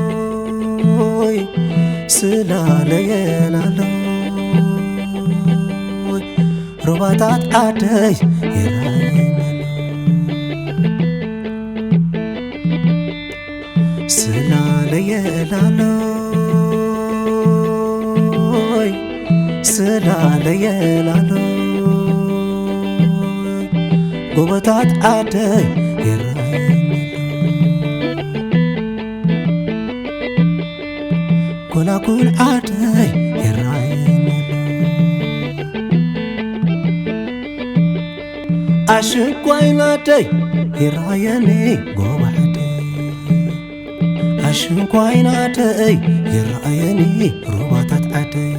ስላለየላሎይ ስላለየላሎይ ሩባታት ዓደይ ይራየናሎ። ስላለየላሎይ ስላለየላሎይ ጎቦታት ዓደይ ይራየናሎ። ጎላጉል ዓደይ ይራየናሎ። ኣሽንኳይ ናደይ ይራየኒ ጎባዕደይ። ኣሽንኳይ ናደይ ይራየኒ ሩባታት ዓደይ።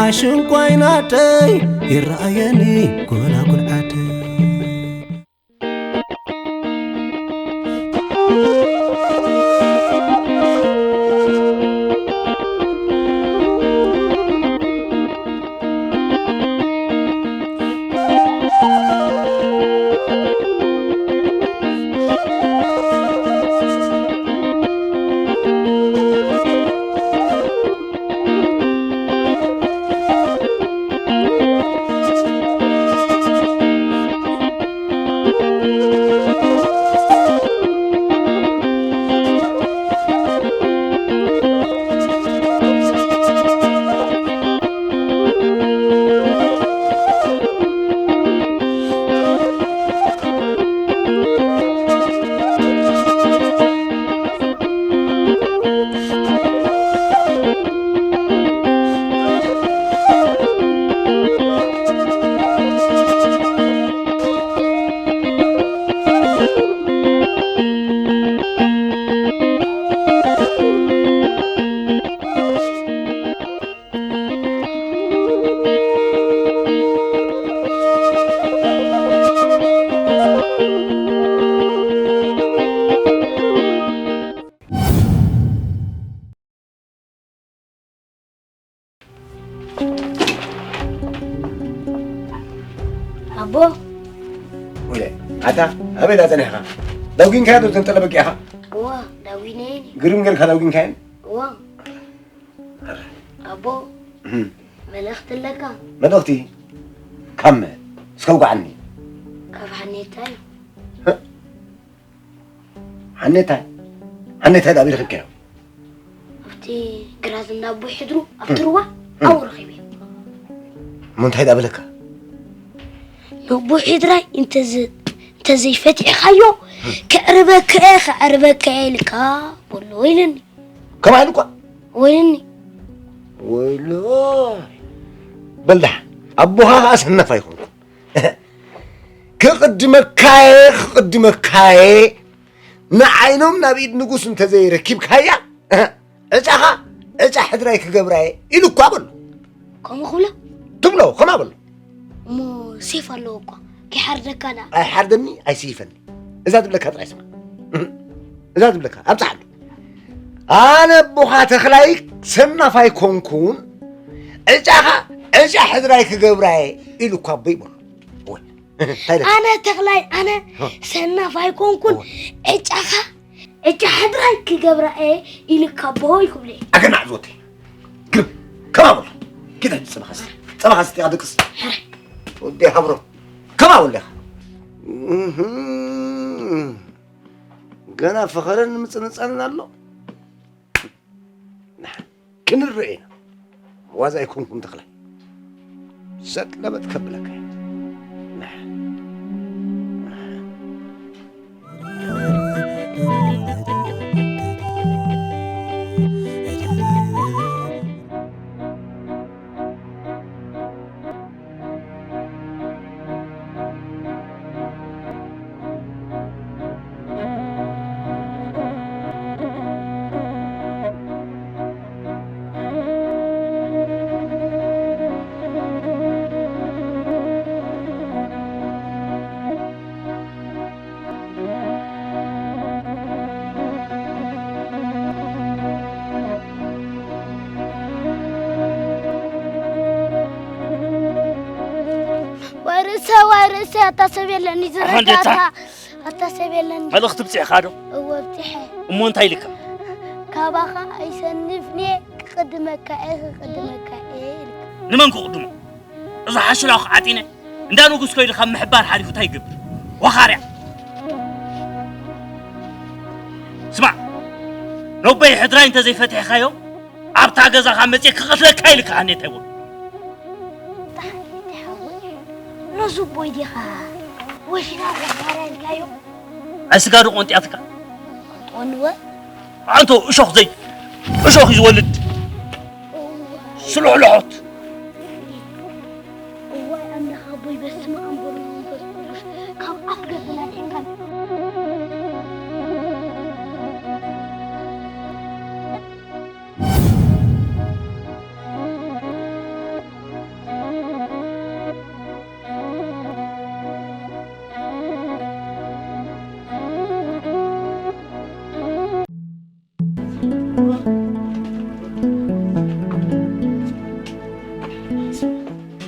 ኣሽንኳይ ናደይ ይራየኒ ጎላጉል ዓደይ። ኣቦ። ወየ፣ ኣታ ኣበይ ዳ ጸኒሕካ? ዳጉንካዮ ዶ ተንጠለበቂ ኢኻ? እዋ፣ ዳጉነየን። ግርም ጌርካ ዳጉንካየን? እዋ። ኣቦ፣ እህም። መልእኽቲ ኣለካ? መልእኽቲ? ካብ መን? እስከ ውግዓኒ። ካብ ሓኔታይ። ህ? ሓኔታይ? ሓኔታይ ዳ ኣበይ ረኺብካዮ? ኣብቲ ግራት እንዳ ኣቦ ሕድሩ፣ ኣብቲ ሩባ ኣብኡ ረኺበዮ። እሞ እንታይ ዳ በለካ? ነቦ ሕድራይ እንተዘ-፣ እንተዘይፈቲሕካዮ፣ ከዕርበካ እየ፣ ከዕርበካ እየ ኢልካ በሎ ኢልኒ። ከምኣ ኢሉ እኳ? ወይኒ። ወይሎ። በል ደሓን፣ ኣቦኻ ኸኣ ሰነፍ ኣይኮንኩን። ክቕድመካየ፣ ክቕድመካየ፣ ንዓይኖም ናብ ኢድ ንጉስ እንተዘይረኪብካያ፣ ዕጫኻ፣ ዕጫ ሕድራይ ክገብራየ ኢሉ እኳ በሎ። ከምኡ ክብሎ? ትብሎ፣ ከምኣ በሎ። እሞ ሴፍ ኣለዎ እኳ፣ ከይሓርደካ ደኣ። ኣይሓርደኒ፣ ኣይስይፈኒ። እዛ ትብለካ ጥራይ ስማ። እዛ ትብለካ፣ ኣብጽሓሉ። ኣነ ኣቦኻ ተኽላይ ሰናፍ ኣይኮንኩን፣ ዕጫኻ፣ ዕጫ ሕድራይ ክገብራየ ኢሉ እኳ ኣቦይ በሎ። ወይ፣ እንታይ ኢለካ? ኣነ ተኽላይ፣ ኣነ ሆ። ሰናፍ ኣይኮንኩን፣ ሆ። ዕጫኻ፣ ዕጫ ሕድራይ ክገብራ እየ ኢልካ ኣቦይ ክብሎ እየ። ኣገናዕ ዝወተይ። ግርም፣ ከምኣ በሎ። ኪድ ሕጂ ጸባኻ ስቲ። ጸባኻ ስቲ፣ ኣደቅስ። ሕራይ። ወዲ ሃብሮ። ከምኣ በሎ ኢኻ። እህም። ገና ፈኸረን ምጽንጻንን ኣሎ። ንሓ፣ ክንርኢ ኢና። ዋዛ ኣይኮንኩን ተኽላይ። ሰጥ ለበጥ ከብለካ እየ። ንሓ፣ ንሓ። ርእሰ ዋይ ርእሰ ኣታ ሰብ የለን እዩ ኣሁን ደታ ዝረዳእካ። ኣታ ሰብ የለን። መልእኽቲ ብፂሕኻ ዶ? እወ ኣብፂሐ። እሞ እንታይ ኢልካ? ካባኻ ኣይሰንፍን እየ፣ ክቕድመካ እየ፣ ክቕድመካ እየ ኢልካ። ንመን ክቕድሞ? እዚ ሓሽላኽ ዓጢነ እንዳ ንጉስ ከይዱ ካብ ምሕባር ሓሊፉ እንታይ ይገብር? ወኻርያ። ስማዕ፣ ነቦይ ሕድራይ እንተዘይፈቲሕካዮ ኣብታ ገዛኻ መፅየ ክቐትለካ ኢልካ ሃኔታይ ወ። ነዚ ቦይ ዲኻ ወሽና ወኻርያ ኢልካዮ? ኣይ ስጋ ዶ ቆንጢያትካ? ቆንወ? ኣንቶ እሾኽ ዘይ እሾኽ እዩ ዝወልድ። ስሉሕሉሖት። እዋይ ኣምላኽ ኣቦይ በስመ ኣብ ወወልድ ወመንፈስ ቅዱስ ካብ ኣፍ ገጽና ርሒቕካ።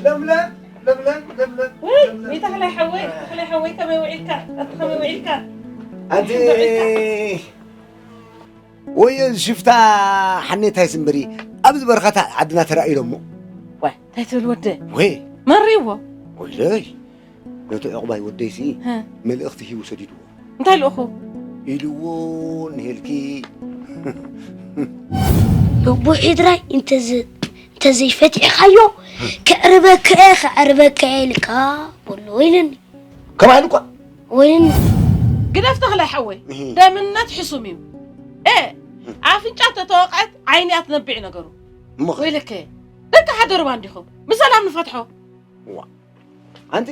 ለምለም፣ ለምለም፣ ለምለም፣ ወይ፣ ለምለም። ወይ ተኽላይ ሓወይ፣ ተኽላይ ሓወይ፣ ከመይ ውዒልካ? ኣቲ ከመይ ውዒልካ? ኣንቲ ከመይ ውዒልካ? ወይ፣ እዚ ሽፍታ ሓኔታይ ስምብሪ፣ ኣብዚ በረኻታት ዓድና ተራእዩ ኣሎ እሞ። ዋይ፣ እንታይ ትብል ወደ? ወይ። መሪዎ። ወይለይ። ነቲ ዕቑባይ ወደይሲ ሀ። መልእኽቲ ሂቡ ሰዲድዎ። እንታይ ልእኹ? ኢልዎ ንሄልኪ። ልቡ ሒድራይ እንተዘ-፣ እንተዘይፈቲሕካዮ፣ ከዕርበካ እየ፣ ከዕርበካ እየ ኢልካ በሎ ኢልኒ። ከማይ ኢሉ እኳ? ወይን ግደፍ ተኽላይ ሓወይ፣ እህ። ደምነት ሕሱም እዩ። እ፣ ኣፍንጫ ተተወቕዐት ዓይኒ እያ ትነብዕ ነገሩ። እሞ ኸ? ወይለከ፣ ደቂ ሓደ ሩባ እንዲኹም። ብሰላም ንፈትሖ። ዋ። ኣንቲ፣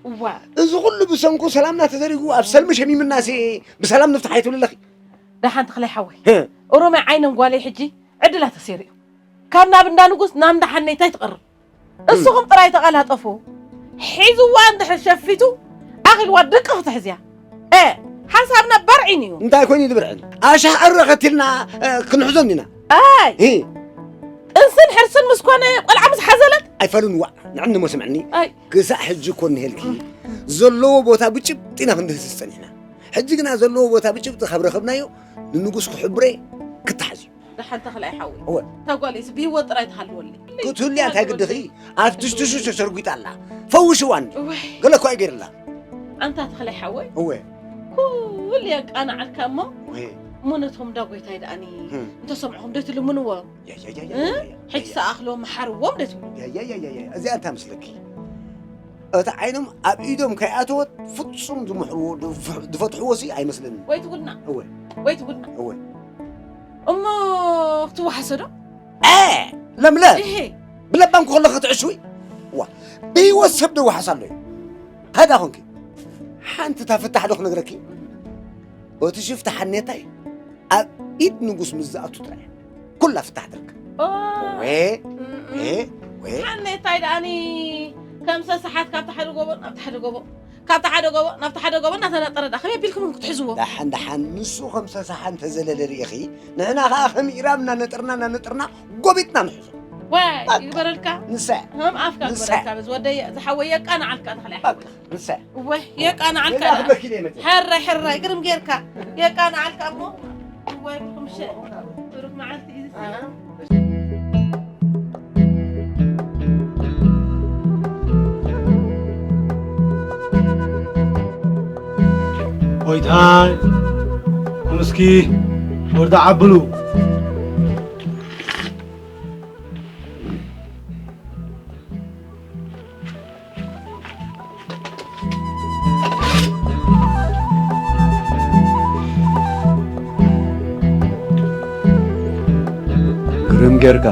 እዋ። እዚ ኩሉ ብሰንኩ ሰላምና ተዘሪጉ ኣብ ሰልሚ ሸሚምናሲ ብሰላም ንፍታሕ ኣይትብሊ ኣለኺ? ደሓን ተኽላይ ሓወይ። ህ። ኦሮምያ ዓይኖም ጓለይ ሕጂ ዕድላ ተሰይሩ እዩ። ካብ ናብ እንዳ ንጉስ ናብ እንዳ ሓነይታይ ትቐርብ። እም። እስኹም ጥራይ ተቐላጠፉ። ሒዝዋ እንድሕር ሸፊቱ ኣኺልዋ ድቂ ክትሕዝያ። እ፣ ሓንሳብና በርዒን እዩ። እንታይ ኮይኑ እዩ ዝብርዕን? ኣሻዕ ዕረ ከቲልና፣ እ፣ ክንሕዞ እንዲና። ኣይ። ሂ። ጥንስን ሕርስን ምስ ኮነ ቆልዓ ምስ ሓዘለት? ኣይፈሉን ዋዕ። ንዕኒ እሞ ስምዕኒ። ኣይ። ክሳዕ ሕጂ እኮ እንሄልኪ ዘለዎ ቦታ ብጭብጢ ኢና ክንድህስስ ጸኒሕና። ሕጂ ግና ዘለዎ ቦታ ብጭብጢ ካብ ረኸብናዮ ንንጉስ ክሕብሬ ክተሓዝ እዩ። ደሓን ተኽላይ ሓወይ። እወ። እታ ጓለይስ ብህይወት ጥራይ ትሃልወለይ። ክትህልያ እንታይ ግድኺ? ኣብ ትሽትሹ ተሸርጒጣ ኣላ። ፈውሽዋ እንዲ። እወይ። ገለ እኮ ኣይገይርላ። ኣንታ ተኽላይ ሓወይ። እወ። ኩሉ የቃናዓልካ እሞ። እወ። እሞ ነቶም እንዳ ጎይታይ ደኣኒ ህም። እንተሰምዕኹም ዶ ትልምንዎም? ያ፣ ያ፣ ያ፣ ያ፣ እ? ያ፣ ያ፣ ሕጂ ያ። ሰኣኽሎም መሓርዎም ዶ ትብሉ? ያ፣ ያ፣ ያ፣ ያ፣ ያ። እዚኣ እንታይ መስለኪ? እቲ ዓይኖም ኣብ ኢዶም ከይኣተወት ፍጹም ዝምሕርዎ፣ ዝፍ-፣ ዝፈትሕዎ ሲ ኣይመስለንን። ወይ ትጉድና። እወ። ወይ ትጉድና። እወ። እሞ ክትወሓሰ ዶ? እ፣ ለምለም። እሄ። ብለባም ክኸሎ ክትዕሽዊ? ዋ፣ ብህይወት ሰብ ዶ ይወሓስ ኣሎ እዩ? ሃዳ ኾንኪ። ሓንቲ እታ ፍታሕ ዶ ክነግረኪ? እቲ ሽፍታ ሓኔታይ ኣብ ኢድ ንጉስ ምስ ዝኣቱ ጥራይ ኩላ ፍታሕ ትርከብ። ኦ። ወ፣ እም፣ እም። ወ፣ ወ። ሓኔታይ ደኣኒ ከም ሰሳሓት ካብቲ ሓደ ጎቦ ናብቲ ሓደ ጎቦ፣ ካብቲ ሓደ ጎቦ ናብቲ ሓደ ጎቦ እናተነጠረ ደኣ ከመይ ኣቢልኩም ክትሕዝዎ? ደሓን፣ ደሓን፣ ንሱ ከም ሰሳሓ እንተዘለለ ርኢኺ፣ ንሕና ኸኣ ከም ኢራብ እናነጠርና፣ እናነጠርና ጎቢጥና ንሕዞ። ዋይ፣ በቃ። ይግበረልካ። ንሳ። ከም ኣፍካ ንሳ። ግበረልካ፣ በዚ ወደየ፣ ዝሓወየ፣ የቃንዓልካ፣ ተኽላይ በቃ። ሓወይ። ንሳ። እወ፣ የቃንዓልካ ሌላ ደኣ። ክበኪ ደይ መጽእ። ሕራይ፣ ሕራይ፣ ግርም ጌርካ። የቃንዓልካ እሞ። እወ፣ ብኹምሸ። ብሩኽ መዓልቲ እዩ ዝስዕብ። ጎይታይ፣ ምስኪ፣ ወርዳ ዓብሉ። ግርም ጌርካ።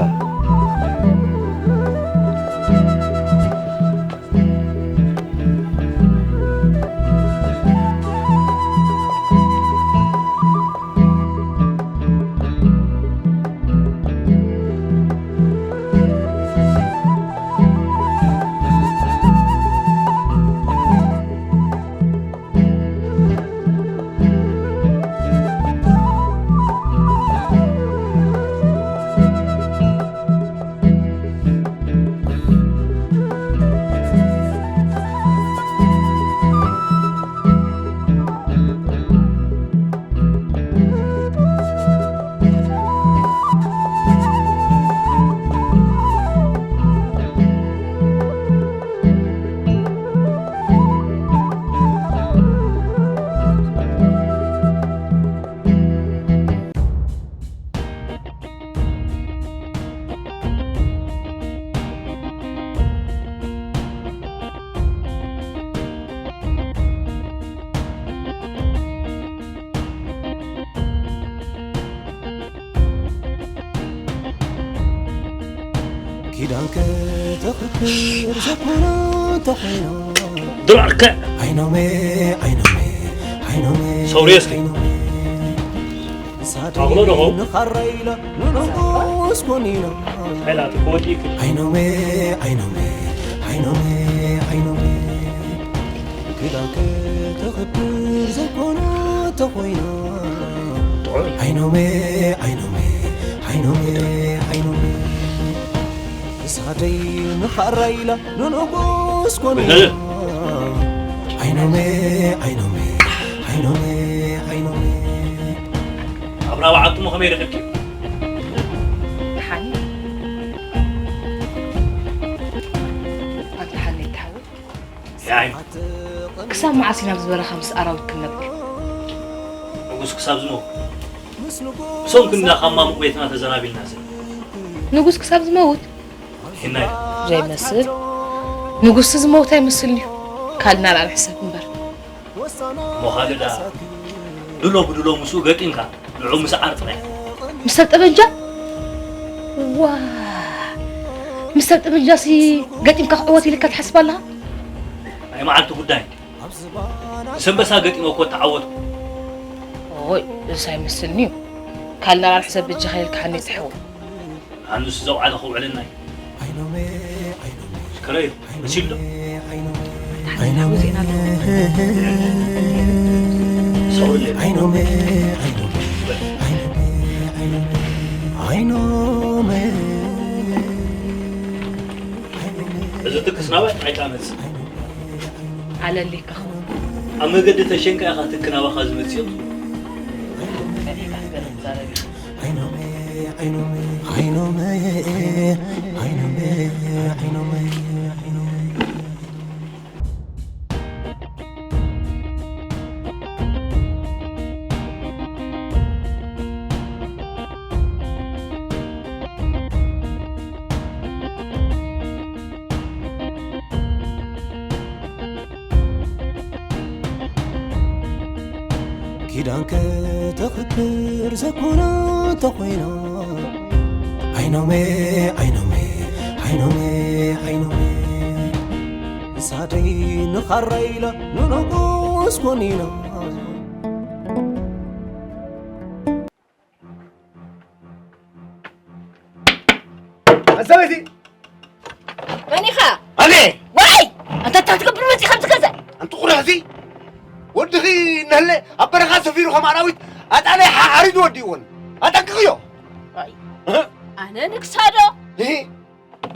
ዳንከ ተኽብር ዘኮና ተኾይና ድራርከ ዓይኖሜ ዓይኖሜ ዓይኖሜ ሰውርየ እስኪ። ዓይኖሜ ኣቕሎ ዶ ኸው? ንኻራ ኢላ ንንጉስ ኮኒና ሓይላት ክወዲእክ ዓይኖሜ ዓይኖሜ ዓይኖሜ ዓይኖሜ ክዳንከ ተኽብር ዘኮና ተኾይና ጥዑይ ዓይኖሜ ዓይኖሜ ዓይኖሜ ዓይኖሜ እሳደይ ንኻራ ኢላ ንንጉስ ኮነ ብህል። ዓይኖሜ ዓይኖሜ ዓይኖሜ ዓይኖሜ ኣብ ራብዓቱ ሞ ከመይ ረኺብኪ? ሓኒ ኣንተ ሓኒ ትሓወይ ያይ ክሳብ መዓስ ኢና ኣብዚ በረኻ ምስ ኣራዊት ክንነብር? ንጉስ ክሳብ ዝመውት እሶም ክንዳ ካብ ማሙቕ ቤትና ተዘናቢልና ስለ ንጉስ ክሳብ ዝመውት ሂናይ ዘይመስል ንጉስ ዝመውት ኣይመስልን እዩ ካልናል ኣንሕሰብ እምበር እሞ ካልእ ደኣ ድሎ ብድሎ ምስኡ ገጢምካ ንዑ ምስዓር ጥራይ ምስ ሰብ ጠበንጃ ዋ ምስ ሰብ ጠበንጃ ሲ ገጢምካ ክዕወት ኢልካ ትሓስብ ኣለኻ ናይ መዓልቲ ጉዳይ ምስ ኣንበሳ ገጢመ እኮ ተዓወትኩ ኦይ እሱ ኣይመስልን እዩ ካልናል ኣንሕሰብ ብጃኻ ኢልካ ሓኒ ትሕወ ኣንስ ዘውዓለ ክውዕልና እዩ ከረዩ መሲሉ ዶ ዜና ኣለዎ ሰውለ ዓይኖሜ ዓይኖሜ እዚ ትክስ ናባይ ኣይጣመጽ ኣለሊካ ኸ ኣብ መገዲ ተሸንካ ኢኻ ትክ ናባኻ ዝመጽእ ኪዳንከ ተኽብር ዘኮና ተኾይና ዓይኖሜ ዓይኖሜ ዓይኖሜ ዓይኖሜ እሳደይ ንኻራ ኢላ ንንጉስ ኮኒና ሰበይቲ መን ኢኻ? ኣነ ዋይ! ኣንታ እንታይ ትገብር መፂ ከምዚ ገዛ? ኣንቲ ቁርሕዚ ወድኺ እናህለ ኣብ በረኻ ሰፊሩ ከም ኣራዊት ኣጣላይ ሓሓሪዱ ወዲእዎን ኣጠንቅቕዮ። ኣነ ንግሳዶ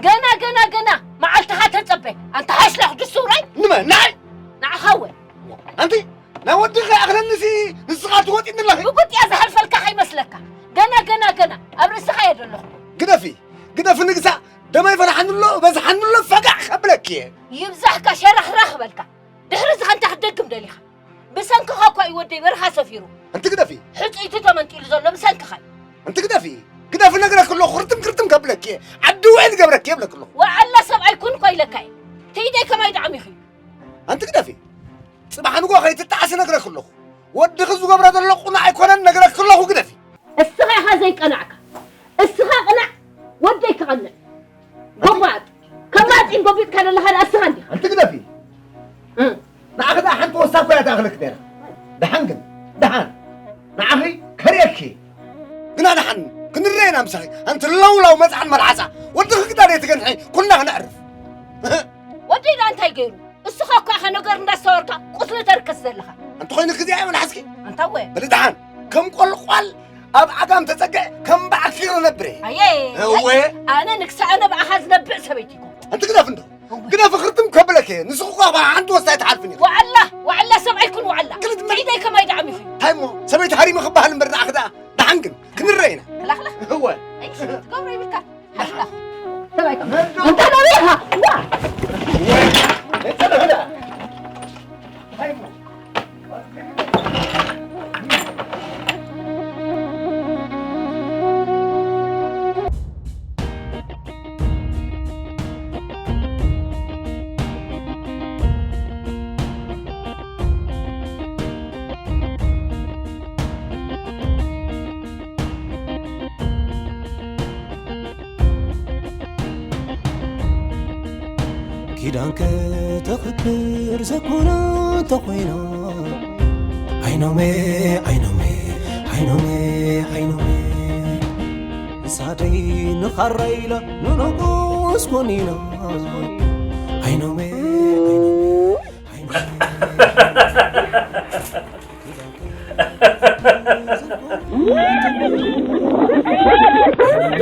ገና ገና ገና መዓልትኻ ተፀበ። ኣንታ ሓሽላኽ ድስውራይ ንመ ናይ ንዓኻወ ኣንቲ ናይ ወድኺ ኣኽለንሲ ንስኻ ትወጢ ኣለኺ። ብጉጥያ ዝሓልፈልካ ከይመስለካ። ገና ገና ገና ኣብ ርእስኻ እየ ዘለኹ። ግደፊ ግደፊ ንግሳ ደመይ ፈላሓኒ ኣሎ በዝሓኒ ኣሎ ፈጋዕ ከብለኪ እየ። ይብዛሕካ ሸራኽራኽ በልካ። ድሕሪ እዚ ከንታ ክትደግም ደሊኻ። ብሰንክኻ እኳ እዩ ወደይ በረኻ ሰፊሩ። ኣንቲ ግደፊ ሕፁይቲ ተመንጢሉ ዘሎ ብሰንክኻ እዩ። ኣንቲ ግደፊ ግደፊ ነግረኪ ኣለኹ ክርትም ክርትም ከብለኪ እየ። ዓዲ ውዒ ዝገብረኪ እየ ብለኪ ኣለኹ። ወዓላ ሰብኣይ ኩን እኳ ኢለካ እየ። ትይደይ ከማይ ዳዕሚኺ እዩ። ኣንቲ ግደፊ ጽባሕ ንጎ ከይትጣዓሲ ነግረኪ ኣለኹ። ወድኺ ዝገብሮ ዘሎ ቁኑዕ ኣይኮነን ነግረኪ ኣለኹ ግደፊ። እስኻ ኢኻ ዘይቀናዕካ። እስኻ ቅናዕ ወደይ ክቐንዕ። ጎባጥ ከማፂን ጎቢጥካ ዘለኻ ደኣ እስኻ እንዲኻ። ኣንቲ ግደፊ ንዓኺ ደኣ ሓንቲ ወሳ እኮ እያ ትኣኽለኪ ነይራ። ደሓን ግን ደሓን ንዓኺ ከርእየኪ ግና ደሓን ክንረየና ምሳኺ ኣንቲ ለውላው መፅዓን መልሓፃ ወድኺ ግዳ ደይትገንሒ ኩልና ክነዕርፍ። ወደይ ደኣ እንታይ ገይሩ? እስኻ እኳ ኢኻ ነገር እንዳስተወርካ ቁስሊ ተርከስ ዘለኻ። ኣንቲ ኮይኑኪ እዚኣ እየ መልሓስኪ ኣንታወ በሊ ደሓን ከም ቆልቋል ኣብ ዓጋም ተፀግዐ ከም በዓል ፊቕሪ ነብር እየ። ኣየ እወ ኣነ ንክሳዕ ኣነ ብኣኻ ዝነብዕ ሰበይቲ ይኮንኩ። ኣንቲ ግደፍ እንዶ ግደፍ ክርትም ከብለኪ እየ ንስኺ እኳ ብሓንቲ ወስታ ኣይትሓልፍን ኢኺ። ዋዕላ ዋዕላ ሰብኣይ ኩን ዋዕላ ክልተ ትዒደይ ከማይ ዳዕሚኺ። እንታይ እሞ ሰበይቲ ሃሪመ ክበሃል እምበር ንዓኺ ደኣ ደሓን ግን ክንረየና ክላኽላኽ እወ ትገብሮ ይብልካ ሓሽላኽ ሰብኣይ እንተ ነቢኻ ዋ ዳንከ ተኽብር ዘኮና እንተኾይና፣ ዓይኖሜ፣ ዓይኖሜ፣ ዓይኖሜ፣ ዓይኖሜ፣ ንሳደይ ንኻራ ኢላ ንንጉስ ኮኒና። ዓይኖሜ፣ ዓይኖሜ፣ ዓይኖሜ።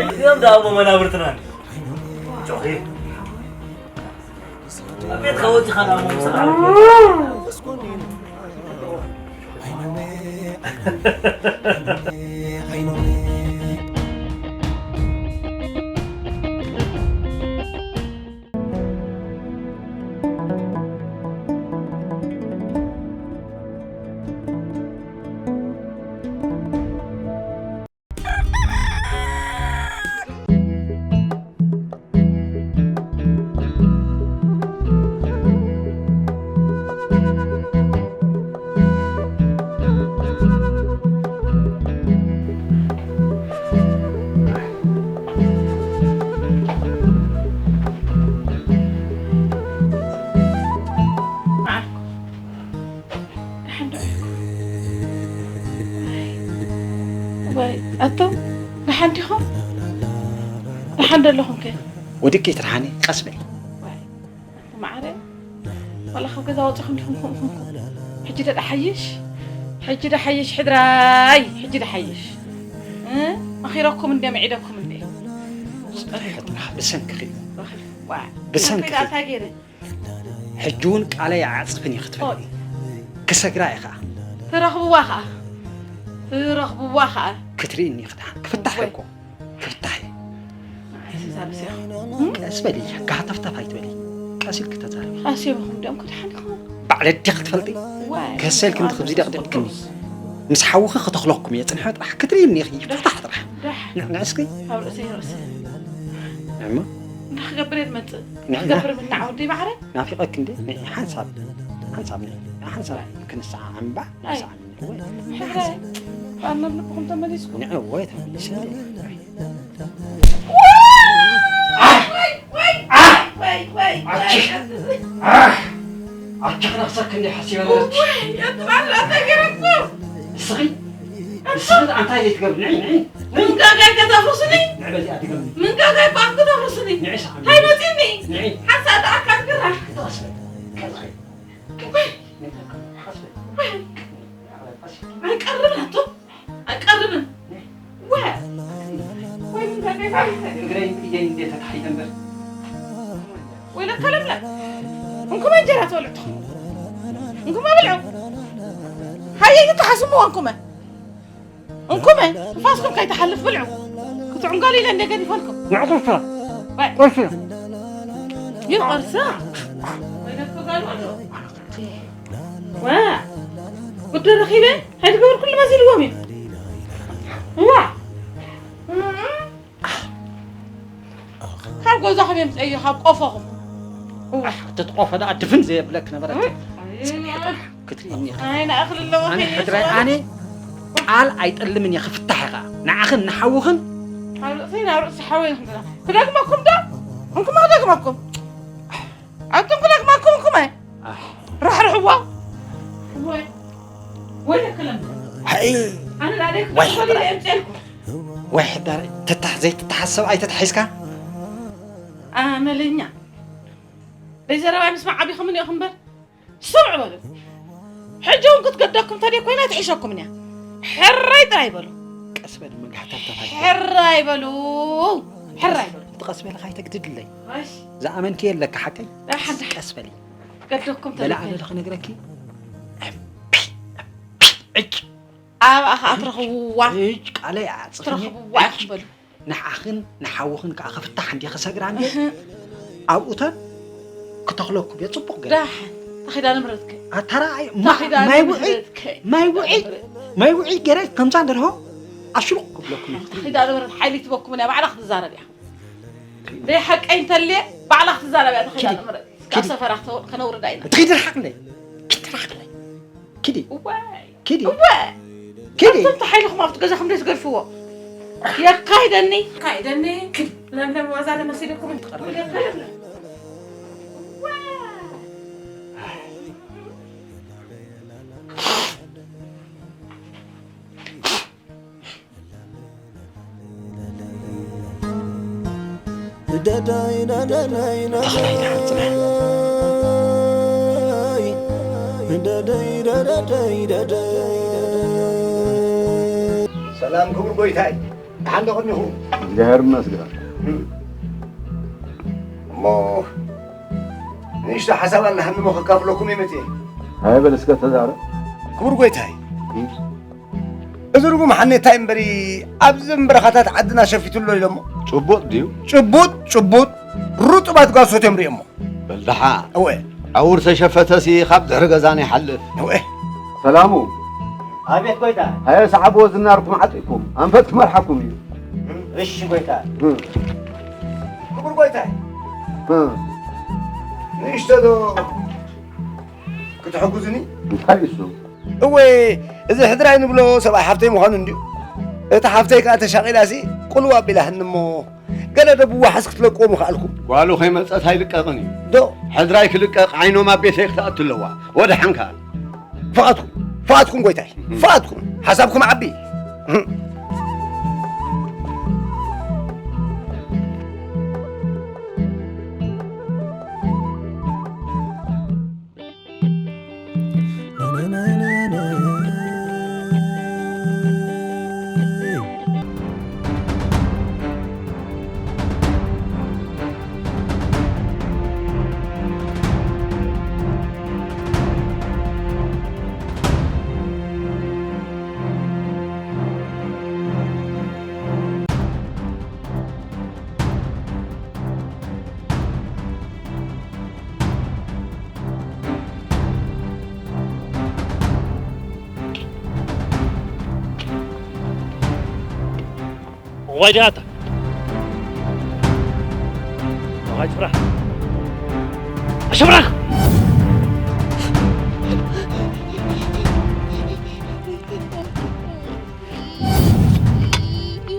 እዚኦም ደኣ እሞ መናብርትና። ጮኺ። ኣብ ቤትካ ወጺኻ ደኣ እሞ ምሳኻ። ወይ ኣቶም ደሓን ዲኹም? ደሓን ዶ ኣለኹም ከ? ወዲቂ ትርሓኒ፣ ቀስ በይ። ወይ ማዕረ፣ ዋላ ካብ ገዛ ወፂኹም ዲኹም ከምኡ ኮንኩም? ሕጂ ዶ ደሓይሽ? ሕጂ ዶ ሓይሽ ሕድራይ? ሕጂ ዶ ሓይሽ? እ? መኺረኩም እንደ መዒደኩም እንደ? ሕድራ ብሰንክኺ። ዋ፣ ብሰንክኺ። እንታይ ገይረ? ሕጂ እውን ቃለይ ኣዕፅፍን እየ ክትብል። ኦይ። ክሰግራ እየ ኸዓ። ትረኽብዋ ኸዓ። ትረኽብዋ ኸዓ። ክትርእይኒ እየ ክድሓን። ክፍታሕ እየ ወይ። እኮ። ክፍታሕ እየ። ንዓይ ስዛ ብስኻ። ቀስ በሊ፣ ጋህተፍተፍ ኣይትበሊ። ቀስ ኢልኪ ተዛረቢ። ኣስዮምኹም ድኦም ክድሓን ይኸውን። ባዕለ ዲኺ ትፈልጢ? ዋይ። ከሰልኪ እንዲ ክብዚ ደቕዲቕክኒ። ምስ ሓውኺ ክተኽለኩም እየ። ጽንሐ ጥራሕ ክትርእይኒ ኢኺ። ፍታሕ ጥራሕ። ዳሕ። ንዕ-፣ ንዕስኪ። ኣብ ርእሰይ ርእሰ። ንዕማ? እንታይ ክገብር እየ ዝመጽእ? ንዕ-፣ ክገብር ምናዕ ወደይ ማዕረ? ናፊቐኪ እንዴ? ንዒ ሓንሳብ፣ ሓንሳብ ንዒ፣ ሓንሳብ ክንሰዓዓም እምባ፣ ኣይ። ንሰዓዓም ወይ። ሕራይ፣ ኣብ መብልዕኹም ተመሊስኩም። ንዒ ወይ ተመሊስ እንዴ? ወይ፣ ወይ፣ ወይ፣ ወይ፣ ወይ፣ ኣቺ፣ ወይ። ኣቺ ክነኽሰኪ እንዴ ሓሲበ ነበርኩ። ወይ፣ ኣቲ ባዕላ እንታይ ገይረኩም? እስኺ፣ እስኺ እንታይ ዘይትገብሪ? ንዒ፣ ንዒ። ምን ጋጋይ ከተፍርስኒ? ንዕ በዚኣ ድገምኒ። ምን ጋጋይ እኮ ኣፍ ከተፍርስኒ? ንዕ ሰዓብ። እንታይ መጺኒ? ንዕ። ሓንሳእ ደኣ ካብ ግራ። ቀስ በል፣ ቀስ በል። ወይ። ነታ ካብ ቀስ በል። ወይ። ቀስ በል። ኣይቀርብን ኣቶ። ኣይቀርብን። ወይ። ወይ ምን ጋጋይ እግረይ እየን እንዴ ተታሒዘ እምበር። ወይለከ ለምለም። እንኩመ እንጀራ ትበልዑ ትኹኑ። እንኩመ ብልዑ። ሃየ ይተሓስምዎ እንኩመ። እንኩመ፣ ንፋስኩም ከይትሓልፍ ብልዑ። ክትዕንገሉ ኢለ እንደ ገዲፈልኩም። ንዕቁርሳ። ባይ። ቁርሲ። ይህ ቁርሲ። ወይ ነፍቶ ጋሉ ኣሎ። ዋ፣ ጉድ ረኺበ፣ ኣይትገብር ኩሉ መሲልዎም እዩ። ዋ። ካብ ገዛኹም የምፅአዮ፣ ካብ ቆፎኹም። እዋ። ኣሕ፣ እቲ ቆፎ ደኣ ድፍን ዘየብለክ ነበረ። እም? ክትርእይኒ ኢኺ። ኣይ፣ ንኣኽሊ ኣለዎ ኣነ ከይነ ሕድራይ ይስወር። ኣነ ቃል ኣይጠልምን እየ፣ ክፍታሕ ኢኻ። ንዓኽን ንሓውኽን። ኣብ ርእሰይ ናብ ርእሲ ሓወይ ንኽንትና። ክደግመኩም ዶ? እንኩማ ክደግመኩም። ኣቱም ክደግመኩም እንኩመ። ኣሕ። ራሕርሕዎ። ወይ፣ ወይ ለከለም። ኣይ። ኣነ ናደይ ወይ ክትበሉ ሕድራይ። ኢለ እምፅኤልኩም። ወይ ሕዳር ትታሕ ዘይትተሓዝ ሰብኣይ ተታሒዝካ? ኣመለኛ። ደይ ዘረባይ ምስማዕ ዓቢኹምን ኢኹም እምበር፣ ስምዕ በሉ። ሕጂ እውን ክትገደኩም ተደይ ኮይና ትሕሸኩም እያ። ሕራይ ጥራይ በሉ። ቀስ በል፣ መጋሕተር ተፋይቶ። ሕራይ በሉ። ሕራይ በሉ። እቲ ቀስ በልኻ ኣይተግድድለይ። እሺ። ዝኣመንኪ የለካ ሓቀይ? ደሓን፣ ደሓን። ቀስ በሊ። ገደኩም በላ ተደይ ኣነ ኮይና። ዶ ክነግረኪ? ዕጭ። ኣብኣ ኸዓ ትረኽብዋ። እጅ ቃለይ ኣዕፅፍኒ። ትረኽብዋ ኢኹም በሉ። ንዓኽን ንሓውኽን ከዓ ክፍታሕ እንዲ ክሰግራ እንዲ። እህ። ኣብኡተን ክተኽለኩም እየ፣ ፅቡቕ ገይረ። ዳሕን፣ ተኺዳነ ምረትከ? ኣታ ረኣይ፣ ማ-፣ ተኺዳነ ማይ ውዒ፣ ምረትከ? ማይ ውዒ፣ ተኺዳነ ምረት። ማይ ውዒ ገይረ ከምዛ እንደርሆ ኣሽሉቕ ክብለኩም እየ። ተኺዳነ ምረት ሓይሊ ትበኩም እያ፣ ባዕላ ክትዛረብ እያ። ደይ ሓቀይ እንተልየ፣ ባዕላ ክትዛረብ እያ፣ ተኺዳነ ኪዲ፣ ምረት። ካብ ኪዲ። ሰፈራ ክተ-፣ ከነውርዳ ኢና። ትኺዲ ርሓቕለይ፣ ኪዲ ርሓቕለይ። ኪዲ። እዋይ። ኪዲ። ኣንቱም ተሓይልኹም ኣብቲ ገዛኹም ደይ ትገድፍዎ። የካይደኒ። የካይደኒ። ኪዲ። ለምለም ዋዛ ለመሲልኩም። የካይደኒ። ተኽላይ ደሓን ጽናሕ። ሰላም ክቡር ጎይታይ፣ ደሓን ዶ ከኒኹ? እግዚኣብሔር ይመስገን። እሞ ንእሽቶ ሓሳብ ኣለሃኒ እሞ ከካፍለኩም እየ መፅየ። ሃየ በል እስከ ተዛረብ። ክቡር ጎይታይ፣ እዚ ርጉም ሓኔታይ እምበሪ ኣብዚ በረኻታት ዓድና ሸፊቱ ኣሎ ኢሎሞ። ጭቡጥ ድዩ? ጭቡጥ ጭቡጥ ርጡባት ጓሶት እዮም ርእዮሞ። በል ደሓ እወ ዕውር ተሸፈተሲ ካብ ድሕሪ ገዛና ይሓልፍ። እወ ሰላሙ ኣቤት ጎይታ። ሃየ ሰዓብዎ ዝናርኩም ዓጢኩም ኣንፈት ክመርሓኩም እዩ። እሺ ጎይታ። ክቡር ጎይታይ፣ ንእሽቶ ዶ ክትሕጉዝኒ? እንታይ እሱ? እወ እዚ ሕድራይ ንብሎ ሰብኣይ ሓፍተይ ምዃኑ እንድዩ። እቲ ሓፍተይ ከኣ ተሻቒላሲ ቁልው ኣቢላህኒ እሞ ገለ ዶ ብዋሕስ ክትለቅዎ ምኽኣልኩም። ጓሉ ከይመጸት ኣይልቀቕን እዩ። ዶ ሕድራይ ክልቀቕ ዓይኖም ኣብ ቤተይ ክትኣቱ ኣለዋ። ወደሓንካ። ፍቓድኩም ፍቓድኩም ጎይታይ ፍቓድኩም ሓሳብኩም ዓቢ። እዋይ ዲያታ እዋይ ትፍራሕ ኣሸብራኽ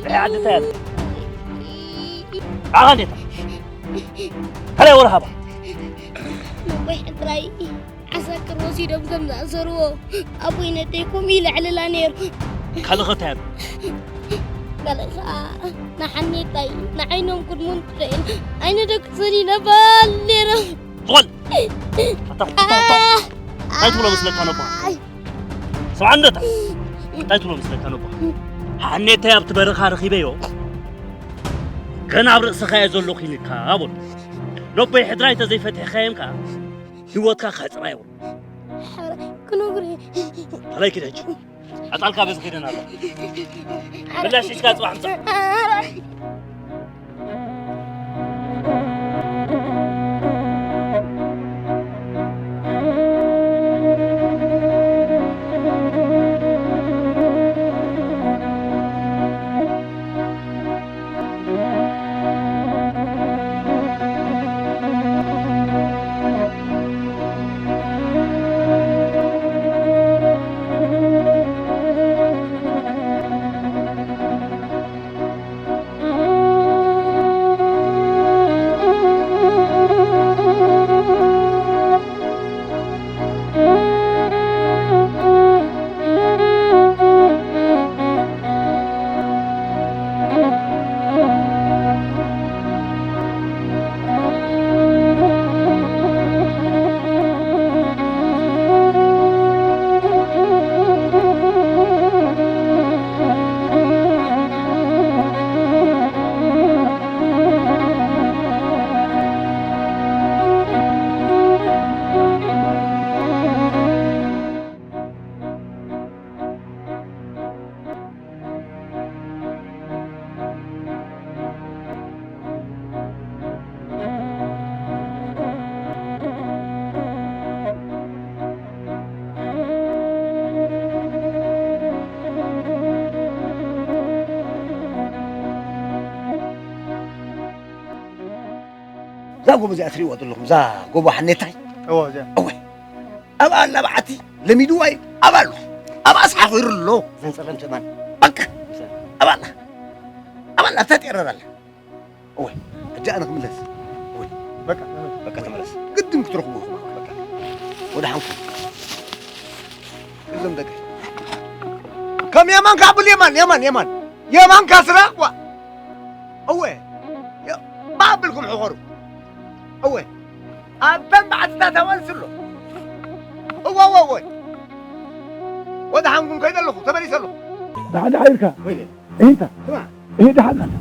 ርሒ ዓዲ እንታይ ኣለ ዓኻ እንዴታ ካልኣይ ወርሃባ ነቦይ ሕድራይ ዓሳክር ወሲዶም ከም ዝኣሰርዎ ኣቦይ ነደይ ከምኡ ኢሉ ዕልላ ነይሩ። ካልእ ኸ እንታይ ኣሎ? ካልእ ኸዓ ንሓኔታይ ንዓይኖም ቅድሙን ትረኤን ዓይነ ደቂ ሰኒ ነባል ነይሮም። ዞል! ኣታ ቁጣ ቁጣ! እንታይ ትብሎ መስለካ ነቦ? ስምዓ እንደታ! እንታይ ትብሎ መስለካ ነቦ? ሓኔታይ ኣብቲ በረኻ ረኺበዮ ገና ኣብ ርእስኻ እየ ዘለኹ ኢልካ በሎ። ነቦይ ሕድራይ እንተዘይፈቲሕካዮም ከኣ ህይወትካ ከሕጽራ ይብሉ። ሓራይ ክነግሮ እየ። ካልኣይ ኪድ ሕጂ። ኣጣልካ በዚ ኪደን ኣሎ። ምላሽ ሒዝካ ጽባሕ ምጻእ። እዛ ጎቦ እዚኣ ትሪእዋ ዘለኹም እዛ ጎቦ ሓኔታይ እዎ እዚኣ እወ ኣብኣ ኣላ በዓቲ ለሚድዋ እዩ ኣብኣ ኣሎ ኣብኣ ኣስሓኺሩ ኣሎ ዘንፀለምቲ ማን በቃ ኣብኣ ኣላ ኣብኣ ኣላ ኣብታ ጤረር ኣላ እወ ሕጂ ኣነ ክምለስ እወ በቃ በቃ ተመለስ ግድን ክትረኽቡ ኢኹም በቃ ወደ ሓንኩም እዞም ደቂ ከም የማን ካብ የማን የማን የማን የማን ካስራ ዋ እወ ያ- ባ- ብልኩም ሕኸሩ። እወ፣ ኣብተን ባዕትታት ኣዋንስ ኣሎ። እወ፣ እወ፣ እወ። ወደ ሓንጉን ከይደ ኣለኹ፣ ተመሊሰ ኣለኹ። ደሓን ደሓን ኢልካ። ወይኔ። ኢንታ። ስማ። ይሄ ደሓን ኣለ።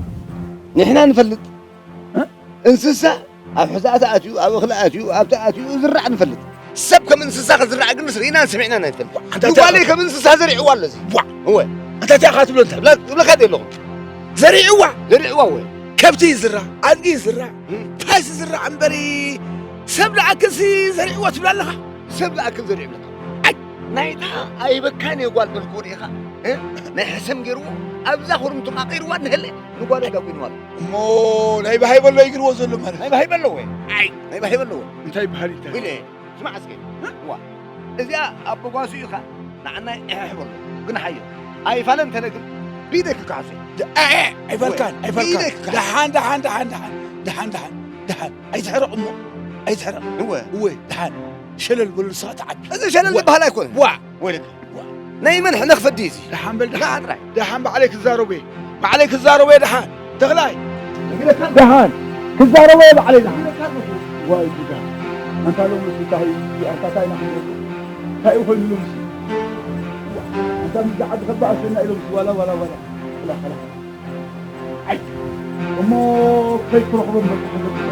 ንሕና ንፈልጥ። እ? እንስሳ ኣብ ሕዛእ ኣትዩ፣ ኣብ እኽሊ ኣትዩ፣ ኣብቲ ኣትዩ ዝራዕ ንፈልጥ። ሰብ ከም እንስሳ ክዝራዕ ግን ርኢናን ሰሚዕናን ኣይንፈልጥ። ኣንታ ንጓለይ ከም እንስሳ ዘሪዕዋ ኣሎ እዚ። ዋ። እወ። ኣንታ እንታይ ኢኻ ትብሎ እንተ? ትብለ-፣ ትብለካ ዶ ኣለኹ? ዘሪዕዋ? ዘሪዕዋ እወ። ከብቲ ይዝራእ፣ ኣድጊ ይዝራእ፣ እም። ፋስ ይዝራእ እምበሪ ሰብ ዝኣክልሲ ዘሪዕዎ ትብል ኣለኻ? ሰብ ዝኣክል ዘሪዑ ኣለካ። ኣይ! ናይታ ኣይበካን እየ ጓል መልክኡ ርኢኻ፣ እ? ናይ ሕሰም ገይርዎ ኣብዛ ኩርምቱ ቃቒርዋ እንሀለ ንጓሉ ዳጒንዋ ኣሎ። እሞ ናይ ባሃይ በሎ ይግርዎ ዘሎ ማለት ናይ ባሃይ በሎ ወይ? ኣይ! ናይ ባሃይ በሎ ወይ? እንታይ በሃል እንታይ? ኢለ ስማዕ እስከ። ዋ፣ እዚኣ ኣቦ ጓሱ ኢኻ ንዓና ይሕሕ በሎ። ግን ሓዮ ኣይፋለን እንተለ ግን ብኢደይ ክከሓሶ። ደ-፣ እ-፣ እ-፣ ኣይፋልካን፣ ኣይፋልካን። ብኢደይ ክከሓሶ። ደሓን፣ ደሓን፣ ደሓን፣ ደሓን፣ ደሓን፣ ደሓን፣ ደሓን። ኣይትሕረቕ እሞ፣ ኣይትሕረቕ። እወ። እወ፣ ደሓን። ሸለል በሉ ንስኻ ትዓቢ። እዚ ሸለል ዋ። ዝበሃል ኣይኮነን። ዋ። ወይለካ። ዋ። ናይ መን ሕነ ክፈዲ እዚ? ደሓን በል፣ ደሓን። ደሓን ጥራይ። ደሓን ባዕለይ ክዛረቦ እየ። ባዕለይ ክዛረቦ እየ ደሓን። ተኽላይ። ደሓን። ክዛረቦ እየ ባዕለይ ደሓን። ዋይ ጉዳ። ኣንታ ሎምስ እንታይ፣ ኣንታ እንታይ ኢና ክንገብር? እንታይ እዩ ኮይኑ ሎምስ? ኣንታ ምስ ዝዓቢ ከባእሰና ኢሎምስ ዋላ፣ ዋላ፣ ዋላ። ክላ፣ ክላ። ኣይ፣ እሞ ከይትረኽቦም በቃ ሓገዝ።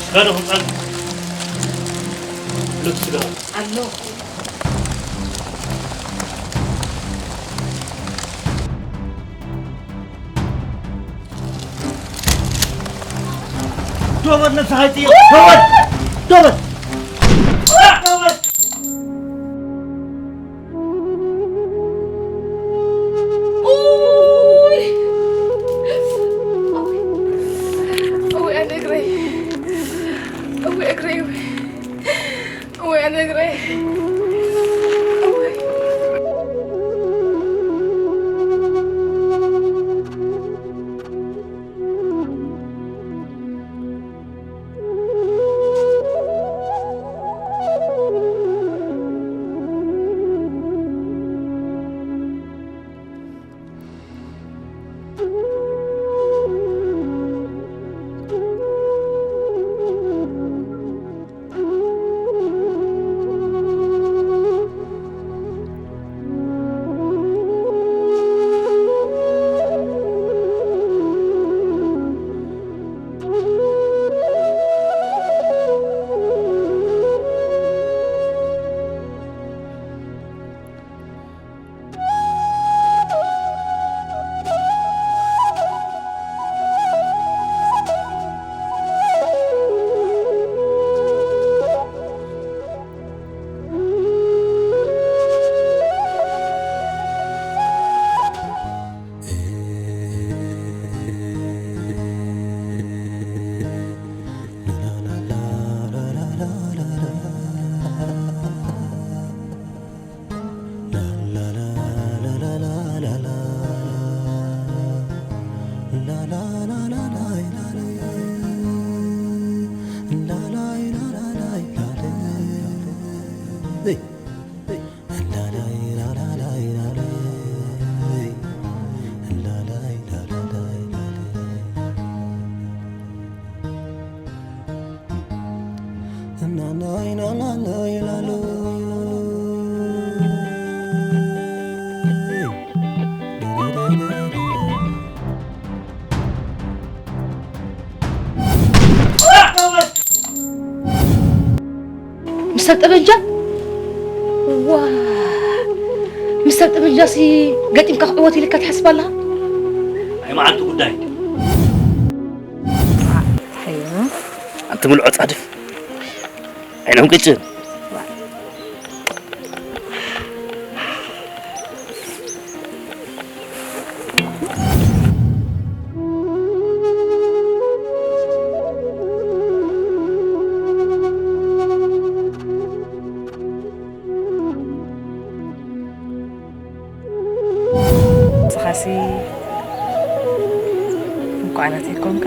ስጋ ዶ ክምጻልኩም? ብሉት ስጋ። ኣሎ። ዶበር ነብስኻ ይጥይቕ። ዶበር! ዶበር! ዶበር! ኡይ! እውይ፣ ኣነ እግረይ! እውይ፣ እግረይ! እውይ! እውይ፣ ኣነ እግረይ! እውይ! ምስ ሰብ ጠበንጃ? ዋ፣ ምስ ሰብ ጠበንጃ ሲ ገጢምካ ክዕወት ኢልካ ትሓስብ ኣለኻ? ናይ መዓልቲ ጉዳይ። ኣንቲ ምልዖ ጻድፍ። ዓይኖም ቅጭን። ንስኻሲ እንኳዕ ናተይ ኮንካ።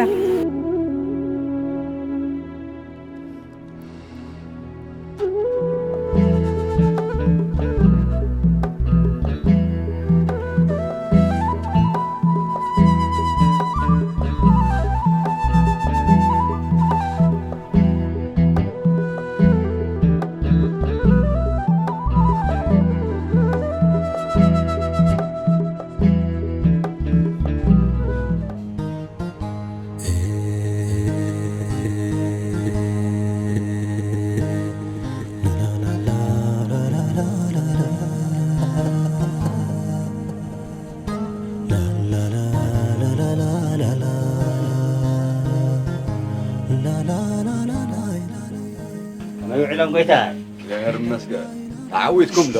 ከመይ ውዒሎም ጎይታይ? እግዚኣብሔር ይመስገን። ተዓዊትኩም ዶ?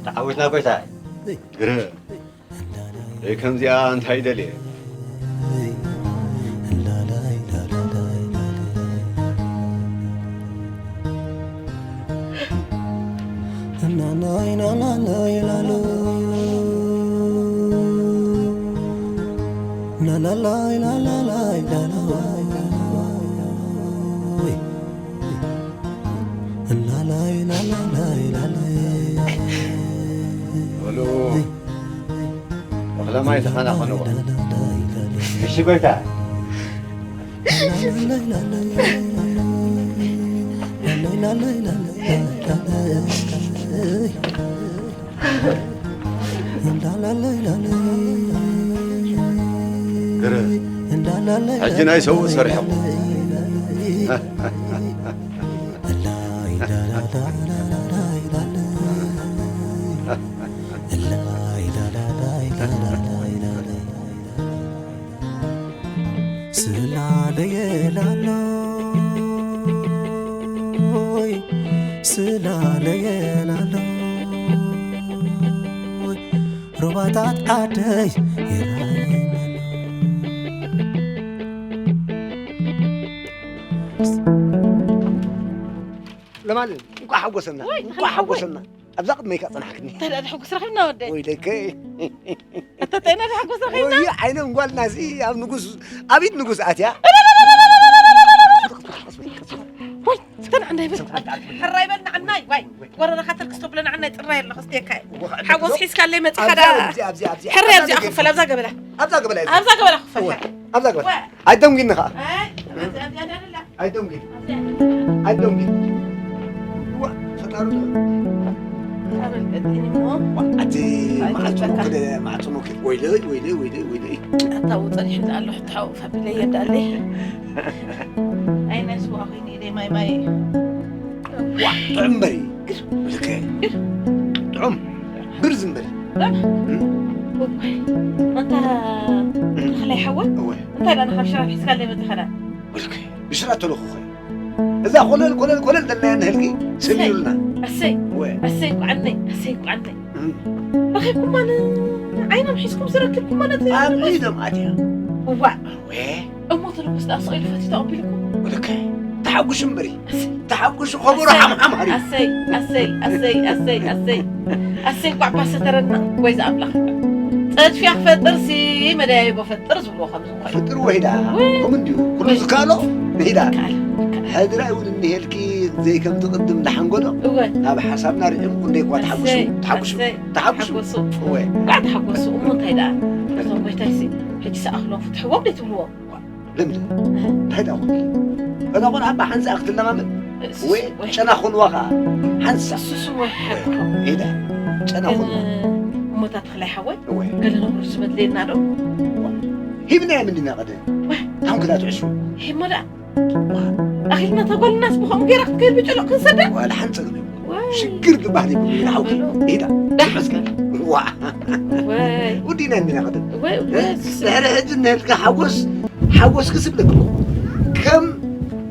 ተዓዊትና ጎይታይ። ግርም። ደይ ከምዚኣ እንታይ ደልየ? በሉ፣ እኽለ ማይ ተኸናኸንዎ። እሺ ጎይታ። ግርም። ሕጂ ናይ ሰብኡ ሰሪሕኹም። ስላለየ ላሎይ፣ ስላለየ ላሎይ፣ ሩባታት ዓደይ ይረኣየኒ ኣሎ። ለማልን እንኳዕ ሓጎሰና፣ ወይ፣ እንኳዕ ሓጎሰና። ኣብዛ ቅድመይካ ጸናሕክኒ። እንታይ ደኣ፣ ሓጎስ ረኺብና ወደይ? ወይ ደከይ። ኣታ፣ እንታይ ደኣ፣ ሓጎስ ረኺብና? ወይ፣ ዓይነ እንጓልና እዚ ኣብ ንጉስ፣ ኣብ ኢድ ንጉስ ኣትያ። ወይ፣ ስተን ዓንዳይ በል። ሕራይ በል ንዓናይ፣ ዋይ። ወረራ ካተል ክስቶ ብለ ንዓናይ ጥራይ ኣለኹ፣ ስተየካ። ሓጎስ ሒዝካለይ መጺኻ ኣብዚኣ፣ ደኣ። ኣብዚኣ፣ ኣብዚኣ፣ ኣብዚኣ። ሕራይ ኣብዚኣ ክፈል፣ ኣብዛ ገበላ። ኣብዛ ገበላ እያ። ኣብዛ ገበላ ክፈል። እወ፣ ኣብዛ ገበላ። እወ። ኣይደንጉኒ ኸዓ። ኣይ፣ ኣብዚኣ፣ ኣብዚኣ፣ ኣብዚኣ፣ ኣብዚኣ። ኣይደንጉ። ኣብዚኣ። ኣይደንጉ። ዋ፣ ፈጣሪ ዶ? ኣበል ቀጢን እሞ። ዋ፣ ኣቲ ማዕጾ ኣይትበካ። ክደ፣ ማዕጾ ክደ። ወይለይ፣ ወይለይ፣ ወይለይ፣ ወይለይ። ኣታ፣ ው ጸኒሑ ኣሎ፣ ሕቶ ሓው ፋሚለይ የዳለይ። ኣይ፣ ናይ ስዋ ኮይኒ ኢለይ ማይ፣ ማይ። ዋ፣ ጥዑም በሪ። ግር። ልከ። ግር። ጥዑም። ግር ዝም በሪ። ጥዑም። እም? እኮይ። ኣታ፣ ተኽላይ ሓወይ? እወ። እንታይ ደኣ፣ ንኻብ ሽራ ሒዝካለይ መጺኻ ደኣ? ወልከ፣ ብሽራ ተለኹ ኸ። እዛ ኮለል፣ ኮለል፣ ኮለል ደላያ ንህልጊ ስሚሩልና። ኣሰይ፣ ወ። ኣሰይ፣ ቋዓነይ፣ ኣሰይ፣ ቋዓነይ። እም። ረኺብኩማ ን-፣ ዓይኖም ሒዝኩም ዝረክብኩማ ነቲ ኣብ ንጉስ። ኢዶም ኣትያ። እዋ። ወ። እሞ እቲ ንጉስ ደኣ ስቕ ኢሉ ፈትዩ ተቐቢልኩም? ወልከ፣ ተሓጉሹ እምበሪ። ኣሰይ። ተሓጉሹ፣ ከበሮ ኣሰይ፣ ሓምሓም ሃሪ። ኣሰይ፣ ኣሰይ፣ ኣሰይ፣ ኣሰይ፣ ኣሰይ። ኣሰይ፣ እንኳዕ ባሰተረና፣ ጎይዛ ኣምላኽ። ጸድፊያ ክፈጥር ሲ መደያይቦ ፈጥር ዝብልዎ ከምዚ እኮ እዩ። ፈጥር ወሂዳ። ወይ። ከምኡ እንድዩ። ኩሉ ወይ። ዝከኣሎ ኢዳ። ይከኣል፣ ይከኣል። ሕድራይ እውን እኒሄልኪ፣ ዘይከምቲ ቅድም ዝሓንጎዶ። እወ። ናብ ሓሳብና ርዒምኩ እንደ እኳ ተሓጉሱ፣ እሰይ፣ ተሓጉሱ፣ እሰይ፣ ተሓጉሱ። ተሓጎሱ። እወ። እንኳዕ ተሓጎሱ። እሞ እንታይ ደኣ? እቶም ጎይታይሲ፣ ሕጂ ሰኣኽሎም ፍትሕዎም ደይ ትብልዎም? ለምለም፣ እንታይ ደኣ ኾንኪ? እዛ ቆልዓ እባ ሓንሳእ ክትለማመድ እሱ ወይ ወይ። ጨና ኾንዋ ኸዓ፣ ሓንሳእ። እሱ፣ እሱ ወይ ሓቅኹም። ኢዳ፣ ጨና ግን፣ ኾንዋ። እሞ እታ ተኽላይ ሓወይ፣ እወ። ገለ ነብሩ ዝመድለየና ዶ? ሂብናዮም እንዲና ቀደም። ወይ። ታንክላ ትዕሱ። ሂሞ ደኣ። ኣኺልና እታ ጓልናስ ብኸምኡ ገይራ ክትከይድ ብጭሉቕ ክንሰዳ? ዋላ ሓንቲ ጸገም የብሉን። ወይ። ሽግር ዝበሃል የብሉን። ኢዳ ሓውኪ። ኣሎ። ኢዳ። ዳሕ። ተመስገን። ዋ። ወይ። ወዲና እንዲና ቀደም። ወይ፣ እ? ወይ፣ እሱ። ድሕሪ ሕጂ እነህልካ ሓጎስ፣ ሓጎስ ክስብለኩም። ከም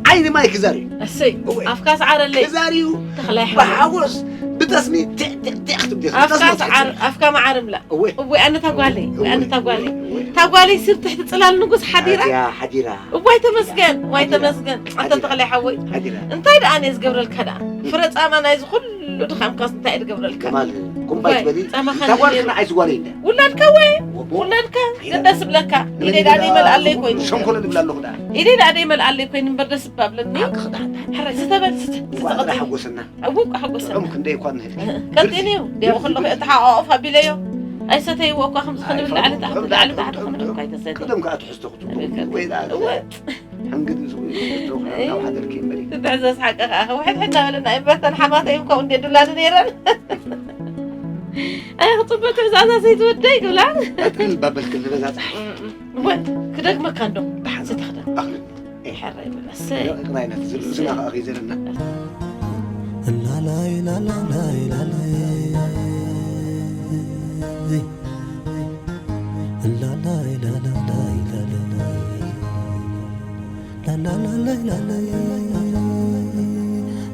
ዓይኒ ማይ ክዛር እዩ። እሰይ። እወ። ኣፍካ ሰዓረለይ። ክዛር እዩ። ተኽላይ ሓወይ። ብሓጎስ፣ ብጠስሚ ቴዕ፣ ቴዕ፣ ቴዕ ክትብል እያ። ኣፍካ ብጠስሚ ሰዓር፣ ትሕቲ ኣፍካ መዓር እምላ። እወ። እወ፣ ኣነ እታ ጓለይ፣ እወ፣ ኣነ እታ ጓለይ። እወ። እታ ጓለይ ስር ትሕቲ ጽላል ንጉስ ሓዲራ። ኣትያ ሓዲራ። እዋይ ተመስገን፣ ዋይ ሓዲራ። ተመስገን። ኣንተ ሓዲራ። ተኽላይ ሓወይ። ሓዲራ። እንታይ ደኣ እየ ዝገብረልካ ደኣ? ፍረ ጻማ ናይዚ ኩሉ ድኻምካስ እንታይ እየ ዝገብረልካ? ከማል፣ ቁምባይ ዋይ፣ ትበሊ? ጻማኻ እታ ጓል እንዲየ። ክና ኣይዝጓለይ እንደ። ውላድካ ወይ? ወቦ። ውላድካ። ሓዲራ። ግን ደስ ብለካ። ንመን ኢደይ ደኣ ይብላ? ደይመልኣለይ ኮይኑ። ሸንኮለል ይብላ ኣለኹ ደኣ። ኢደይ ደኣ ደይመልኣለይ ኮይኑ እምበር ደስ እባ ብለኒ። ሓቅኺ ደኣ፣ ደኣ። ሕራይ፣ ዝተበል፣ ስተ-፣ እውቋ ዝተጸበል። ጥራሕ ሓጎሰና። እውቋ ሓጎሰና። ጥዑም ክንደይ እኳ ንህልኪ። ቀጢን እዩ። ዲያው ከለኹ እየ ተሓቋቑፍ ኣቢለዮ። ኣይሰተይዎ እኳ ከምዚ ክንብል ላዕሊ ታሕቲ፣ ላዕሊ ታሕቲ ክንብል እኳ ኣይተሰተይ። ቀደም ከኣ ትሕዝቶ ክትብሉ። ወይ ደኣ እወ። ሕንግድ ዝኹ-፣ ዝኹ-፣ ናብ ሓደርኪ እምበሪ። ትሕዘዝ ሓቂ ከኣ። ሕድ ሕድ እናበለና እምበር፣ ተን ሓማተይ እኮ እንዴ ዱላኒ ነይረን። ኣይ፣ ክጽበ ትሕዛዛ ዘይትወደይ ክብላ። ቀጥል ባበልክን ንበዛ ጸሓይ። እም፣ እም። እወ፣ ክደግመካ እንዶ። ደሓን። ስትኽደም። ኣኽልን። ሕራይ በል፣ እሰይ። ይቕራይና፣ ዝርእስና ከኣ ከይዘለና። ላላይ፣ ላላይ፣ ላላይ። ላላይ፣ ላላይ፣ ላላይ። ላላይ፣ ላላይ፣ ላላይ።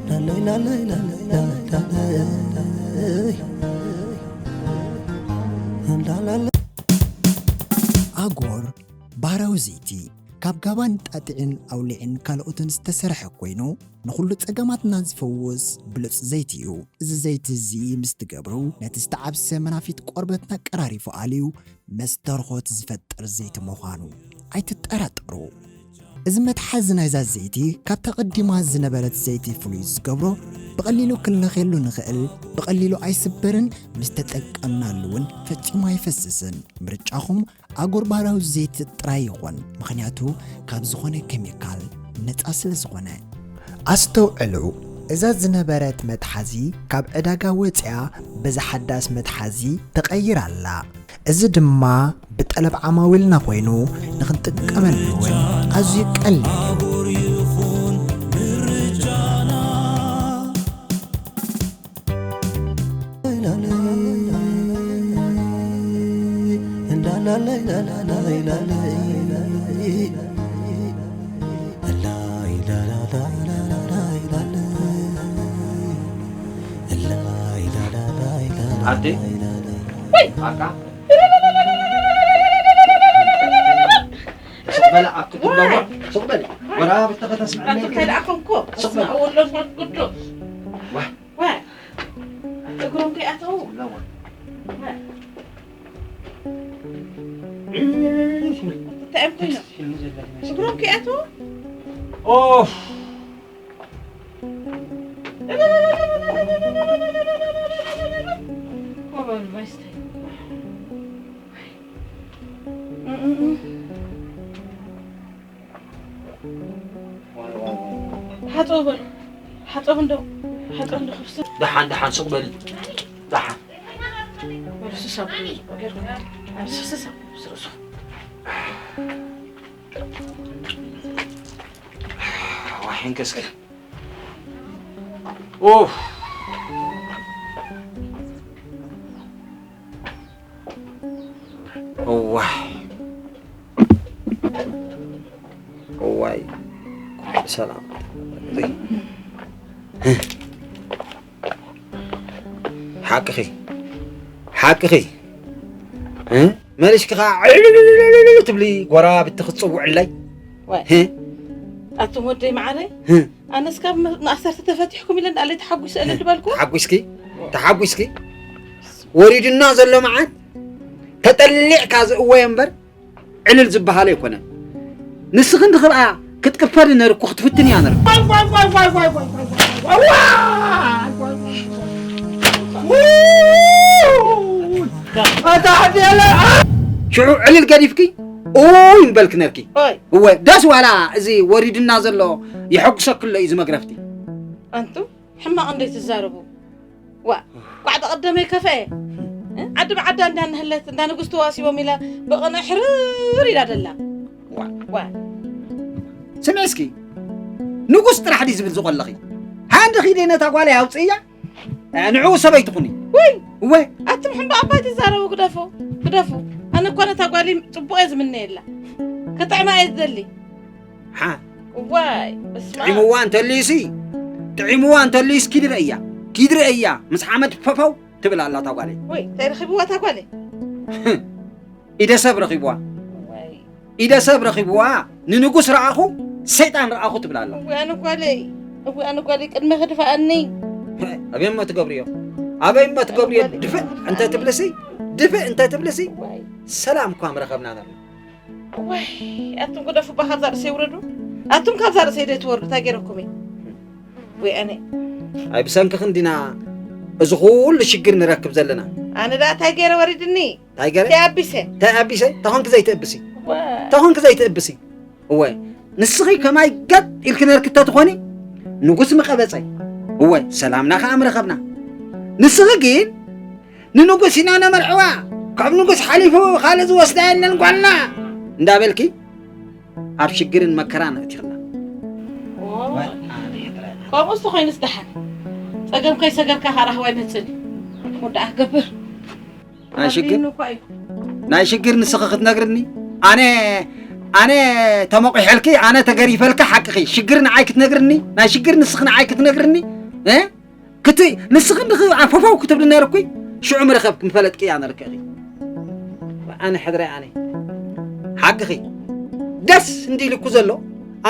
ላላይ፣ ላላይ፣ ላላይ፣ ላላይ። ላላይ። ኣጎር ባህራዊ ዘይቲ ካብ ጋባን ጣጥዕን ኣውሊዕን ካልኦትን ዝተሰርሐ ኮይኑ፣ ንኹሉ ጸገማትና ዝፈውስ ብሉጽ ዘይቲ እዩ። እዚ ዘይቲ እዚ ምስ ትገብሩ፣ ነቲ ዝተዓብሰ መናፊት ቆርበትና ቀራሪፉ ኣልዩ መስተርኾት ዝፈጥር ዘይቲ ምዃኑ ኣይትጠራጠሩ። እዚ መትሓዚ ናይዛ ዘይቲ ካብታ ቀዲማ ዝነበረት ዘይቲ ፍሉይ ዝገብሮ፣ ብቐሊሉ ክንለኽየሉ ንኽእል፣ ብቐሊሉ ኣይስበርን፣ ምስ ተጠቀምናሉ እውን ፈጺሙ ኣይፈስስን። ምርጫኹም ኣጎር ባህላዊ ዘይቲ ጥራይ ይኹን፣ ምኽንያቱ ካብ ዝኾነ ኬሚካል ነጻ ስለ ዝኾነ። ኣስተውዕሉ፣ እዛ ዝነበረት መትሓዚ ካብ ዕዳጋ ወጺኣ በዚ ሓዳስ መትሓዚ ተቐይራ ኣላ። እዚ ድማ ብጠለብ ዓማዊልና ኮይኑ ንኽንጥቀመሉ እውን ኣዝዩ ቀሊል እዩ። ኣዴ፣ ወይ! ኣካ። ሱቕ በላ፣ ኣብቲ ትብሎ፣ ሱቕ በሊ። ወራ ብተኸታስምዐኒ። ኣንተ እንታይ ደኣ ኮንኮ? ሱቕ በሊ። ወሎ፣ ወሎ፣ ጉዱ። ዋ። ዋ። እግሮም ከይኣተዉ። ዋ። እንታይ እዮም ኮይኖም? እግሮም ከይኣተዉ? ኦፍ። ኮበል ማይ ስታይ። ሓፀው በሉ። ሓፀው እንዶ፣ ሓፀው እንዶ ክብስን። ደሓን፣ ደሓን፣ ሱቕ በሊ። ደሓን። በሉ፣ ስሳብ ገርኩ። ኣብ ስሳብ ስርሱ። ዋሒን ከስከ። ኡፍ። እዋይ። እዋይ። ሰላም። ሓቅኺ። ሓቅኺ። እ? መሊስኪ ኸዓ ዕልልልልልል ትብሊ፣ ጎረባብቲ ክትጽውዕለይ። ዋይ። እ? ኣቱም ወደይ መዓረይ፣ እ? ኣነስ ካብ መ-፣ ማእሰርቲ ተፈቲሕኩም ኢለ እንዳለይ ተሓጒሰ እልል በልኩ። ተሓጒስኪ? ተሓጒስኪ? ወሪዱና ዘሎ መዓት ተጠሊዕካ ዝእወዮ እምበር ዕልል ዝበሃል ኣይኮነን። ንስኺ እንድኽርኣ ክትቅፈሪ ነርኩ ክትፍትን እያ ነርኩ። ዋይ፣ ዋይ፣ ዋይ፣ ዋይ፣ ዋይ፣ ዋይ፣ ዋይ፣ ዋይ፣ ዋይ፣ ዋይ፣ ዋይ፣ ዋይ፣ ዋይ። ው! ኣታ ሓዲያለ፣ አ! ሽዑ ዕልል ገዲፍኪ፣ ኡይ ምበልክ ነርኪ። ኦይ። እወ፣ ደስ ዋላ እዚ ወሪድና ዘሎ ይሐጉሰክሎ እዩ ዝመግረፍቲ። ኣንቱ ሕማቕ እንደ ትዛረቡ። ዋ፣ ኳዕ ተቐደመ ይከፈአ። እ? ዓዲ ብዓዳ እንዳ ንህለት፣ እንዳ ንጉስ ተዋሲቦም ኢላ ብቕነ ሕርር ኢላ ደላ። ዋ፣ ዋ። ስምዒ እስኪ፣ ንጉስ ጥራሕ ድዩ ዝብል ዝቖለኺ? ሃንዲ ኺደይ ነታ ጓለይ ኣውፅእያ፣ እ፣ ንዕኡ ሰበይቲ ኩኒ። ውይ! እወ። ኣቱም ሕምባቕ ኣባይ ትዛረቡ፣ ግደፉ፣ ግደፉ። ኣነ እኳ ነታ ጓለይ ፅቡቕ እየ ዝምነየላ። ክጥዕማ እየ ዝደሊ። ሓ? ዋይ፣ በስመ ኣብ። ጥዒምዋ እንተልዩሲ፣ ጥዒምዋ እንተልዩስ ኪዲ ረእያ፣ ኪዲ ረእያ፣ ምስ ሓመድ ፈፈው ትብል ኣላ እታ ጓለይ። ወይ፣ እንታይ ረኺብዋ እታ ጓለይ? ኢደ ሰብ ረኺብዋ። ወይ። ኢደ ሰብ ረኺብዋ፣ ንንጉስ ረኣኹ፣ ሰይጣን ረኣኹ ትብል ኣላ። ወይ፣ ኣነ ጓለይ፣ ወይ፣ ኣነ ጓለይ፣ ቅድሚ ክድፍኣኒ። ኣበይ እሞ ትገብርዮ? ኣበይ እሞ ትገብርዮ? ኣነ ጓለይ። ድፍእ እንተ ትብልሲ፣ ድፍእ እንተ ትብልሲ፣ ወይ። ሰላም እኳ ምረኸብና ነርና። ወይ፣ ኣቱም ግደፉ፣ እባ ካብዛ ርእሰይ ውረዱ። ኣቱም ካብዛ ርእሰይ ዶ ትወርዱ? እንታይ ገይረኩም እየ? ወይ ኣነ። ኣይ፣ ብሰንክኽን ዲና እዚ ኩሉ ሽግር ንረክብ ዘለና? ኣነ ደኣ እንታይ ገይረ ወሪድኒ? እንታይ ገይረ? እንታይ ኣቢሰ? እንታይ ኣቢሰ? ተኾንኪ ዘይትእብሲ? ወይ። ተኾንኪ ዘይትእብሲ? እወ፣ ንስኺ ከማይ ገጥ ኢልኪ ነርኪ ተትኾኒ፣ ንጉስ ምቐበጸ። እወ፣ ሰላምና ከኣ ምረኸብና። ንስኺ ግን ንንጉስ ኢና ነመርዕዋ፣ ካብ ንጉስ ሓሊፉ ካልእ ዝወስዳ የለን ጓልና እንዳበልኪ ኣብ ሽግርን መከራን ኣእቲኽና። ኦ፣ ከምኡስ ተኾይኑስ ደሓን። ጸገም ከይሰገርካ ከኣ ራህዋ ይመጽእ። ወዳኣ ክገብር። ናይ ሽግር፣ ኣቢኑ እኳ እዩ። ናይ ሽግር ንስኺ ክትነግርኒ? ኣነ፣ ኣነ ተመቑሐልኪ፣ ኣነ ተገሪፈልካ ሓቅኺ። ሽግር ንዓይ ክትነግርኒ? ናይ ሽግር ንስኺ ንዓይ ክትነግርኒ? እ? ክቲ-፣ ንስኺ እንድኺ ኣፈፈው ክትብሊ ነርኩይ፣ ሽዑ ምረኸብኪ ምፈለጥኪ እያ ነርክኺ። ኣነ ሕድረ ኣነ። ሓቅኺ። ደስ እንዲልኩ ዘሎ፣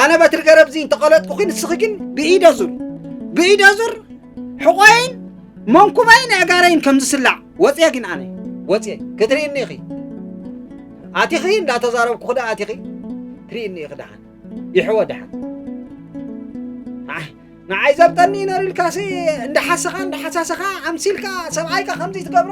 ኣነ በትሪ ገረብ እዚ እንተቐለጥኩኺ፣ ንስኺ ግን ብኢደ ዙር፣ ብኢደ ዙር፣ ሕቖይን መንኩባይን ኣእጋረይን ከም ዝስላዕ ወፅየ ግን ኣነ፣ ወፅየ። ክትርእይኒ ኢኺ። ኣቲኺ እንዳተዛረብኩ ክዳ ኣቲኺ፣ ትርእይኒ ኢኺ ደሓን። ይሕወ ደሓን። ኣይ፣ ንዓይ ዘብጠኒ ነሩ ኢልካሲ፣ እንዳሓሰኻ፣ እንዳሓሳሰኻ፣ ኣምሲልካ፣ ሰብኣይካ ከምዚ ትገብሮ?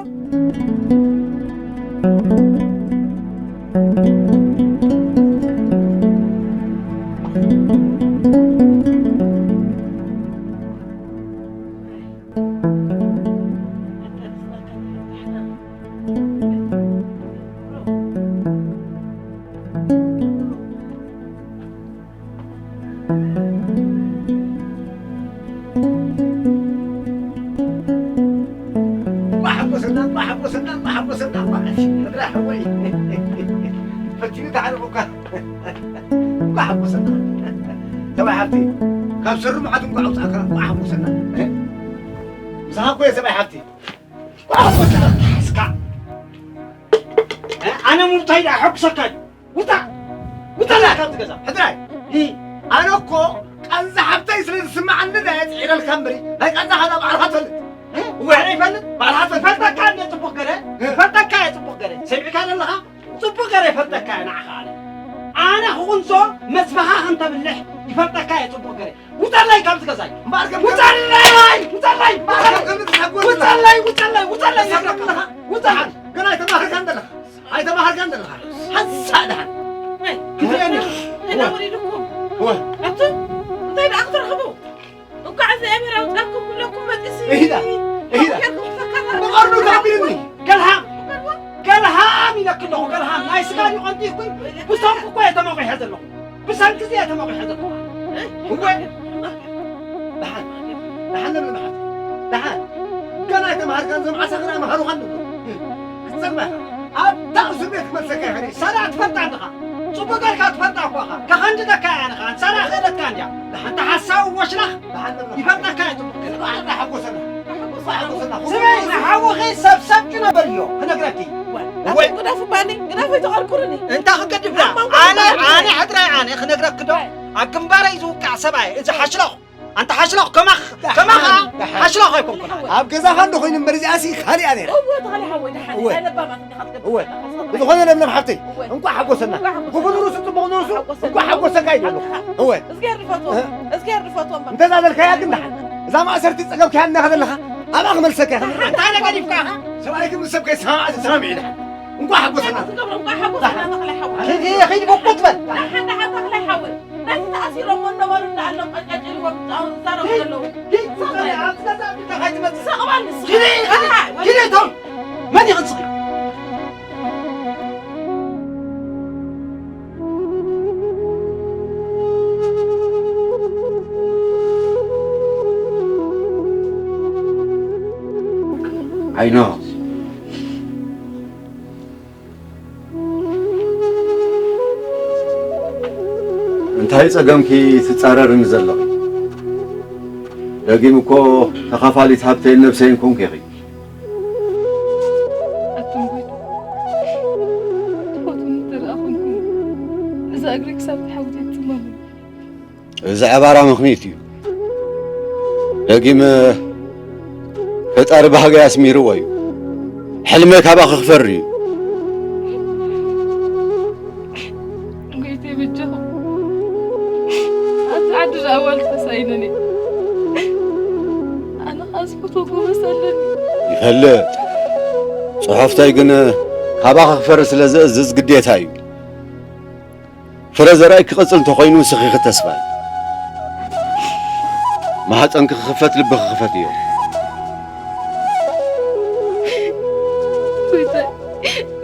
ማሕጎሰና፣ ማሕጎሰና፣ ማሕጎሰና፣ ማሕጎሰና፣ ምድራ ሓወይ። ፈቲኑ ተዓሪቑካ። እንኳዕ ሓጎሰና። ሰብኣይ ሓብቲ፣ ካብ ሰሩ መዓት እንኳዕ ኣውፃእካ፣ እንኳዕ ሓጎሰና። ምሳኻ እኮ እየ ሰብኣይ ሓብቲ። እንኳዕ ሓጎሰና። እስካ። ኣነ ሙብታይ ደኣ ሓጉሰካ እዩ። ውፃእ! ውፃእ! ውፃእ ካብዚ ገዛ! ሕድራይ! እ። ኣነ እኮ ቃንዛ ሓብተይ ስለ ዝስምዓኒ ድየ ፅዒረልካ እምበሪ፣ ናይ ቃንዛኻ ዳ ባዕልኻ ትፈልጥ። እ? እወ፣ ኣነ ይፈልጥ? ባዕልኻ ትፈልጥ። ይፈልጠካ እንደ ፅቡቕ ገለ፣ እ። ይፈልጠካ እየ ፅቡቕ ገለ። ሰሚዕካ ዘለኻ? ፅቡቕ ገለ ይፈልጠካ እየ ንዓኻ ኣነ። ኣነ ክቕንዞ መስባኻ ከም ተብልሕ ይፈልጠካ እየ ፅቡቕ ገለ። ውፃለይ ካብዚ ገዛይ! እምበኣር ከም ውፃለይ! ውፃለይ! እምበኣር ከም ከምዚ ትሓጎስ ውፃለይ! ውፃለይ! ውፃለይ! ውፃለይ! ውፃለይ! ገና ኣይተማሃርካን ዘለኻ። ኣይተማሃርካን ዘለኻ። ሓንሳእ ደሓን። ወይ፣ ክትርእየኒ። እንታይ ወሪድኩም? ወ። ኣቱም፣ እንታይ ደኣ ክትረኽቡ? እንኳዕ እግዚኣብሔር ኣውጻእኩም ኩለኩም መጥሲ። እሂዳ፣ እሂዳ። ጌርኩም ተካራ። ብቐርኑ ተቐቢልኒ። ገልሃም። ገልሃም ኢለኪ ኣለኹ፣ ገልሃም። ናይ ስጋ ድዩ ቀንጢኩኝ? ብሰንኩ እኮ እየ ተመቒሐ ዘለኹ። ብሰንኪ እዚ እየ ተመቒሐ ዘለኹ። እወ። ደሓን፣ ደሓን ነብሪ መሓት። ደሓን። ገና ኣይተማሃርካን፣ እዞም ዓሳኽር ኣይመሃሩኻን ኣለዉ። ክትሰግባ ኢኻ። ኣብታ እስር ቤት ክመልሰካ ይኽእል እየ። ሳላ ትፈልጣ ኣለኻ። ጽቡቕ ጌርካ ትፈልጣ እኮ ኢኻ። ከኸንድደካ እየ ኣነ ኸኣ። ሳላ ክእለካ እንድያ። ደሓን። ኣንታ ሓሳዊ ወሽላኽ። ደሓን ነብሪ መሓት። ይፈልጠካ እየ ጽቡቕ ጌርካ። ደሓን፣ ደሓን ሓጎሰና። ስመይ፣ ንሓውኺ ሰብሰብ ጭኖ በልዮ፣ ክነግረኪ። ወይ። ኣቱም ግደፉ ባኒ፣ ግደፉ ይተቐርቁሩኒ። እንታይ ክገድፍ ደኣ? ኣብ መንጎ ኣነ፣ ግንባር ኣነ ሕድራይ ኣነ ክነግረኪ ዶ? ኣብ ግንባረይ ዝውቃዕ ሰብኣይ፣ እዚ ሓሽሎኽ፣ ኣንታ ሓሽላኽ ከማኽ፣ ከማኻ ሓሽላኽ ኣይኮንኩን። ኣብ ገዛኻ እንዶ ኮይኑ እምበር እዚኣሲ ካሊኣ ነይራ። እወ፣ ተኻሊ ሓወይ፣ ደሓን እወ። እያ፣ ለባማት እንዲኻ ትገብር እወ። ዘለኻ፣ ሰብኣይ። ብዝኾነ ለምለም ሓብተይ፣ እወ። እንኳዕ ሓጎሰና። እንኳዕ ሓጎሰና። ክፉእ ንርእሱ፣ ጽቡቕ ንርእሱ፣ ሓጎሰና። እንኳዕ ሓጎሰካ ኢለ ኣለኹ። እወ። እዝግሄር ይፈትዎ፣ እህ። እዝግሄር ይፈትዎ እምበር። እንተዛ በልካያ ግን ደሓን። እዛ ማእሰርቲ ጸገብካያ እናኸደለኻ፣ ኣብኣ ክመልሰካ እየ። እንታይ ነገር ይፍካኻ? ሰብኣይኪ ምስ ሰብ ከይሰማማዕ ተሰማሚዑ ደሓን። እንኳዕ ሓጎሰና። እንታይ ትገብሮ? እንኳዕ ሓጎሰና፣ ተኽለ ሓወይ። ኪዲ፣ ኪዲ፣ ብቁጥ በል። ደሓን፣ ደሓን፣ ተኽለ ሓወይ። ነቲ ተኣሲሮሞ እናበሉ እንዳኣሎም ቀጫጭልዎም ዝዛረቡ ዘለዉ። ኪዲ፣ ኪዲ፣ ሰቕ በል። ኣብ ገዛ ቢልካ ከይትመጽእ። ሰቕ በል ንስኻ። ኪዲ፣ ኪዲ፣ ኣይ፣ ኪዲ፣ ቶም። መን ይኽንስኺ? ዓይኖ። እንታይ ጸገምኪ ትጻረርኒ ዘለኺ? ደጊም እኮ ተኻፋሊት ሃብተይን ነብሰይን ኮንኪ ኢኺ። ኣቱም ጎይታ፣ ትፈትዉኒ እንተ ደኣ ኾንኩም፣ እዛ እግረይ ክሳብ ትሓውት ኣይትጽመሙኒ። እዚ ዕባራ ምኽኒት እዩ። ደጊም ፈጣሪ ባህገይ ኣስሚርዎ እዩ። ሕልመይ ካባኺ ክፈሪ እዩ። ጎይተይ በጃኹም። ኣብቲ ዓዲ ደኣ ኣዋልድ ተሳኢነን እየን። ኣነ ኸኣ ዝፈትዎ ጎበዝ ኣለኒ። ይፈልጥ። ጽሑፍተይ ግን ካባኺ ክፈሪ ስለ ዝእዝዝ ግዴታ እዩ። ፍረ ዘርኣይ ክቕጽል እንተኾይኑ ንስኺ ክተስፋይ። ማህጸንኪ ክኽፈት ልብኺ ክፈትዮ። ጎይታይ፣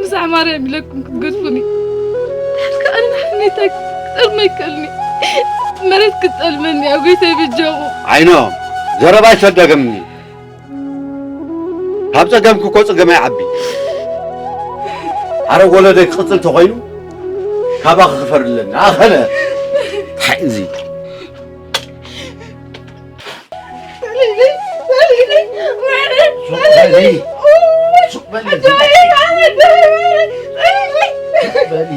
ምሳሕ ማርያም ኢለኩም ክትገድፉኒ። ድሓር ከኣ ንሓመይታይ ክጠልሞ ኣይክእልኒ። መሬት ክትጠልመኒ እያ፣ ጎይታይ በጃኹም። ዓይኖ፣ ዘረባ ኣይተደገምኒ። ካብ ጸገምኪ እኮ ጸገም ኣይዓቢ። ሓረግ ወለደይ ክቕጽል ተኾይኑ ካባኺ ክፈሪ ኣለኒ። ኣኸለ። እንታይ እዚ? ሱቕ በሊ። ሱቕ በሊ። ሱቕ በሊ።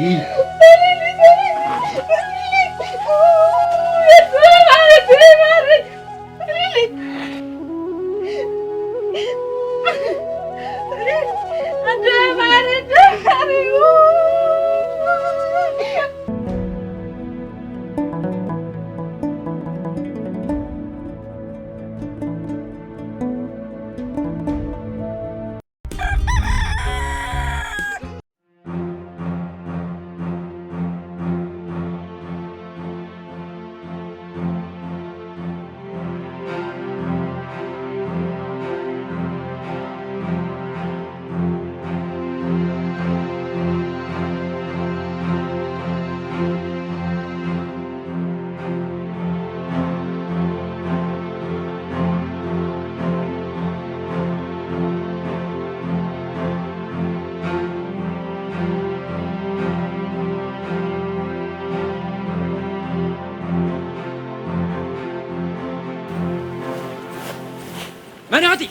መን ኢኹቲ?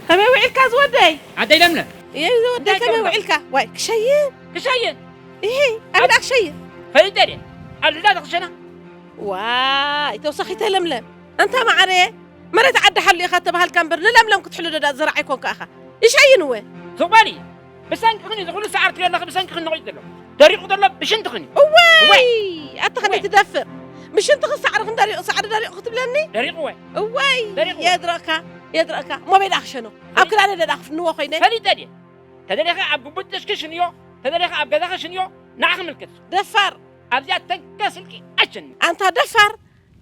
ከመይ ውዒልካ ዝወደይ? ኣደይ ለምለም። እየ ዝወደይ፣ እንታይ ከመይ ገብራ? ውዒልካ? ዋይ፣ ክሸይን። ክሸይን? እሂ፣ ኣበይ ደኣ ክሸይን? ፈሊጠ ድየ? ኣብ ልዳ ተኽሸና? ዋይ፣ ተውሳኺተ ለምለም። ኣንታ መዓረየ፣ መሬት ዓዲ ሓሉ ኢኻ ተባሃልካ እምበር፣ ንለምለም ክትሕሉ ዶ ደኣ ዝራዓይ ኮንካ ኢኻ። ይሸይን እወ። ሱቕ በሊ። ብሰንክኽን እዩ፣ እዚ ኩሉ ሰዓር ትሪኦ ኣለኺ፣ ብሰንክኽን ነቒጹ ዘሎ። ደሪቑ ዘሎ ብሽንትኽን እዩ። እወይ! እወይ! ኣታ ከመይ እወይ! ትደፍር? ብሽንትኺ ሳዕርኽን ደሪቑ፣ ሳዕሪ ደሪቑ ክትብለኒ? ደሪቑ እወ። እወይ! ደሪቑ እወ። የድረቕካ፣ የድረቕካ። እሞ በይ ደኣ ክሸኖ። ኣብ ፈሊ- ክዳነ ደኣ ክፍንዎ ኮይነ። ፈሊጠ ድየ? ተደሊኻ ኣብ ግቡጥ ጥሽኪ ሽንዮ፣ ተደሊኻ ኣብ ገዛኺ ሽንዮ፣ ንዓኺ ምልክት። ደፋር። ኣብዚኣ ተንከስ ኢልኪ ኣይሸኒ። ኣንታ ደፋር፣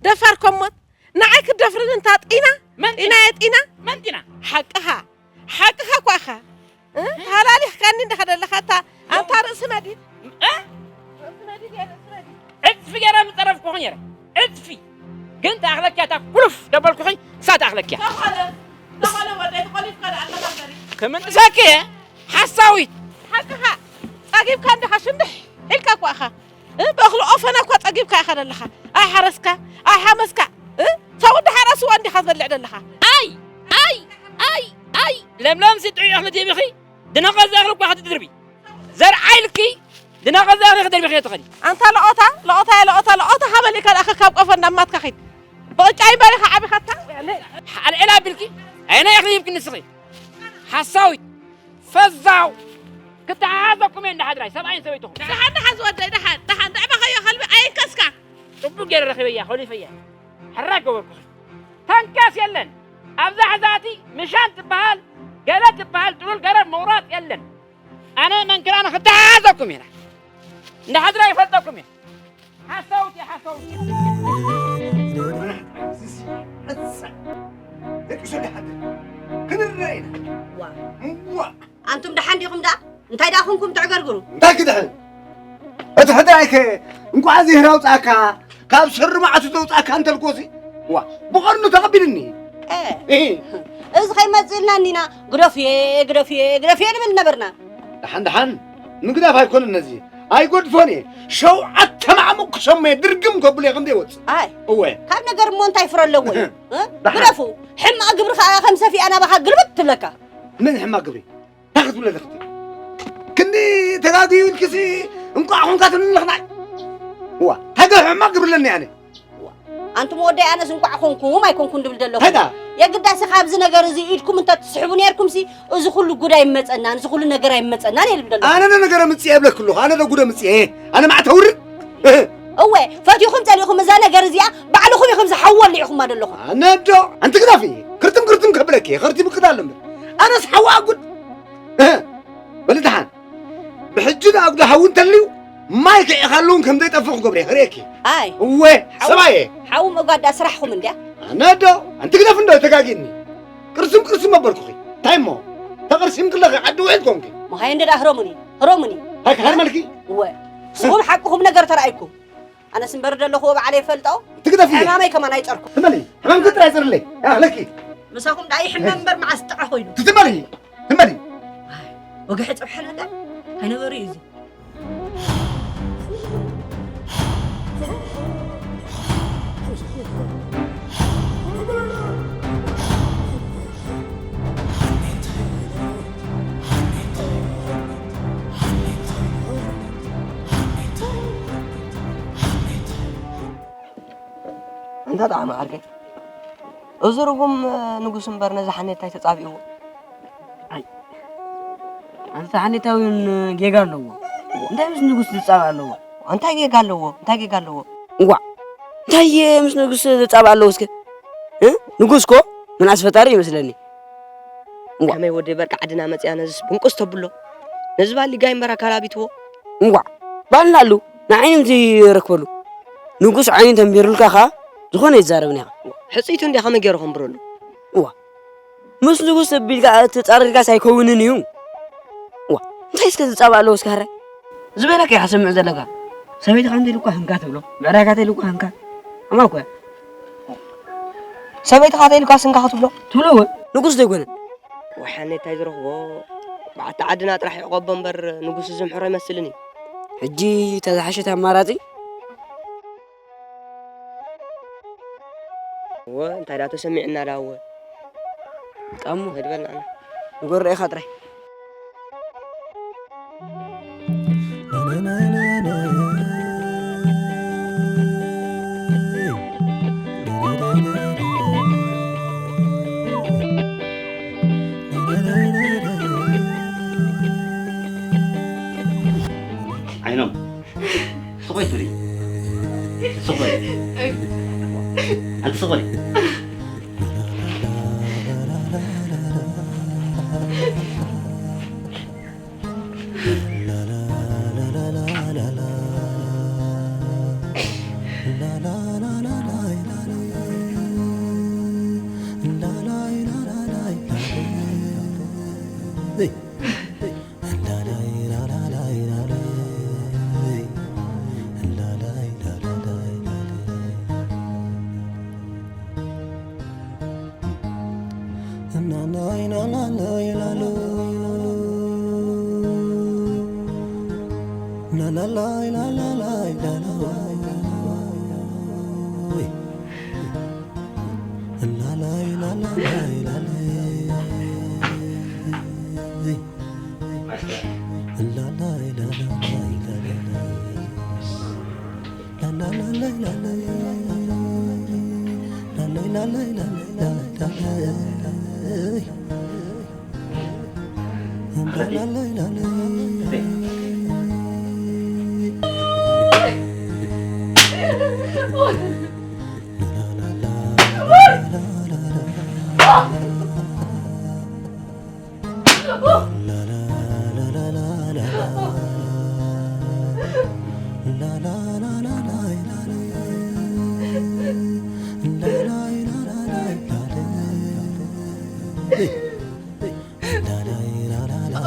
ደፋር ኮሞት። ንዓይ ክትደፍርኒ እንታ ጢና? መን ጢና? ጢና እየ ጢና? መን ጢና? ሓቅኻ። ሓቅኻ እኳ ኢኻ። እ? ተሃላሊኽካኒ እንዲኻ ዘለኻ፣ እታ፣ ኣንታ ርእሲ መዲድ። እ? ርእሲ መዲድ እየ፣ ርእሲ መዲድ። ዕጽፊ ገይረ ምጸረፍኩኺ ነይረ። ዕጽፊ። ግን ተኣኽለኪ እታ ኩሉፍ ደበልኩኺ፣ ንሳ ተኣኽለኪ እያ። ተኾነ፣ ተኾነ ወደይ፣ ተኾሊፍካ ደኣ ኣለኻ እምበሪ። ክምንጥሰኪ እየ፣ ሓሳዊት። ሓቅኻ። ጸጊብካ እንዲኻ ሽንድሕ ኢልካ እኳ ኢኻ። እ፣ ብእኽሊ ኦፈና እኳ ጸጊብካ ኢኻ ዘለኻ። ኣይሓረስካ፣ ኣይሓመስካ። እ፣ ሰው እንዳ ሓረስዎ እንዲኻ ትበልዕ ዘለኻ። ኣይ፣ ኣይ፣ ኣይ፣ ኣይ፣ ለምለምሲ ጥዑይ እኽሊ ዲቢኺ፣ ድነቐ ዘእኽሊ እኳ ክትድርቢ። ዘርዓ ኢልኪ፣ ድነቐ ዘእኽሊ ክደርቢኺ ትኽእሊ። ኣንታ ለኦታ፣ ለኦታ፣ ለኦታ፣ ለኦታ ሃበል ኢልካ ደኣ ካብ ቆፎ እንዳማትካ ኺድ። ብቕጫ ይበልኻ ዓቢኻታ። ኣልዕል ኣቢልኪ፣ ኣየናይ ኢኺ ሂብኪ ንስኺ? ሓሳዊት፣ ፈዛው፣ ክተሓሓዘኩም እየ እንዳ ሓድራይ፣ ሰብኣይን ሰበይትኹም። ደሓን፣ ደሓን ዝወደይ፣ ደሓን፣ ደሓን፣ ዘዕበኻዮ ከልቢ ኣይንከስካ። ጽቡቕ ገይረ ረኺበያ፣ ኮሊፈያ። ሕራይ ገበርኩኺ። ተንከስ የለን። ኣብዛ ሕዛቲ ምሻን ትበሃል፣ ገለ ትበሃል፣ ጥሉል ገረብ ምቑራጽ የለን። ኣነ መንክር ኣነ ክተሓሓዘኩም ኢና። እንዳ ሓድራይ ይፈልጠኩም እየ። ሓሳውቲ፣ ሓሳውቲ። ደቂ ሰው ይሓድር። ክንረአ ኢና። ዋ። ዋ። ኣንቱም ደሓን ዲኹም ደኣ? እንታይ ደኣ ኹንኩም ትዕገርግሩ? እንታይ ክድሕን? እቲ ሕድራይከ እንቋዕ ዚህር ኣውጻእካ፣ ካብ ስሪ መዓቱ ዘውጻእካ እንተልኮሲ፣ ዋ፣ ብቐርኑ ተቐቢልኒ። ኤ፣ እ። እዚ ኸይመጽእልና እኒና፣ ግደፍየ፣ ግደፍየ፣ ግደፍየ ንብል ነበርና። ደሓን ደሓን፣ ምግዳፍ ኣይኮነን ነዚ። ኣይጎድፎን እየ። ሸውዓተ ማዕሙቕ ክሰሞ እየ፣ ድርግም ከብሎ እየ ከም ዘይወጽእ። ኣይ፣ እወ። ካብ ነገር እሞ እንታይ ፍረ ኣለዎ እዩ? እ? ደሓን። ግደፉ። ሕማቕ ግብሪ ኸኣ ከም ሰፊኣ ናባኻ ግልብጥ ትብለካ። መን ሕማቕ ግብሪ? እንታይ ክትብለ ኣለኽቲ? ክንዲ ተጋግዩ ኢልክሲ እንቋዕ ኾንካ ትብልኒ ኣለኽናይ። እዋ፣ እንታይ ገለ ሕማቕ ግብሪ ኣለኒ ኣነ? ኣንቱም ወደይ ኣነስ እንቋዕ ኾንኩም ኣይኮንኩን ድብል ዘለኹ። እንታይ ደኣ? የግዳሲ ካብዚ ነገር እዚ ኢድኩም እንተ ትስሕቡ ነርኩምሲ፣ እዚ ኩሉ ጉድ ኣይመጸናን፣ እዚ ኩሉ ነገር ኣይመጸናን እየ ድብል ዘለኹ። ኣነ ዶ ነገር ምጽእ እብለኪ ኣለኹ? ኣነ ዶ ጉድ ምጽእ? ኣነ ማዕተ ውርድ? እወ፣ ፈቲኹም ጸሊእኹም እዛ ነገር እዚኣ ባዕልኹም ኢኹም ዝሓወ ወሊዕኹማ ዘለኹም። ኣነ ዶ? ኣንቲ ግዳፊ፣ ክርትም ክርትም ከብለኪ፣ ክርትም ክዳሎ እምበር። ኣነስ ሓዋ ጉድ። እህ፣ በሊ ደሓን። ብሕጂ ደኣ ኣጉዶ ሃዊ እንተልዩ፣ ማይ ክዕኻሉ እውን ከም ዘይጠፍእ ክገብረ እየ፣ ክርእየኪ። ኣይ። እወ፣ ሓው-፣ ሰብኣየ። ሓው መጓዳ ስራሕኹም እንድያ። ኣነ ዶ? ኣንቲ ግደፍ እንዶ ተጋጊኒ። ቅርስም ቅርስም ኣበልኩኺ። እንታይ እሞ? ተቐርሲም ክለኺ ዓዲ ውዒል ኮንኪ። መሃይ እንደ ደኣ ህረሙኒ፣ ህረሙኒ። ሃይ ክሃርመልኪ? እወ። ንስኹም ሓቅኹም ነገር ተራእይኩም። ኣነስ እምበር ደለኹዎ ባዕለይ ይፈልጦ። ትግደፍዮ። ዕማመይ ከማን ኣይጸርኩ። ትመሊ። ሕማምኪ ጥራይ ጽርለይ። ኣኽለኪ። ምሳኹም ደኣ ይሕመም እምበር መዓስ ጥዑይ ኮይኑ። ትመሊ። ትመሊ። ወግሐ ጸብሐ ነገር ኣይነበሩ እዩ እዚ። ኣንታ ደኣ መዓርከይ፣ እዚ ርጉም ንጉስ እምበር ነዚ ሓኔታይ ተጻቢእዎ። ኣይ፣ ኣንታ ሓኔታይ እውን ጌጋ ኣለዎ። እንታይ ምስ ንጉስ ዝጻባእ ኣለዎ? እንታይ ጌጋ ኣለዎ? እንታይ ጌጋ ኣለዎ? እንቋዕ፣ እንታይ ምስ ንጉስ ዝጻባእ ኣለዎ እስከ? እ? ንጉስ እኮ ምንኣስ ፈጣሪ ይመስለኒ። እንቋዕ። ከመይ ወዲ በርካ ዓድና መጽያ ነዝስ ብንቁስ ተብሎ? ነዚ ባሊ ጋይ እምበር ኣካላቢትዎ? እንቋዕ፣ ባልና ኣሉ ንዓይኒ ምዚ ረክበሉ። ንጉስ ዓይኒ ተንቢሩልካ ኸኣ ዝኾነ ይዛረብን ኢኻ። ሕጽይቱ እንድያ ከመይ ገይሩ ከንብረሉ? እዋ፣ ምስ ንጉስ ኣቢልካ ተጻሪርካስ ኣይከውንን እዩ። እዋ፣ እንታይ እስከ ዝጻባእ ኣለዎ እስከ ሃራይ? ዝበለካ ኢኻ ሰምዕ ዘለካ። ሰበይትኻ እንተ ኢልኳ ህንካ ትብሎ፣ ብዕራይካ እንተ ኢልኳ ህንካ። ኣማ እኮ እያ። ሰበይትኻ እንተ ኢልኳ ስንካ ክትብሎ? ትብሎ እውን ንጉስ ዘይኮነ። ወሓኔ እንታይ ዝረኽቦ? በዓቲ ዓድና ጥራሕ ይዕቆቦ እምበር ንጉስ ዝምሕሮ ኣይመስልን እዩ። ሕጂ እታ ዝሓሸት ኣማራጺ? እወ፣ እንታይ ደኣ ተሰሚዕና ደኣ እወ? ጣሙ። ንገድ በልና ኣና። ንገር ርኤኻ ጥራይ። ዓይኖም፣ ስቕ በይ ትብሊ። ስቕ በይ። ኣንቲ ስቕ በሊ።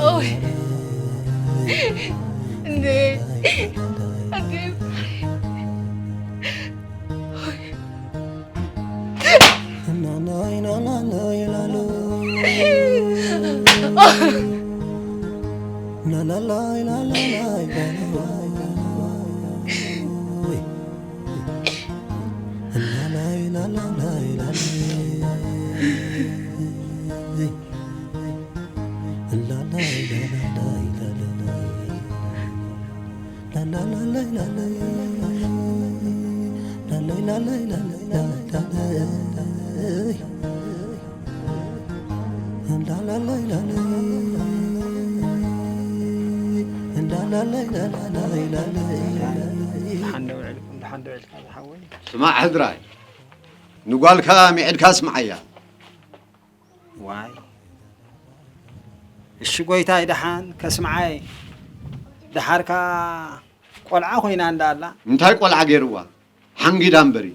ኦይ፣ እንዴ፣ ኣዴ። ደሓን ዶ ውዒልኩም? ደሓን ዶ ውዒልካ ዝሓወይ? ስማዕ ሕድራይ፣ ንጓልካ ሚዕድካ ስምዓያ። ዋይ፣ እሺ ጎይታይ፣ ደሓን ከስምዓይ። ደሓርካ ቆልዓ ኮይና እንዳ ኣላ። እንታይ ቆልዓ ገይርዋ? ሓንጊዳ እምበሪ።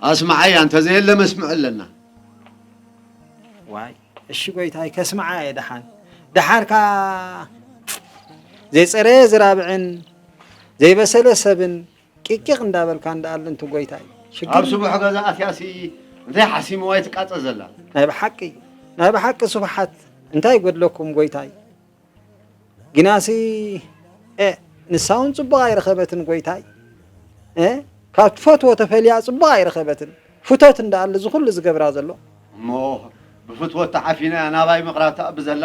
ኣስምዓያ፣ እንተዘየለ መስምዕ ኣለና። ዋይ፣ እሺ ጎይታይ፣ ከስምዓ እየ ደሓን። ደሓርካ ዘይጸረየ ዝራብዕን ዘይበሰለ ሰብን ቂቂቕ እንዳበልካ እንዳኣለ እንቱ ጎይታይ። ሽግር ኣብ ስቡሕ ገዛ ኣትያሲ እንታይ ሓሲምዋ ትቃጸ ዘላ? ናይ ብሓቂ፣ ናይ ብሓቂ ስቡሓት እንታይ ይጎድለኩም ጎይታይ? ግናሲ፣ ኤ፣ ንሳ እውን ጽቡቕ ኣይረኸበትን ጎይታይ። ኤ፣ ካብ ትፈትዎ ተፈልያ ጽቡቕ ኣይረኸበትን። ፍቶት እንዳኣለ እዚ ኩሉ ዝገብራ ዘሎ። እሞ ብፍትወት ተዓፊና ናባይ ምቕራብ ትኣቢ ዘላ?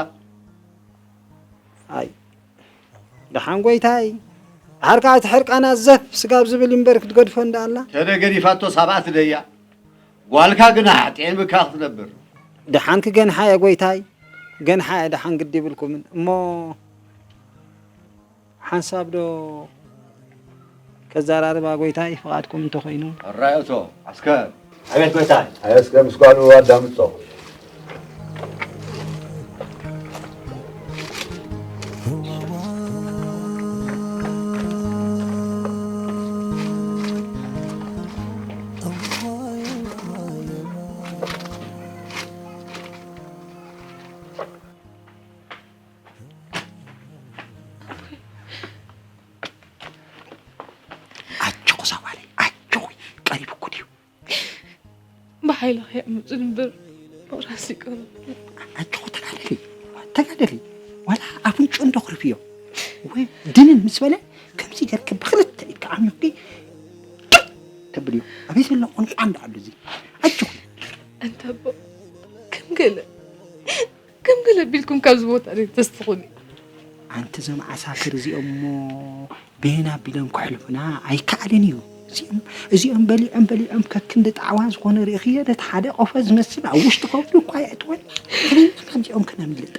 ኣይ፣ ደሓን ጎይታይ፣ ድሓር ከኣ እቲ ሕርቃና ዘፍ ስጋብ ዝብል እምበር ክትገድፎ እንዳኣላ። ተደገዲፋቶ ሳብኣ ትደያ። ጓልካ ግና ኣዕጢዕምካ ክትነብር። ደሓን ክገንሓ እየ ጎይታይ፣ ክገንሓ እየ፣ ደሓን ግዲ ይብልኩምን። እሞ ሓንሳብ ዶ ከዘራርባ ጎይታይ፣ ፍቓድኩም እንተኾይኑ? ኣራዮቶ፣ ዓስከር። ኣቤት ጎይታይ። ኣየ እስከ ምስ ጓሉ ኣዳምጾ። ኣጆኺ ሳዋለይ፣ ኣጆኺ፣ ቀሪቡ እኮ ድዩ? ብሓይልኺ የምፅእ እምበር ምቕራስ ይቀርብ። ኣጆኺ ተጋደሊ፣ ተጋደሊ። ዋላ ኣፍንጭኡ እንዶ ክርፍዮ። ወይ ድንን ምስ በለ ከምዚ ገርኪ ብኽልተ ኢድኪ ዓሚቕኪ ጭቅ ተብልዮ። ኣበይ ዘሎ ቋንቋ እንዳ ኣሎ እዚ? ኣጆኺ። ኣንታ ኣቦ፣ ከም ገለ፣ ከም ገለ ኣቢልኩም ካብዚ ቦታ ዶ ተስትኹኒ? ኣንቲ እዞም ዓሳክር እዚኦም እሞ በየን ኣቢሎም ከሕልፉና ኣይከኣልን እዩ። እዚኦም፣ እዚኦም በሊዖም በሊዖም ከክንዲ ጣዕዋ ዝኾነ ርኢኽዮ ዶ? እቲ ሓደ ቆፎ ዝመስል ኣብ ውሽጢ ከብዱ እኳ የእትወን። ከመይ ኢልና ካብዚኦም ከነምልጥ?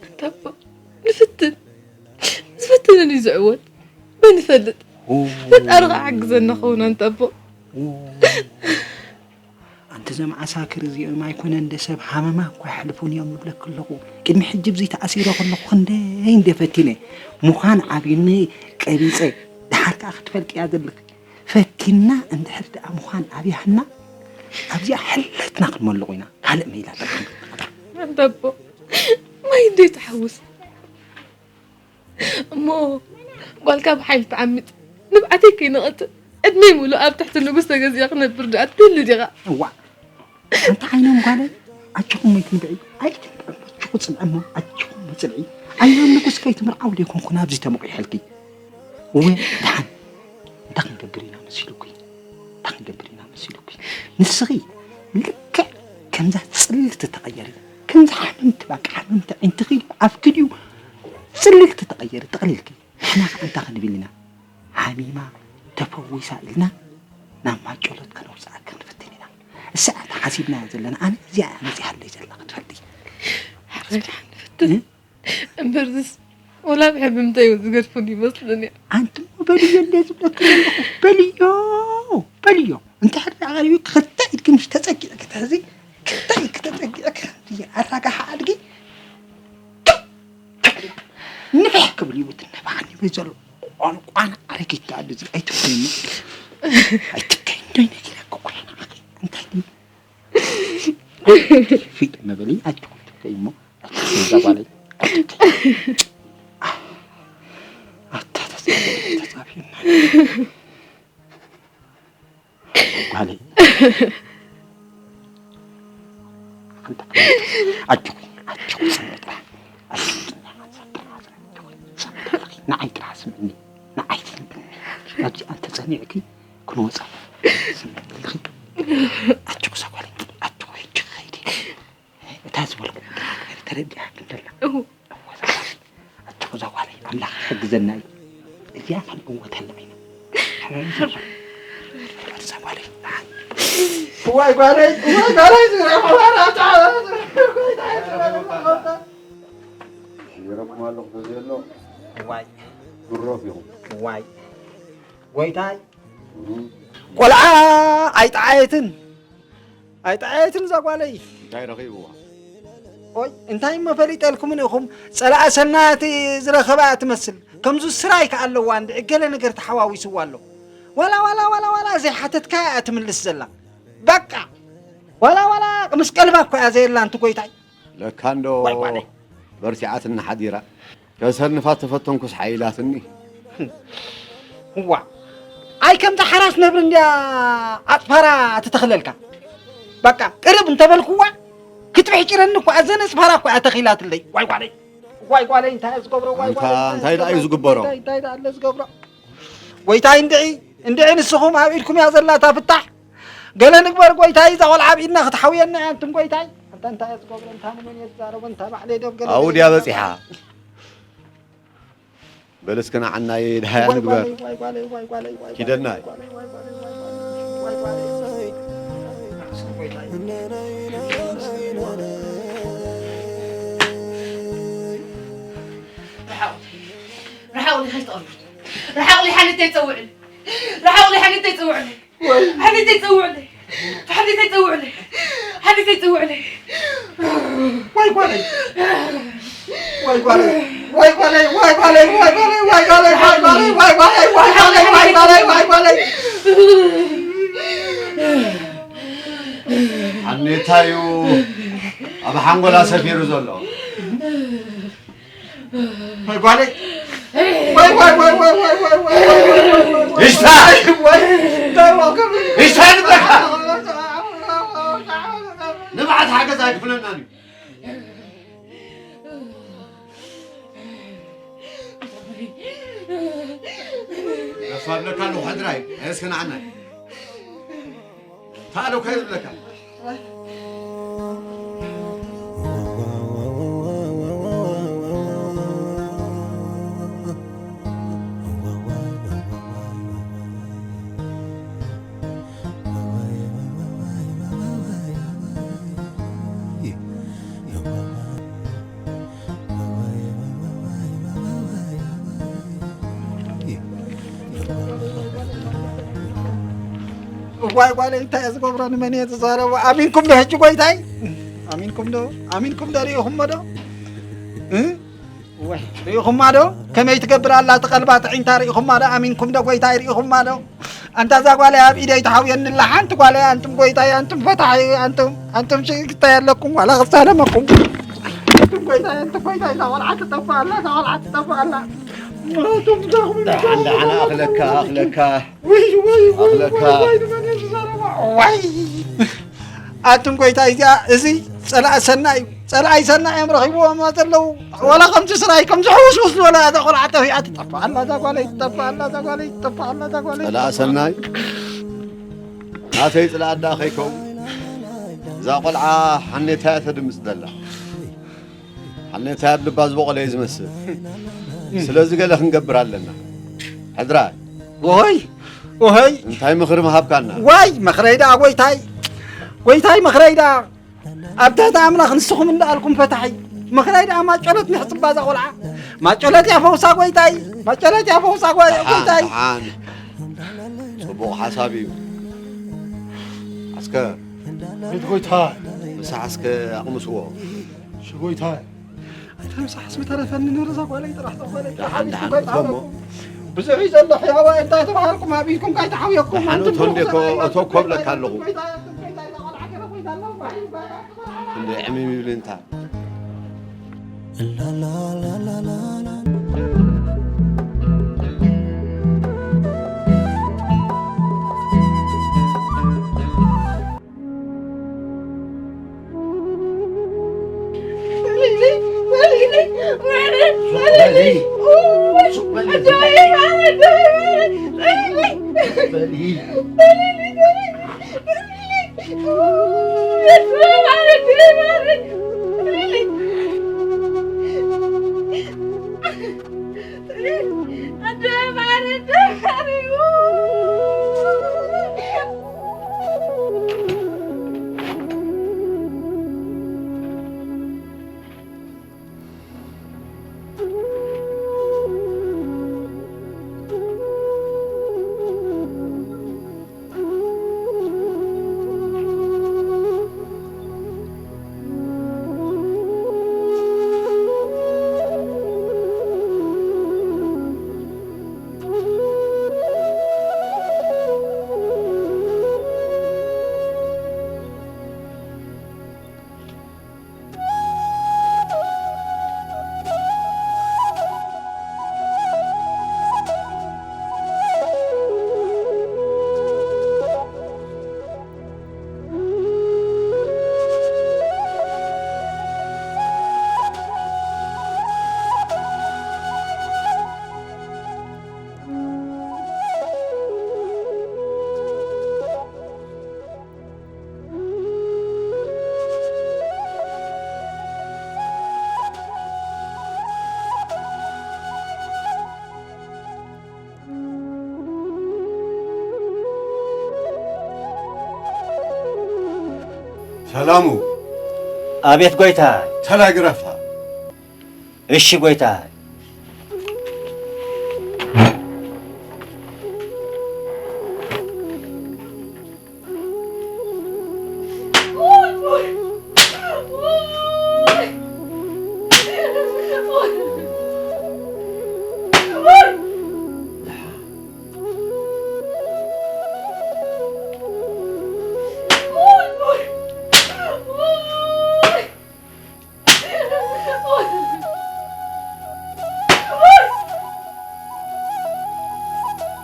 ኣንታ ኣቦ፣ ንፍትን። ዝፍትንን እዩ ዝዕወት። መን ይፈልጥ? ኦ። ፈጣሪ ኸዓ ሓግዘና ኸውን ኣንታ ኣቦ። ኦ። ኣንቲ እዞም ዓሳክር እዚኦም ኣይኮነ እንደ ሰብ ሃመማ እኳ የሕልፉን እዮም ይብለኪ ኣለኹ። ቅድሚ ሕጂ ኣብዚ ተኣሲረ ከለኹ ክንደይ እንደ ፈቲነ። ምዃን ኣብዩኒ ቀቢጸ። ደሓር ከኣ ክትፈልጥያ ዘለኺ። ፈቲና እንድሕር ደኣ ምዃን ኣብያህና፣ ኣብዚኣ ሕልትና ክንመልቑ ኢና። ካልእ መይላ ጠቅም። ኣንታ ኣቦ፣ ማይ እንዶ ይትሓውስ። እሞ ጓልካ ብሓይሊ ትዓምጽ፣ ንብዓተይ ከይነቐጽ፣ ዕድመይ ሙሉእ ኣብ ትሕቲ ንጉስ ተገዚኣ ክነብር ደኣ ትደሊ ዲኻ? እዋእ፣ ኣንቲ ዓይኖም ጓለይ፣ ኣጆኹም ኣይትንብዒ፣ ኣይትንብዒ፣ ኣጆኹ ጽንዒ እሞ፣ ኣጆኹም እሞ ጽንዒ። ዓይኖም ንጉስ ከይትምርዓው ደይኮንኩ ናብዚ ተመቑሐልኪ። እወ፣ ደሓን፣ እንታይ ክንገብር ኢና መሲሉኪ? እንታይ ክንገብር ኢና መሲሉኪ? ንስኺ ልክዕ ከምዛ ጽልልቲ ተቐየሪ፣ ከምዛ ሓመምቲ፣ በቃ ሓመምቲ ኣዒንትኺ ኣፍኪ ድዩ ጽልልቲ ተቐየሪ፣ ጥቕልልኪ። ንሕና ኸዓ እንታይ ክንብል ኢና? ሓሚማ ተፈዊሳ ኢልና ናብ ማጨሎት ከነውፅኣኪ ክንፍትን ኢና። እሳ እታ ሓሲብናያ ዘለና፣ ኣነ እዚኣ እያ መፂኣለይ ዘላ ክትፈልጢ። ሓራይ ደሓን ንፍትን። እ? እምበርዝስ ወላ ብሕብምተይ እውን ዝገድፉን ይመስሉኒ። ኣንትሞ በልዮ እንደ ዝብለኪ ዘለኹ፣ በልዮ፣ በልዮ። እንተ ሕድሪ ኣቕሪቡ ክልተ ኢድኪ ምስ ተጸጊዐ ክትሕዚ፣ ክልተ ኢድኪ ተጸጊዐ ክትሕዚ፣ ኣራጋሓ ኣድጊ ንፍሕ ክብል እዩ ትነፋዓኒ ወይ ዘሎ ቋንቋና ኣረጊት ኣሉ እዚ ኣይትብለኒ። ኣይትብለኒ፣ እንታይ ኢለ ክኩራ ንዓኺ? እንታይ ድዩ? ፊት መበሊ ኣይትኹን ትብለይ እሞ፣ ኣይትኹን እዛ ጓለይ። ኣታ ተጻፊ-፣ ተጻፊና። ጓለይ። ኣንታ ኣጆኺ፣ ኣጆኺ ስምዒ ጥራሕ። ንዓይ ጥራሕ ስምዕኒ፣ ንዓይ ስምዕኒ። ኣብዚኣ እንተጸኒዕኪ ክንወጻ ስምዕኒ ኣለኺ። ኣጆኺ እዛ ጓለይ፣ ኣጆኺ ሕጂ ክኸይድ እየ። እታ ዝበልኩ ተረዲኣ ክንደላ። እሁ። እወ፣ እዛ ጓለይ፣ ኣጆኺ እዛ ጓለይ፣ ኣምላኽ ይሕግዘና እዩ። እዚኣ ክንዕወተላ ኢና። እዛ ጓለይ፣ እዋይ ጓለይ፣ እዋይ ጓለይ፣ ዝረኸባ ናብታ፣ ይረኩም ኣለኹ ተዘሎ። እዋይ። ብሮፍ ኢኹም። እዋይ። ጎይታይ። እም። ቆልዓ ኣይጠዓየትን። ኣይጠዓየትን እዛ ጓለይ። እንታይ ረኺብዋ? ኦይ፣ እንታይ እሞ ፈሊጠልኩምን ኢኹም? ጸላእ ሰናያት ዝረኸባ እያ ትመስል። ከምዚ ስራይ ከኣ ኣለዋ እንድዒ፣ ገለ ነገር ተሓዋዊስዋ ኣሎ። ዋላ፣ ዋላ፣ ዋላ፣ ዋላ ዘይሓተትካያ እያ ትምልስ ዘላ። በቃ። ዋላ፣ ዋላ ምስ ቀልባ እኮ እያ ዘየላ ኣንቲ ጎይታይ። ለካ እንዶ ዋይ ጓለይ። በርቲዓትና ሓዲራ። ከሰንፋ ተፈተንኩስ ሓይላትኒ። እዋ። ኣይ ከምዛ ሓራስ ነብሪ እንድያ ኣጽፋራ ትተኽለልካ። በቃ ቅርብ እንተበልኩዋ ክትብሕጭረኒ እኮ እዘን ኣጽፋራ እኮ እያ ተኺላትለይ። ዋይ ጓለይ። ዋይ ጓለይ እንታይ እየ ዝገብሮ? ዋይ ኣንታ ጓለይ እንታይ እንታይ ደኣ እዩ እየ ዝገብሮ? ዝግበሮ? እንታይ እንታይ ደኣ ኣለ ዝገብሮ? ጎይታይ እንድዒ እንድዒ ንስኹም ኣብ ኢድኩም እያ ዘላ እታ ፍታሕ። ገለ ንግበር ጎይታይ፣ እዛ ቆልዓ ኣብ ኢድና ክትሓውየና እያ፣ ኣንቱም ጎይታይ። ኣንታ እንታይ እየ ዝገብሮ? እንታ ንመን እየ ዝዛረቦ? እንታ ባዕለይ ዶ ገለ ኣውድያ ገለ በጺሓ። በል እስከ ንዓናይ ድሃያ ዋይ ንግበር። ጓለይ፣ ዋይ ጓለይ፣ ዋይ ጓለይ፣ ዋይ ጓለይ፣ ኪደናይ። ዋይ ጓለይ፣ ዋይ ጓለይ፣ ዋይ ጓለይ፣ ዋይ ጓለይ። ርሓቑ፣ ርሓቑ፣ ከይትቐርቡ። ርሓቑ፣ ሓኒተይ ጸውዕኒ። ርሓቑ፣ ሓኒተይ ጸውዕኒ። ሓኒተይ ጸውዕለይ። ሓኒተይ ጸውዕለይ። ሓኒተይ ጸውዕለይ። ዋይ ጓለይ። ዋይ ጓለይ። ዋይ ጓለይ። ሓኔታዩ ኣብ ሓንጎላ ሰፊሩ ዘሎ። ዋይ ጓለይ። ዋይ፣ ዋይ፣ ዋይ። እሽታ! ዋይ፣ እንታይ ዋው ከም እሽታ ንብለካ! ንብዓት ሓገዝ ኣይክፍለናን እዩ። ተፋለካ ኣለኹ ሕድራይ፣ እስከ ንዓናይ። ታሎ ከይብለካ። እዋይ ጓለይ፣ እንታይ እየ ዝገብሮ? ንመን እየ ዝዛረቦ? ኣሚንኩም ዶ ሕጂ ጎይታይ? ኣሚንኩም ዶ? ኣሚንኩም ዶ? ርኢኹሞ ዶ? እ? ወይ፣ ርኢኹማ ዶ? ከመይ ትገብር ኣላ? እቲ ቀልባ ጥዒንታ ርኢኹማ ዶ? ኣሚንኩም ዶ ጎይታይ? ርኢኹማ ዶ? ኣንታ እዛ ጓለይ ኣብ ኢደይ ትሓውየኒ ኣላ። ሓንቲ ጓለይ፣ ኣንቱም ጎይታይ፣ ኣንቱም ፈታሒ፣ ኣንቱም፣ ኣንቱም ሽግታይ ኣለኩም፣ ዋላ ክሳለመኩም። ኣንቱም ጎይታይ፣ ኣንቱም ጎይታይ፣ እዛ ቆልዓ ትጠፍእ ኣላ፣ እዛ ቆልዓ ትጠፍእ ኣላ። ኣንቱም ዛኹም ደሓን፣ ደሓን፣ ኣኽለካ፣ ኣኽለካ። ወይ፣ ወይ፣ ወይ፣ ኣኽለካ። ወይ፣ ወይ፣ ንመን እየ ዝዛረባ? ወይ። ኣንቱም ጎይታይ፣ እዚኣ፣ እዚ ጸላኢ ሰናይ እዩ። ጸላኢ ሰናይ እዮም ረኺብዎም ዘለዉ። ወላ ከምዚ ስራይ፣ ከምዚ ሕውስውስ ዝበለ፣ እዛ ቆልዓ ጠፊኣ ትጠፍእ ኣላ፣ እዛ ጓለይ ትጠፍእ ኣላ፣ እዛ ጓለይ ትጠፍእ ኣላ፣ እዛ ጓለይ ጸላኢ ትጠፍእ ኣላ። ሰናይ፣ ናተይ ጽላእ ኣዳ ከይከውን፣ እዛ ቆልዓ ሓኔታ እያ ተድምጽ ዘላ። ሓኔታ ኣብ ልባ ዝበቖለ እዩ ዝመስል። ስለዚ ገለ ክንገብር ኣለና። ሕድራይ። ወሆይ፣ ወሆይ። እንታይ ምኽሪ ምሃብካና? ዋይ፣ መኽረይ ደኣ ጎይታይ። ጎይታይ፣ መኽረይ ደኣ። ኣብ ትሕቲ ኣምላኽ ንስኹም እንዳኣልኩም ፈታሒ። ምኽራይ ደኣ ማጨሎት ንሕጽባ እዛ ቆልዓ። ማጨሎት እያ ፈውሳ ጎይታይ፣ ማጨሎት እያ ፈውሳ ጎይ-፣ ደሓን፣ ጎይታይ። ደሓን። ጽቡቕ ሓሳብ እዩ። ኣስከ ቤት ጎይታይ። ምሳሕ እስከ ኣቕምስዎ። እሺ ጎይታይ። ኣይተ ምሳሕ እስሚ ተረፈኒ ነይሩ እዛ ጓለይ ጥራሕ እዛ ጓለይ። ደሓን፣ ደሓን ክትቦ እሞ። ብዙሕ እዩ ዘሎ ሕያዋ እንታይ ተባሃልኩም ኣብ ኢድኩም ካይተሓውየኩም። ደሓን፣ ኣንቱም እቶ እንዴ እኮ፣ ብሩኽ እቶ እኮ እብለካ ኣለኹ። ጎይታይ፣ ጎይታይ፣ እዛ ቆልዓ ገለ ጎይታ ኣለዋ። ክንደይ ዕምም ይብል እንታ። ሰላሙ። ኣቤት ጎይታ። ተላ ግረፋ። እሺ ጎይታ።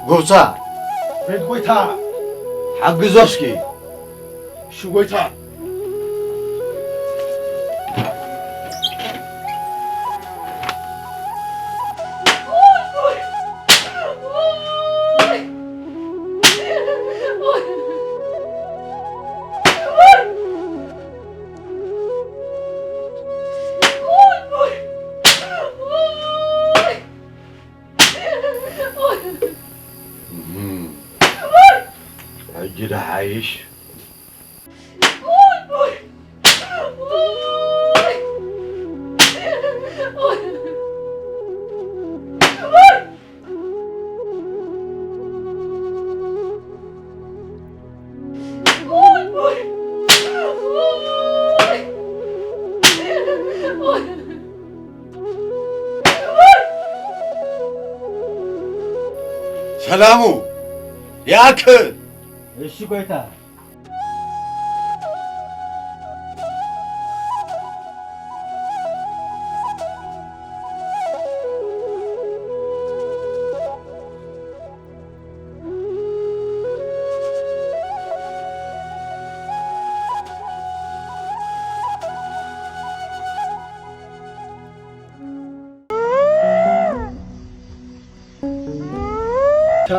ጎብዛ። ቤት ጎይታ። ሓግዞ እስኪ። እሺ ጎይታ። ሕጂ ደሓይሽ። ሰላሙ ይኣክል። እሺ ጎይታ። እታ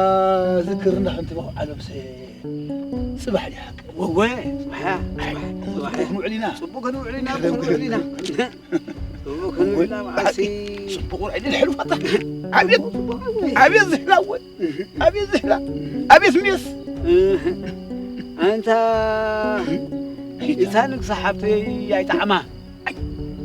ዝክርና ሓንቲ በቑ ዓለምሰ ጽባሕ ድያ ሓቂ? ወወ፣ ጽባሕ እያ፣ ጽባሕ፣ ጽባሕ እያ። ክንውዕል ኢና። ጽቡቕ ክንውዕል ኢና፣ ክረም ክንውዕል ኢና። ክረም። ጽቡቕ ክንውዕል ኢና፣ መዓልቲ። ጽቡቕ ውዕል ሕሉፋታ። ኣቤት፣ ኣቤት ዝሕላ ወ፣ ኣቤት ዝሕላ፣ ኣቤት ሜስ። ኣንታ፣ እታ ንግሳ ሓብተይ ኣይጠዓማ።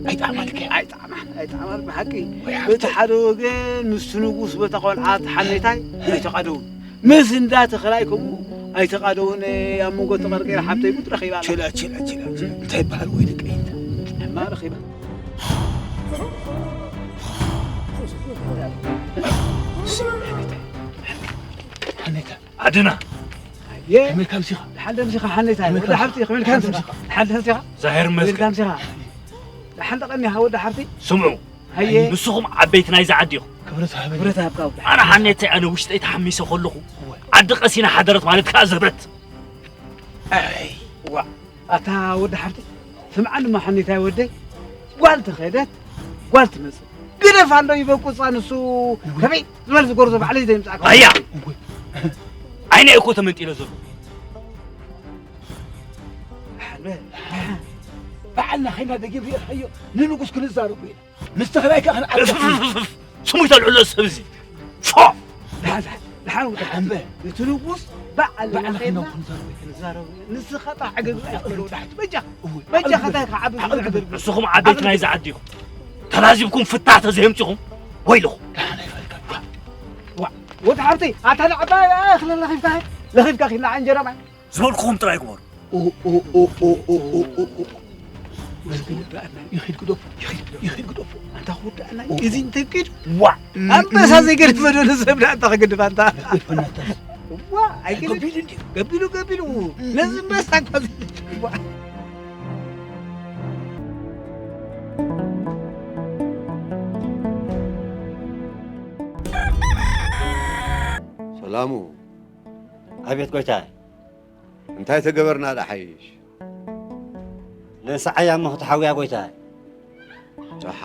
ኣይጠዓማልካ። ኣይጠዓማን፣ ኣይጠዓማን ብሓቂ። ወይ ሓፍተይ። በቲ ሓደ ወገን ምስቲ ንጉስ በታ ቆልዓ ተሓኔታይ ኣይተቓደውን። ምስ እንዳ ተኽላይ ከምኡ ኣይተቓደውን፣ ኣብ መንጎ ተቐርቂራ ሓብተይ ጉድ ረኺባ ኣላ። ችላ፣ ችላ፣ ችላ፣ ችላ። እንታይ ይበሃል ወይ ደቀይ እንተ? ሕማ ረኺባ። ሓኔታ። ኣድና። ኣየ። ከመይ ከምሲኻ? ደሓን ደምሲኻ ሓኔታ። ከመይ ወዲ ከምሲኻ? ሓብቲ ከመይ ከምሲኻ? ደሓን ደምሲኻ? ዛሄር መስገን። ከመይ ከምሲኻ? ደሓን ደቐኒኻ ወዲ ሓብቲ? ስምዑ። ኣየ። ንስኹም ዓበይቲ ናይዛ ዓዲ ኢኹም። ክብረት ሃበኒ። ክብረት ሃብካ ወዲ ኣነ ሓኔተይ ኣነ ውሽጠይ ተሓሚሰ ከለኹ እወ። ዓዲ ቀሲና ሓደረት ማለት ከኣ ዘበት። ኣይ። ዋ። ኣታ ወዲ ሓብቲ ስምዓኒ እሞ ሓኔታይ ወደይ ጓል ተኸደት ጓል ትመጽእ ግደፋ እንዶ ይበቁጻ ንሱ ከመይ ዝበል ዝጎርዞ ባዕለይ ዘይምጻእካ ኣያ። እወ። ዓይነ እኮ ተመንጢለ ዘሎ። በዓልና ኸይና ደጊም ሪእኻዮ ንንጉስ ክንዛረቡ ኢና። ምስ ተኽላይካ ክንዓርፍ። እፍ፣ እፍ፣ እፍ፣ እፍ። ስሙ ይተልዕሎ ሰብ እዚ። ፎ! ደሓን፣ ደሓን፣ ደሓን ውጣ። ኣንበ። እቲ ንጉስ በዓል በዓል ለማኸየና ኸይና ክንዛረብ። ክንዛረብ። ንስኻ ጥራሕ ዕግርግር ኣይትበል ወዲ ሓብቲ። በጃ፣ እወ። በጃ ዓቕሊ ኸታ ግበር። ከዓቢ ዓቕሊ ዝዕግር ግበር። ንስኹም ዓበይቲ ናይዛ ዓዲ ኢኹም። ተላዚብኩም ፍታህ ተዘየምፂኹም ወይልኹም። ደሓን ኣይፈልካ። ዋ፣ ወዲ ሓብቲ፣ ኣታ ንዓባይ፣ ኣኽ፣ ለኺፍካ፣ ለኺፍካ ኪድ ንዓ እንጀራ ማይ። ዝበልኩኹም ጥራይ ግበሩ። ኦ፣ ኦ፣ ኦ። ይኺድ ግደፎ፣ ይኺድ፣ ይኺድ ግደፎ። ኣንታ ክውዳእና እዩ። እዚ እንተኪድ፣ ዋ፣ ኣንበሳ ዘይገድፈ ዶ ንሰብ ደኣ ኣንታ ክግድፍ ኣንታ። ዋ፣ ኣይግድፍ። ገቢሉ እንድዩ። ገቢሉ፣ ገቢሉ። ነዚ መሳ እኳ ዋ። ሰላሙ። ኣቤት ጎይታይ። እንታይ ተገበርና ደሓይሽ? ንስዓያ እሞ ክትሓውያ ጎይታይ። ጨሓ።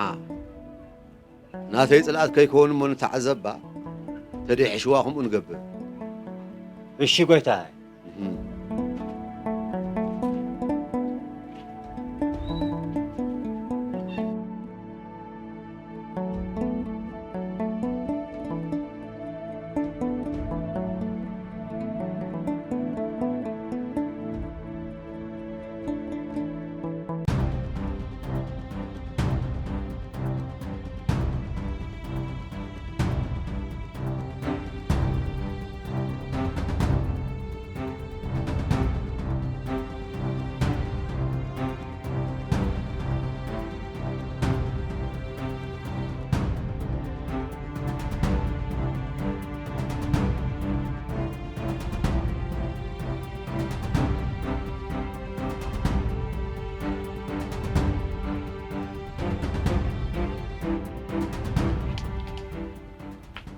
ናተይ ጽልኣት ከይከውን እሞ ንተዓዘባ። ተደይ ሕሽዋ ከምኡ ንገብር። እሺ ጎይታይ። እህም።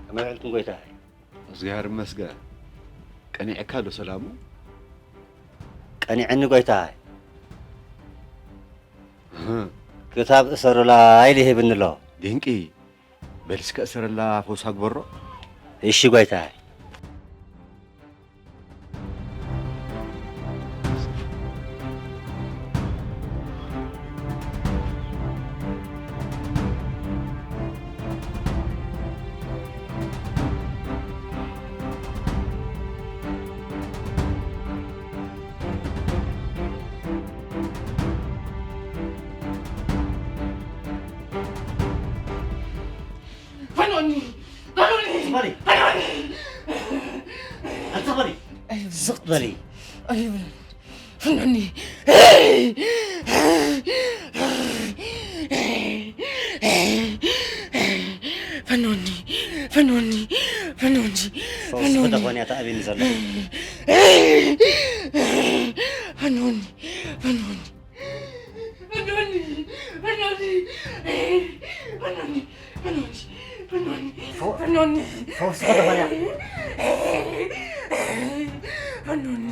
ከመይ ውዒልኩም ጎይታይ? እግዚኣብሔር ይመስገን። ቀኒዕካ ዶ ሰላሙ? ቀኒዐኒ ጎይታይ። እህ። ክታብ እሰሩላ ኢሉ ይህብኒ ኣሎ። ድንቂ። በል እስከ እሰረላ ፈውሳ ግበሮ። እሺ ጎይታይ። ፈኖኒ! ፈኖኒ! በሊ! ፈኖኒ! ኣንተ በሊ! ኣይብልን። ስቕ በሊ! ኣይብልን። ፈኖኒ! ፈኖኒ! ፈኖኒ! ፈኖኒ! ፈውሲ ፈኖኒ! ክተኾን እያ ተኣቢኒ ዘለኹ። ፈኖኒ! ፈኖኒ! ፈኖኒ! ፈኖኒ! ፈኖኒ! ፈኖኒ! ፈኖኒ! ፈኖኒ! ፈኖኒ! ፈኖኒ! ፈውሲ ከተኾነ። ፈኖኒ!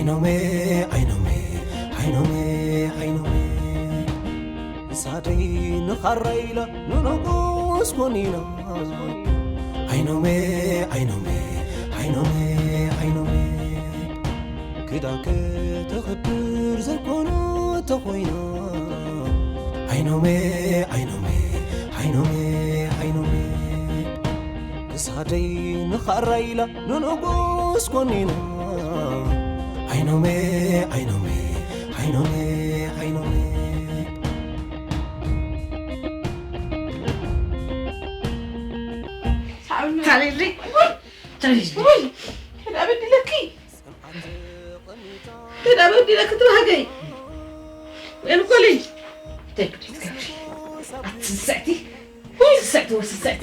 ዓይኖመ ዓይኖመ ዓይኖመ ዓይኖመ እሳደይ ንኻራ ኢላ ንንጉስ ኮኒና። ዓይኖመ ዓይኖመ ዓይኖመ ዓይኖመ ክዳከ ተኽብር ዘይኮነ ተኾይና። ዓይኖመ ዓይኖመ ዓይኖመ ዓይኖመ እሳደይ ንኻራ ኢላ ንንጉስ ኮኒና። ዓይኖመ ዓይኖመ ዓይኖመ ዓይኖመ ሓሊሊ ተሪዝኒ ከዳ በዲለኪ ከዳ በዲለኪ ትባሃገይ እንኮልኝ እንታይ ክትገብሪ ኣትስዕቲ ስስዕቲ ወስስዕቲ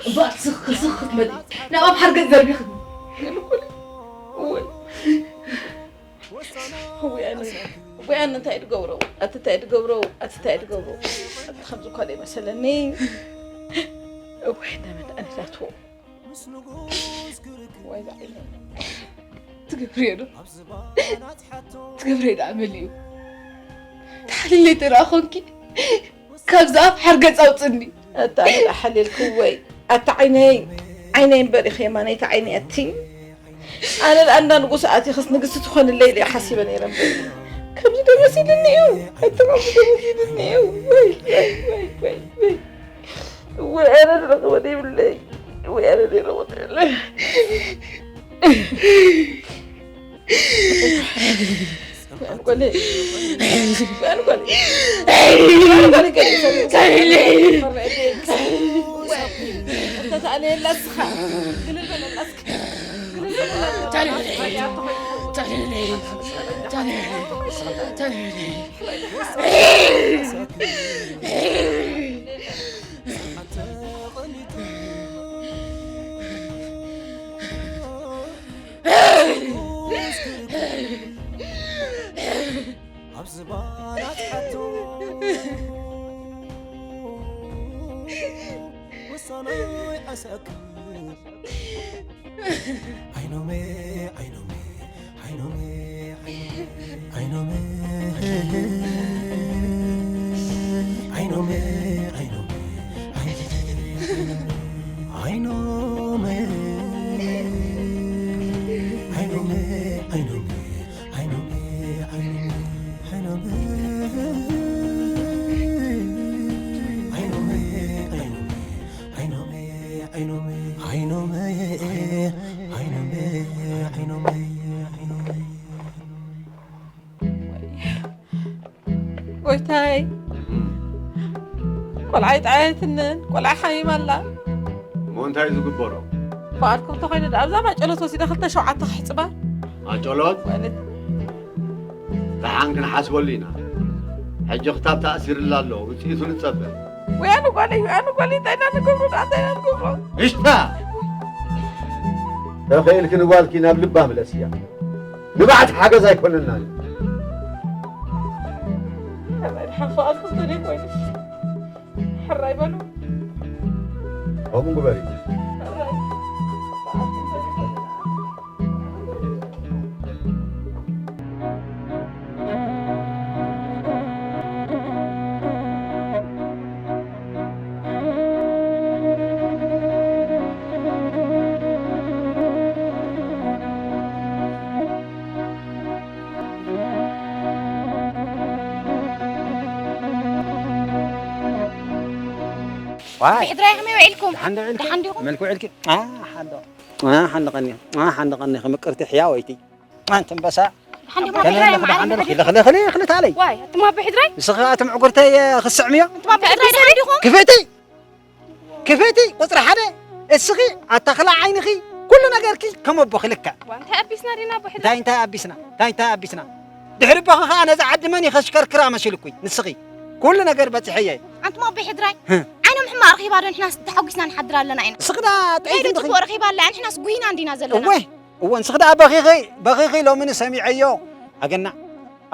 እባ ስኽ ስኽ ክትመጢ ናብ ኣብ ሓርገት ዘርቢኽኒ ወይ ኣነ እንታይ ድገብሮ ኣቲ እንታይ ድገብሮ ኣቲ እንታይ ድገብሮ ኣቲ ከምዚ እኳ ደይመሰለኒ እወይ እንዳመጣ ነታትዎ ወይ ዝዓይነ ትገብርዮ ዶ ትገብርዮ ዶ ኣመል እዩ ተሓሊለይ ተረኣ ኮንኪ ካብዚ ኣፍ ሓርገፅ ኣውፅኒ ኣታ ኣነ ሓሊልክወይ ኣታ ዓይነይ ዓይነይ እምበር ኢኺ የማነይቲ ዓይነይ ኣቲ ኣነ ደኣ እንዳ ንጉስ ኣቲኽስ ንግስቲ ትኾንለይ ኢለ ሓሲበ ነይረ እምበር ከምዚ ዶ መሲልኒ እዩ ኣቲ ከምዚ ዶ መሲልኒ እዩ ወይ ወይ ወይ ወይ ወይ ወይ ኣነ ዝረኽቦ ዘይብለይ ወይ ኣነ ዘይረኽቦ ዘይብለይ ኣብ ዝባን ኣትሓቶ ውሳነይ ኣሰክፍ ዓይኖመ ዓይኖመ ዓይኖመ ዓይኖመ ጎይታይ ቆልዓ ይጥዓየትንን ቆልዓ ሓሚማ ኣላ እሞ እንታይ እዩ ዝግበሮ በዓልኩም ተኾይኑ ዳ ኣብዛ ማጨሎት ወሲደ ክልተ ሸውዓተ ክሕፅባ ማጨሎት ማለት ደሓን ክንሓስበሉ ኢና ሕጂ ክታብ ተኣሲርላ ኣሎ ውፅኢቱ ንፀበ ወያኑ ጓለይ ወያኑ ጓለይ እንታይ ኢና ንገብሮ ዳ እንታይ ኢና ንገብሮ እሽታ ተኽኢልኪ ንጓልኪ ናብ ልባ ምለስያ ንባዕቲ ሓገዝ ኣይኮነና እዩ። ሕራይ በሉ። ከምኡ ግበሪ። ዋይ ብሕድራይ ከመይ ውዒልኩም? ደሓን ዶ ውዒልኩም? ደሓን ዲኹም? መልክ ውዒልኪ? ኣሓ ዶ ኣሓ ዶ ቀኒ ኣሓ ዶ ቀኒ ምቅርቲ ሕያወይቲ ኣንቲ ኣንበሳ ደሓን ዲኹም? ከመይ ብሕድራይ ኣለኹ? ደሓን ማዕረ ዶ? ክሊ ክሊ ክሊ ክሊ ታለይ ዋይ ኣቱም ኣብ ብሕድራይ ንስኺ ኣቲ ምዕጉርተይ ክስዕምዮ ኣቱም ኣብ ብሕድራይ ደሓን ዲኹም? ክፍእቲ ክፍእቲ ቁፅሪ ሓደ እስኺ ኣታኽላ ዓይንኺ ኩሉ ነገርኪ ከም ኣቦኺ ልክዕ እንታይ ኣቢስና ዲና ኣቦ ሕድራይ እንታይ እንታይ ኣቢስና እንታይ እንታይ ኣቢስና ድሕሪ ኣቦኺ ኸዓ ነዛ ዓዲ መን እዩ ከሽከርክራ መሲልኩይ ንስኺ ኩሉ ነገር በፂሐየ ኣንቱም ኣቦ ሕድራይ ዓይኖም ሕማቕ ረኺባ ዶ ንሕናስ ተሓጒስና ንሓድር ኣለና ኢና እስኺ ዳ ጥዒት እንዲኺ ረኺባ ኣላ ንሕናስ ጉሂና እንዲና ዘለና እወ እወ ንስኺ ዳ በኺኺ በኺኺ ሎሚ ንሰሚዐዮ ኣገናዕ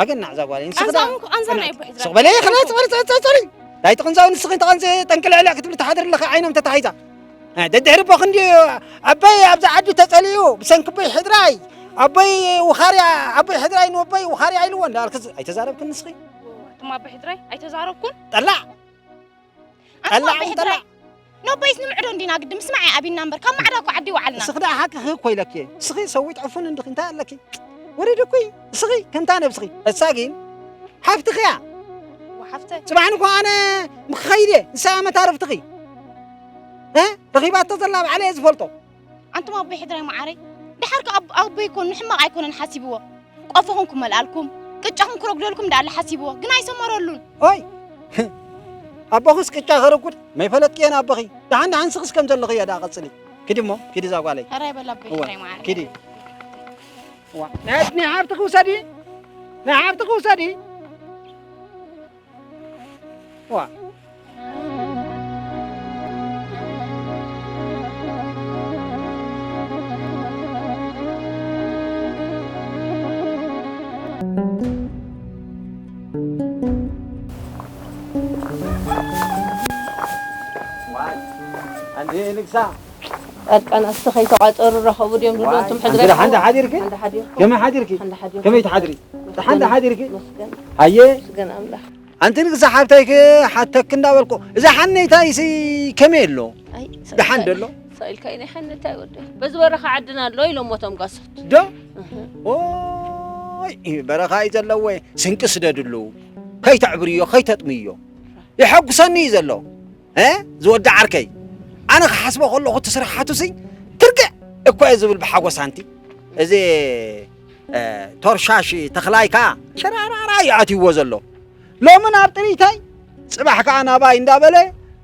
ኣገናዕ እዛ ጓለይ ንስኺ ዳ ቃንዛ እውን ቃንዛ ናይ ኣቦ ሕድራይ ስቕ በለ ኽላ ፅበሪ ፅበሪ ፅበሪ ዳይ ትቕንዛው ንስኺ ተቐንዘ ጠንቂ ልዕልዕ ክትብሊ ትሓድሪ ኣለኺ ዓይኖም ተታሒዛ ደድሕሪ ቦ ክንዲ ኣባይ ኣብዚ ዓዲ ተፀሊኡ ብሰንኪ ቦይ ሕድራይ ኣቦይ ውኻርያ፣ ኣቦይ ሕድራይ ንወቦይ ውኻርያ ኢልዎ እንዳልክ ዝ-፣ ኣይተዛረብክን ንስኺ? እቶም ኣቦይ ሕድራይ ኣይተዛረብኩን። ጠላዕ! ኣንቱም ጠላዕ ኣቦይ እውን ሕድራይ! ጠላዕ! ንወቦይስ ንምዕዶ እንዲና ግዲ ምስማዕ እያ ኣቢና እምበር፣ ካብ ማዕዳ እኮ ዓዲ ይወዓልና። እስኺ ደኣ ሓቅኺ እኮ ኢለኪ እየ። እስኺ ሰዊት ዕፉን እንድኺ እንታይ ኣለኪ? ወሪድ እኮ እዩ። እስኺ ከምታ ነብስኺ። እሳ ግን ሓፍትኺ እያ። ወሓፍተይ። ጽባሕ ንግሆ ኣነ ምኽኸይድ እየ። ንሳ እያ መታርፍትኺ። እ? ረኺባቶ ዘላ ባዕለይ እየ ዝፈልጦ። ኣንቱም ኣቦይ ሕድራይ መዓረይ፣ ደሓር ከ ኣብ-፣ ኣቦይ ኮን ንሕማቕ ኣይኮነን ሓሲብዎ። ቆፎኹም ክመልኣልኩም፣ ቅጫኹም ክረጉደልኩም ደኣለ ሓሲብዎ፣ ግን ኣይሰመረሉን። ኦይ! ኣቦኽስ ቅጫ ከረጉድ መይፈለጥክየን ኣቦኺ። ደሓን ደሓን ስኽስ ከም ዘለኽዮ ደኣ ቀጽሊ። ኪዲ እሞ፣ ኪዲ እዛ ጓለይ። ሕራይ በል ኣቦይ እወ፣ ሕድራይ መዓረይ። ኪዲ። እዋ፣ ናይ፣ ናይ ሓብትኺ ውሰዲ። ናይ ሓብትኺ ውሰዲ። ዋ። ዋይ፣ ኣንዴ ንግሳ። ጻድቃን ኣስቲ ከይተቋጸሩ ረኸቡ ድዮም ዝብሉ ዋይ፣ ኣንቱም ኣንተ ሕድረት ሓንዳ ሓዲርኪ? ሓንዳ ሓዲርኩም? ከመይ ሓዲርኪ? ሓንዳ ሓዲርኩም? ከመይ ትሓድሪ? ሓንዳ ሓዲርኪ? መስገን። ኣየ። መስገን ኣምላኽ። ኣንቲ ንግስቲ ሓብተይኪ ሓተኪ እንዳበልኩ፣ እዛ ሓነይታይሲ ከመይ ኣሎ? ኣይ፣ ደሓን ዶ ኣሎ? ሳኢልካ ናይ ሓነታይ ወደ። በዚ በረኻ ዓድና ኣሎ ኢሎም ሞቶም ጋሶት። ዶ? እህ። ኦይ፣ በረኻ እዩ ዘለዎ፣ ስንቂ ስደድሉ። ከይተዕብርዮ፣ ከይተጥምዮ። የሐጉሰኒ እዩ ዘሎ። እ? ዝወዲ ዓርከይ። ኣነ ክሓስቦ ከለኹ እቲ ስራሓቱሲ ትርግዕ እኮ እየ ዝብል ብሓጎስ ኣንቲ። እዚ፣ እ፣ ቶርሻሽ ተኽላይ ከኣ ሸራራራ እዩ ኣትይዎ ዘሎ። ሎሚ ናብ ጥሪተይ፣ ጽባሕ ከኣ ናባይ እንዳበለ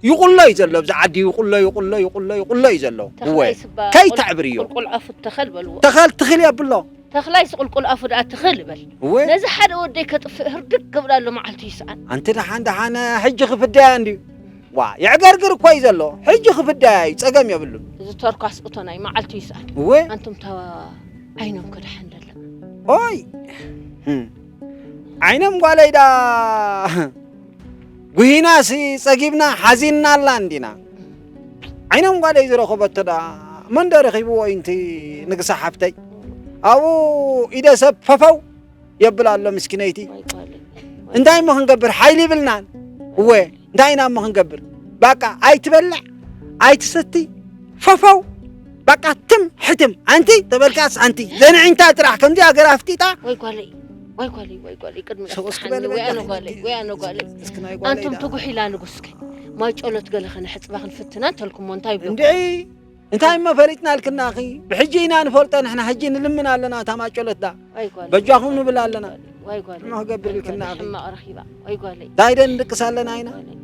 ይቑሎ እዩ ዘሎ። ኣብዚ ዓዲ ይቑሎ፣ ይቑሎ፣ ይቑሎ፣ ይቑሎ እዩ ዘሎ። እወ፣ ተኽላይ ስባ ከይተዕብርዮ። ቁልቁል ኣፉት ተኸል በልዎ። ተኸል ትኽል የብሎ። ተኽላይስ ቁልቁል ኣፉ ደኣ ትኽል በል። እወ። ነዚ ሓደ ወደይ ከጥፍእ ህርድግ ክብል ኣሎ መዓልቱ ይስኣን። ኣንቲ ደሓን ደሓን ሕጂ ክፍደያ እንድዩ። ዋ፣ የዕገርግር እኮ እዩ ዘሎ። ሕጂ ክፍደያ እዩ፣ ጸገም የብሉን። እዚ ተርኳስ እቶ ናይ መዓልቱ ይስኣን። እወ። ኣንቱም ተዋ ዓይኖም ከድሓን ደላ። ኦይ። ህም። ዓይኖም ጓለይ ዳ ጉሂናሲ ጸጊብና ሓዚንናላ እንዲና። ዓይኖም ጓለይ ዝረኸበቶ ደኣ መን ዶ ረኺብዎ እዩ እንቲ ንግሳ ሓፍተይ? ኣብኡ ኢደ ሰብ ፈፈው የብል ኣሎ ምስኪነይቲ። ወይ ጓለይ፣ ወይ እንታይ እሞ ክንገብር? ሓይሊ ይብልናን። እወ፣ እንታይ ኢና እሞ ክንገብር? ባቃ ኣይትበልዕ፣ ኣይትሰቲ፣ ፈፈው። ባቃ ትም ሕትም። ኣንቲ ተበልካስ ኣንቲ ዘንዒንታ ጥራሕ ከምዚኣ ገራ ኣፍጢጣ። ወይ ጓለይ፣ ወይ ጓለይ፣ ወይ ጓለይ፣ ቅድሚ ሰው እስኪ ኣፍትሓኒ፣ በል ወይ ኣነ በል። ጓለይ፣ ወይ ኣነ ጓለይ። እስኪ ናይ ጓለይ ኣንቱም ደኣ። ትጉሕ ኢላ ንጉስኪ። ማይ ጨሎት ገለ ከነሕጽባ ክንፍትና እንተልኩሞ እንታይ ይብለኩም? እንድዒ፣ እንታይ እሞ ፈሊጥና ኣልክናኺ? ብሕጂ ኢና ንፈልጦ ንሕና፣ ሕጂ ንልምን ኣለና እታ ማይ ጨሎት ደኣ። ወይ ጓለይ፣ በጃኹም ንብል ኣለና። ወይ ጓለይ፣ እሞ ክገብር ወይ ጓለይ፣ ኢልክናኺ? ሕማቕ ረኺባ። ወይ ጓለይ። እንታይ ደንድቅስ ኣለና ኢና? ጓለይ።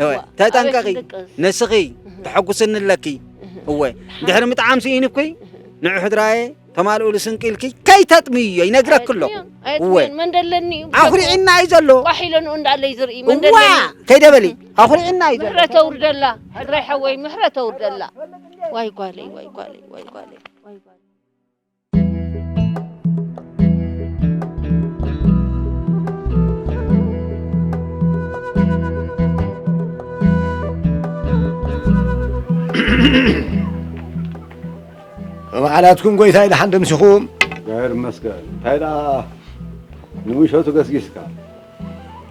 እወ፣ ዋ፣ ተጠንቀቂ። ኣበይ ክንድቅስ? ንስኺ እህ። ተሐጉስኒ ኣለኪ። እህ። እወ፣ ድሕሪ ምጥዓም ስኢንኩይ፣ እህ። ንዑ ሕድራየ ተማልኡሉ ስንቂ ኢልኪ ከይተጥምዮ ይነግረኪ ኣለኹ። ኣየጥምዮን፣ ኣየጥምዮን። እወ። መን ደለኒ እዩ? ኣኹሪዕና እዩ ዘሎ። ቋሕ ኢለ ንኡ እንዳለይ ዝርኢ መን እዋ፣ ደለኒ? ከይደ በሊ። ኣኹሪዕና እዩ ዘሎ። ምሕረት ኣውርደላ፣ ሕድራይ ሓወይ፣ ምሕረት ኣውርደላ። ዋይ ጓለይ፣ ዋይ ጓለይ፣ ዋይ ጓለይ፣ ዋይ ጓለይ። መዓላትኩም ጎይታይ ደሓን ደምሲኹም? እግዚኣብሔር ይመስገን። እንታይ ደኣ ንምሸቱ ገስጊስካ?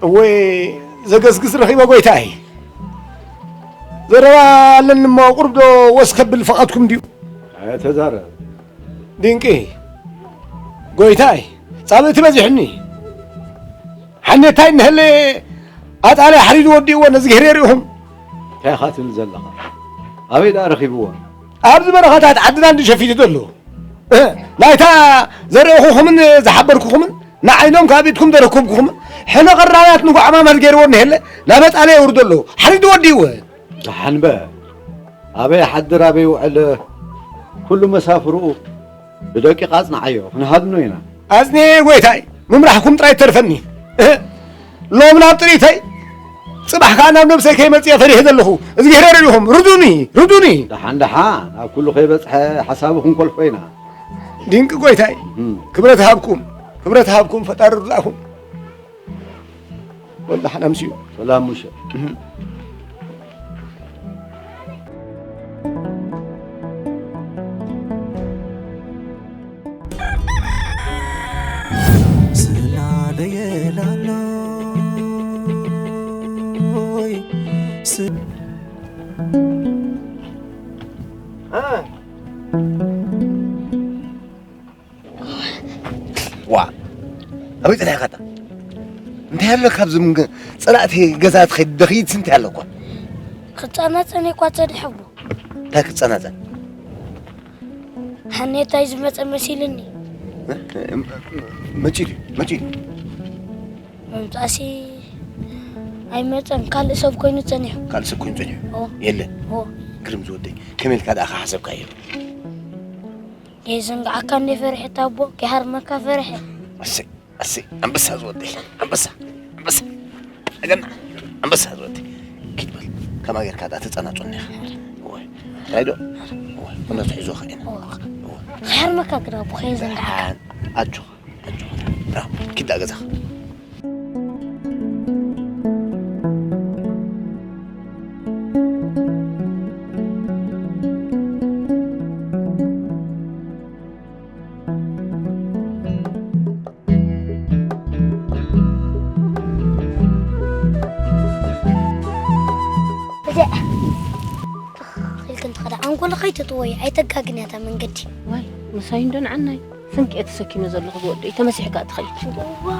እወ፣ ዘገስግስ ረኺበ ጎይታይ። ዘረባ ኣለኒ እሞ ቁሩብ ዶ ወስ ከብል ፍቓድኩም ድዩ? ኣይተዛረብ። ድንቂ ጎይታይ፣ ጻብእቲ በዚሕኒ። ሓኔታይ እንሀለ ኣጣላይ ሓሪዱ ወዲእዎ ነዚ ገይረ ርኢኹም። እንታይ ኢኻ ትብል ዘለኻ? ኣበይ ደኣ ረኺብዎ? ኣብዚ በረኻታት ዓድና እንዲ ሸፊቱ ዘሎ። እ፣ ናይታ ዘርእኹኹምን ዝሓበርኩኹምን ንዓይኖም ካብ ኢድኩም ዘረከብኩኹምን ሕነ ቀራብያት ንጓዕማማት ገይርዎ እንሀለ ናብ ኣጣላይ የውርዶ ኣለዉ። ሓሪዱ ወዲእዎ። ደሓን በ። ኣበይ ይሓድር ኣበይ ይውዕል ኩሉ መሳፍርኡ ብደቂቕ ኣጽንዓዮ፣ ክንሃድኖ ኢና። ኣጽንኤ ጎይታይ፣ ምምራሕኩም ጥራይ ተርፈኒ። እህ፣ ሎም ናብ ጥሪተይ፣ ጽባሕ ከኣ ናብ ነብሰይ ከይመጽእ እየ ፈሪሐ ዘለኹ። እዝግሄር ርኢኹም፣ ርዱኒ፣ ርዱኒ። ደሓን ደሓን፣ ኣብ ኩሉ ከይበጽሐ ሓሳቡ ክንኮልፎ ኢና። ድንቂ ጎይታይ፣ እም። ክብረት ሃብኩም፣ ክብረት ሃብኩም፣ ፈጣሪ ርዳእኩም። ወላ ሓናምስዩ። ሰላም ሙሸ። እህ። የላሎይ ስ- ዋ ኣበይ ጸኒሕካ? እንታይ ኣሎ ካብዚ ምንግ- ጸላእቲ ገዛ ትኸይድ ደኽይድ እንታይ ኣለኳ? ክጸናጸን እኳ ጸኒሐ ኣቦ። እንታይ ክጸናጸን? ሓኔታይ ዝመጸ መሲልኒ። መጺኡ ድዩ? መጺኡ ድዩ? ምምጻእሲ ኣይመጸን፣ ካልእ ሰብ ኮይኑ ጸኒሑ። ካልእ ሰብ ኮይኑ ጸኒሑ? ኦ። የለን። ኦ። ግርም ዝወደይ፣ ከመይ ኢልካ ደኣ ሓሰብካዮ? ከይዘንግዓካ እንደ ፈርሐት ኣቦ፣ ከይሃርመካ ፈርሐ። ኣሰይ ኣሰይ፣ ኣንበሳ ዝወደይ፣ ኣንበሳ፣ ኣንበሳ፣ ኣገና፣ ኣንበሳ ዝወደይ። ኪድ በል፣ ከማ ጌርካ ደኣ ተጸናጹኒ ኢኻ። እወ፣ ራይዶ፣ እወ፣ ኩነቱ ሒዞ ኸ ኢና። እወ። እወ። ከይሃርመካ ግዳ ኣቦ፣ ከይዘንግዓካ። ኣጆኻ፣ ኣጆኻ፣ ብራቮ፣ ኪድ ደኣ ገዛኻ። ኢልክን ትኸዳ ኣንጎሎ ከይትጥወይ ኣይተጋግን እያ እታ መንገዲ። ዋይ ምሳይ እንዶ ንዓናይ ስንቂ እየ ተሰኪመ ዘለኹ ዝወደይ ተመሲሕካ ትኸይድ። ዋ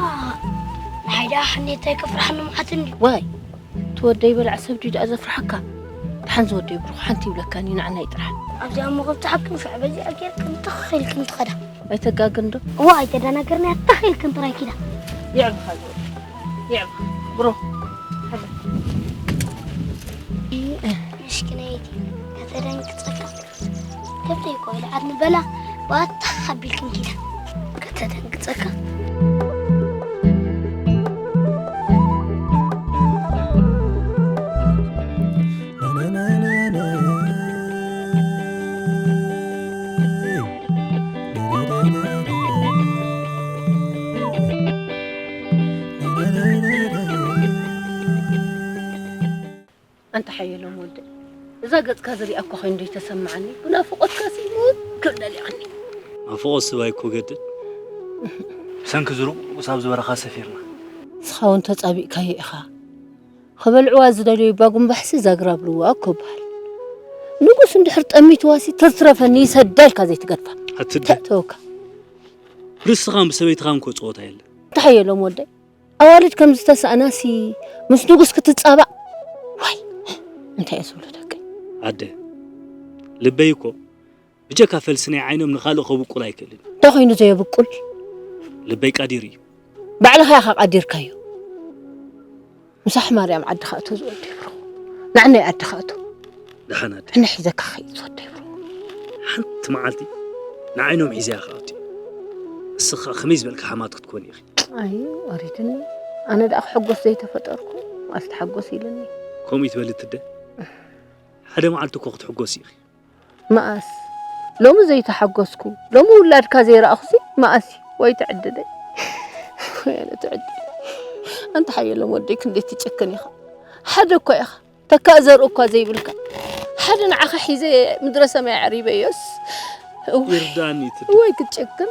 ንሓይ ደኣ ሓኔታይ ከፍርሓኒ መዓት እንዲ። ዋይ ትወደይ በላዕ ሰብ ድዩ ደኣ ዘፍርሓካ? ደሓን ዝወደይ ብሩኽ ሓንቲ ይብለካኒ ንዓናይ ጥራሕ። ኣብዚኣ እሞ ከብቲ ሓክም ሽዑ በዚኣ ጌርክን ትኽ ኢልክን ትኸዳ። ኣይተጋግን ዶ? እዋ ኣይተደናገርና ትኽ ኢልክን ጥራይ ኪዳ። የዕብኻ ዝወደይ የዕብኻ ብሩኽ። ምሽክነይቲ ከተደንግጸካ ከብተይ እኮ ኢለ ዓድኒ በላ ባታ ሓቢልክን ኪዳ ከተደንግጸካ። ኣንታ ሓየሎም ወደይ እዛ ገጽካ ዝሪኣ እኳ ኮይኑ ዶ ይተሰምዓኒ ብናፍቖትካ ሲ ሙት ክብል ደሊዓኒ። ናፍቖት ስባይ እኮ ገድል ብሰንኪ ዝርኡስ ኣብዚ በረኻ ሰፊርና። ንስኻ እውን ተጻቢእካዮ ኢኻ። ክበልዕዋ ዝደልዩ ባጉምባሕሲ ዛግራ ኣብልዋ እኮ ይበሃል። ንጉስ እንድሕር ጠሚትዋሲ ተዝትረፈኒ ይሰዳ ኢልካ ዘይትገድፋ። ኣትደ ተእተወካ። ርስኻን ብሰበይትኻን እኮ ጸወታ የለን። እንታይ የሎም ወደይ ኣዋልድ ከም ዝተሳእናሲ ምስ ንጉስ ክትጻባእ ዋይ እንታይ እየ ዝብሎ ደቂ ኣደ ልበይ እኮ ብጀካ ፈልሲ ናይ ዓይኖም ንኻልእ ከብቁል ኣይክእልን። እንታይ ኮይኑ ዘየብቁል ልበይ ቃዲር እዩ። ባዕልኻ ኢኻ ቃዲርካዮ። ምሳሕ ማርያም ዓድኻ እቶ ዝወደይ ብሩኽ። ንዓናይ ዓድኻ እቶ። ደሓን ኣደ ዕነ ሒዘካ ኸይድ ዝወደይ ብሩኽ። ሓንቲ መዓልቲ ንዓይኖም ሒዘያ ከኣቱ። እስኻ ከመይ ዝበልካ ሓማት ክትኮን ኢኺ። ኣይ ወሪድኒ። ኣነ ደኣ ክሕጎስ ዘይተፈጠርኩ ኣልተሓጎስ ኢልኒ። ከምኡ ይትበል እትደ ሓደ መዓልቲ እኮ ክትሕጎስ ኢኺ። መኣስ ሎሚ ዘይተሓጎስኩ ሎሚ ውላድካ ዘይረኣኹሲ መኣስ እዩ? ወይ ትዕድለይ ወይ ኣነ ትዕድለይ። ኣንታ ሓየሎም ወደይ ክንደይ ትጭክን ኢኻ። ሓደ እኮ ኢኻ ተካእ ዘርኢ እኳ ዘይብልካ ሓደ ንዓኻ ሒዘ ምድረ ሰማይ ኣዕሪበዮስ እዋይ ይርዳእኒ እትደ እዋይ ክትጨክን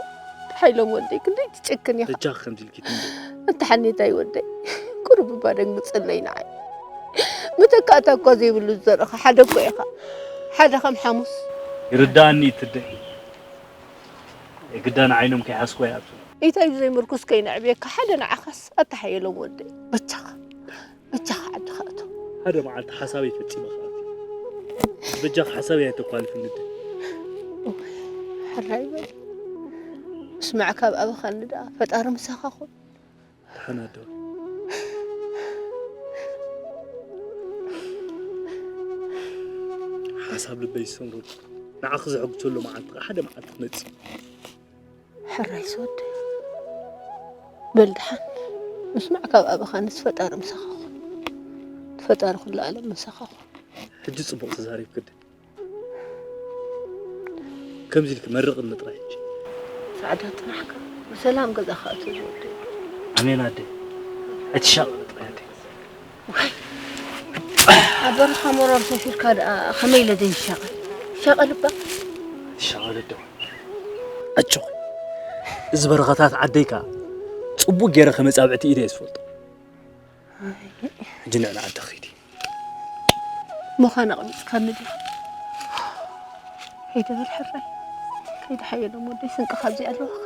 ሓይሎም ወደይ ክንደይ ትጨክን ኢኻ። በጃኺ ከምዚ ኢልኪ ትንገሪ። ኣንታ ሓኔታይ ወደይ ቁሩብ እባ ደንግጽለይ ንዓይ። መተካእታ እኳ ዘይብሉ ዝዘርእኻ ሓደ እኮ ኢኻ። ሓደ ከም ሓሙስ ይርዳእኒ እትደ የግዳ ንዓይኖም ከይሓዝኩ ኣይኣቱ። ኢታይ ብዘይ ምርኩስ ከይነዕብየካ ሓደ ንዓኻስ ኣታ ሓየሎም ወደይ በጃኻ በጃኻ ዓድኻ እቶ። ሓደ መዓልቲ ሓሳበይ ፈጺመ ከኣቱ። በጃኺ ሓሳበይ ኣይተኳልፍኒ እደ። ሕራይ በል ምስማዕ ካብ ኣበኻኒ ደኣ ፈጣሪ ምሳኻ ኹን። ደሓን ኣደዋ ሓሳብ ልበይ ዝሰምረሉ ንዓኺ ዘሐጉሰሉ መዓልቲ ከኣ ሓደ መዓልቲ ክመጽእ እዩ። ሕራይ ዝወደይ በል ደሓን ምስማዕ ካብ ኣበኻንስ ፈጣሪ ምሳኻ ኹን። ፈጣሪ ኩሉ ኣለም ምሳኻ ኹን። ሕጂ ጽቡቕ ተዛሪብኪ እደ። ከምዚ ኢልኪ መርቕኒ ጥራይ ሕጂ። ጻዕዳ ጽናሕካ ብሰላም ገዛኻ እቶ ዝወደይ። ኣሜን ኣደ። ኣይትሻቐሊ ጥራይ ኣደ። ኣብ በረኻ መሮር ሰፊርካ ደኣ ከመይ ኢለ ዘይሻቐል? ሻቐል እባ። ኣይትሻቐሊ ኣደ። ኣጆኺ። እዚ በረኻታት ዓደይ ከኣ ጽቡቕ ገይረ ከመጻብዕቲ ኢደ እየ ዝፈልጦ። ሕጂ ንዕና ዓዲ ኺዲ። ምዃን ኣቕሚጥካኒ ዲኻ? ከይደ በል ሕራይ። ከይደ ሓየሎም ወደይ፣ ስንቅኻ ኣብዚ ኣለዋኻ።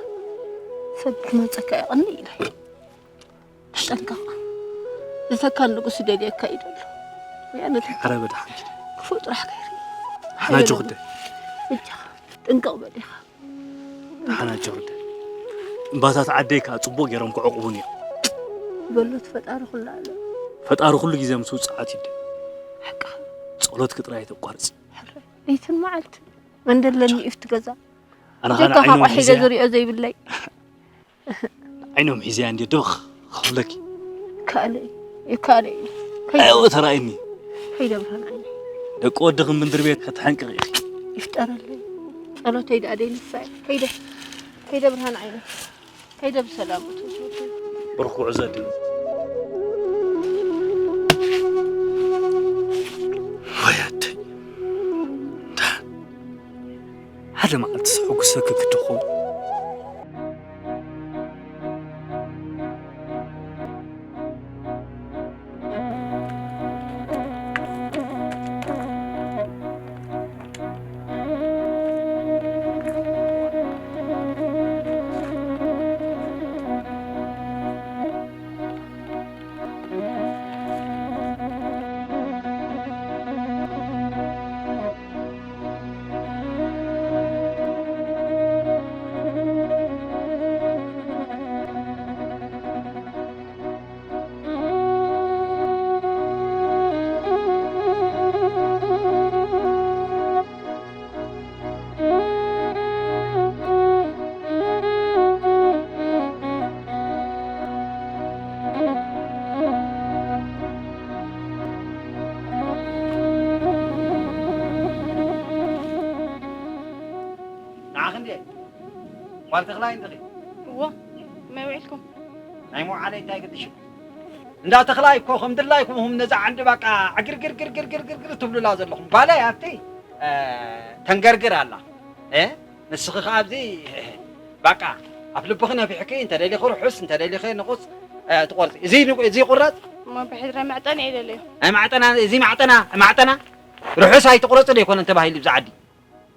ሰብ ክመጸካ የቐኒ ኢለ። ተጠንቀቕ። ዝተካል ንጉስ ይደልየካ እዩ ዘሎ። ወያነ ተካ-፣ ዓረ በል ሓንቲ። ክፉእ ጥራሕ ከይርኢ። ሓናጆ ሓየሎም ክደ። በጃኻ። ጥንቅቕ በል ኢኻ። ሓናጆ ክደ። እምባታት ዓደይ ከኣ ጽቡቕ ገይሮም ክዕቑቡን እዮም። በሉት ፈጣሪ ኩሉ ኣለ። ፈጣሪ ኩሉ ግዜ ምስ ውጽዓት ይደ። ሓቅኻ። ጸሎትኪ ጥራይ ኣይተቋርጺ። ሕራይ። ለይትን መዓልትን። መንደለኒ ኢፍቲ ገዛ። ኣነ ኻን ደቅኻ ዓይኖም ቆሕ ሒዘ ሒዘያ። ዝሪኦ ዘይብለይ። ዓይኖም ሒዘያ እንዲ ዶ ክኽፍለኪ? ካልእ እዩ፣ ካልእ እዩ። ከይደ-፣ ኣይወ ተራእኒ። ከይደ ብርሃን ዓይነይ። ደቂ ወድኺ ምንድር ቤት ከተሐንቅቕ ኢኺ። ይፍጠረለይ። ጸሎተይ ደኣ ደይንሳእ። ከይደ፣ ከይደ ብርሃን ዓይነይ። ከይደ ብሰላም እቶ ትወደይ። ብሩኽ ጉዕዞ ኣድሊ። ወይ ኣደይ። ደሓን። ሓደ መዓልቲ ስሕጉሰኪ ክድኹም። ንዓኺ እንድየ ጓል ተኽላይ እንድኺ። እዎ፣ ከመይ ውዒልኩም? ናይ መውዓለይ እንታይ ግድሽ? እንዳ ተኽላይ እኮ ከም ድላይኩም ሁም ነዛ ዓንዲ ባቃ ዕግርግርግርግርግርግር ትብሉላ ዘለኹም። ጓለይ ኣብቲ፣ እ፣ ተንገርግር ኣላ። እ? ንስኺ ኸዓ ኣብዚ፣ እ፣ ባቃ ኣብ ልብኺ ነፊሕኪ፣ እንተ ደሊኺ ርሑስ፣ እንተ ደሊኺ ንቑጽ፣ እ፣ ትቖርጺ። እዚ ንቑ-፣ እዚ ይቑረጽ? እሞ ብሕድረ መዕጠኒ እየ ደለዮ። ናይ ማዕጠና፣ እዚ ማዕጠና፣ ማዕጠና ርሑስ ኣይትቑረጽ ዶ ይኮነን ተባሂሉ ኣብዚ ዓዲ?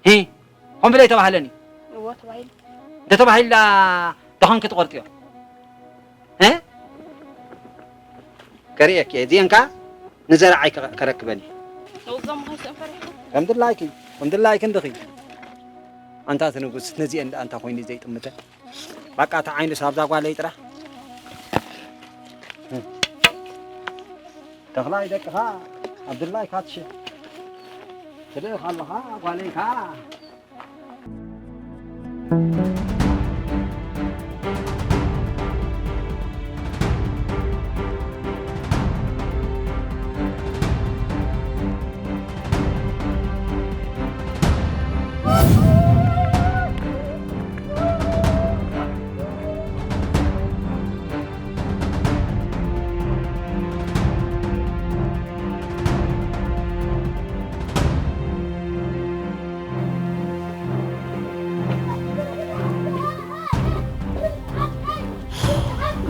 ሂ፣ ከምኡ ብለይ ተባህለኒ። እዎ፣ ተባሂሉ። እንተ ተባሂላ፣ ደኸንኪ ትቖርጥዮ። እ? ከርእየኪ እየ። እዚአን ከኣ ንዘረዓይ ከ-፣ ከረክበን እየ። ንውግዞም ምዃን ስእን ፈሪሕኩም? ከም ድላይኪ፣ ከም ድላይኪ እንድኺ። ኣንታ እቲ ንጉስ፣ ነዚአን ደኣ ኣንታ ኮይኑ ዘይጥምተን። በቃ፣ እቲ ዓይኑስ ኣብዛ ጓለይ ጥራሕ። ተኽላይ ደቅኻ፣ ኣብድላይ ካትሽ። ትልእኽ ኣለኻ፣ ጓለይ ከኣ።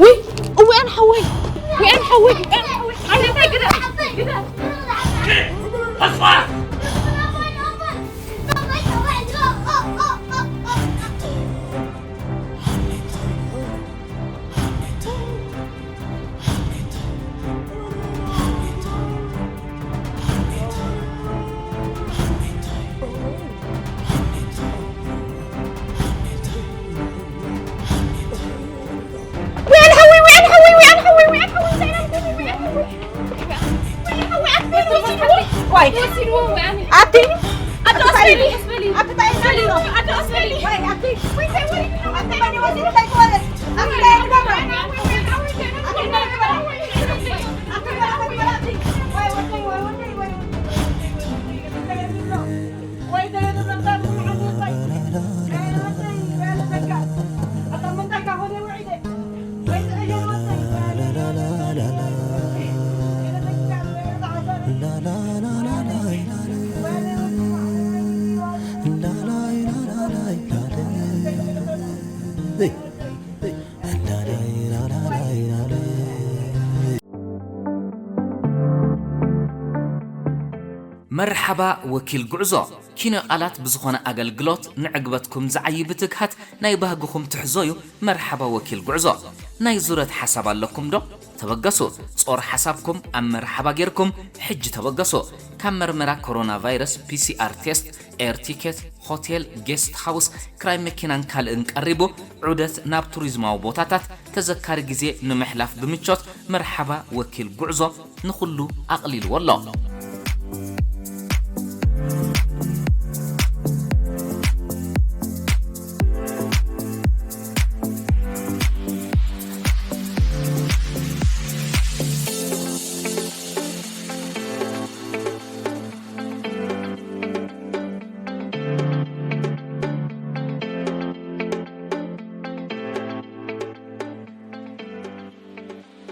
ውይ፣ እወ፣ ኣነ ሓወይ፣ ወይ ኣነ ሓወይ፣ ኣነ ሓወይ፣ ኣነ እንታይ ግዳ፣ ግዳ። መርሓባ ወኪል ጉዕዞ። ኪኖ ቃላት ብዝኾነ ኣገልግሎት ንዕግበትኩም ዝዓዪ ብትግሃት ናይ ባህግኹም ትሕዞ እዩ። መርሓባ ወኪል ጉዕዞ። ናይ ዙረት ሓሳብ ኣለኩም ዶ? ተበገሱ። ጾር ሓሳብኩም ኣብ መርሓባ ጌርኩም ሕጂ ተበገሱ። ካብ መርመራ ኮሮና ቫይረስ፣ ፒ ሲ ኣር ቴስት፣ ኤር ቲኬት፣ ሆቴል፣ ጌስት ሃውስ፣ ክራይ መኪናን ካልእን ቀሪቡ፣ ዑደት ናብ ቱሪዝማዊ ቦታታት፣ ተዘካሪ ግዜ ንምሕላፍ ብምቾት፣ መርሓባ ወኪል ጉዕዞ ንኹሉ ኣቕሊልዎ ኣሎ።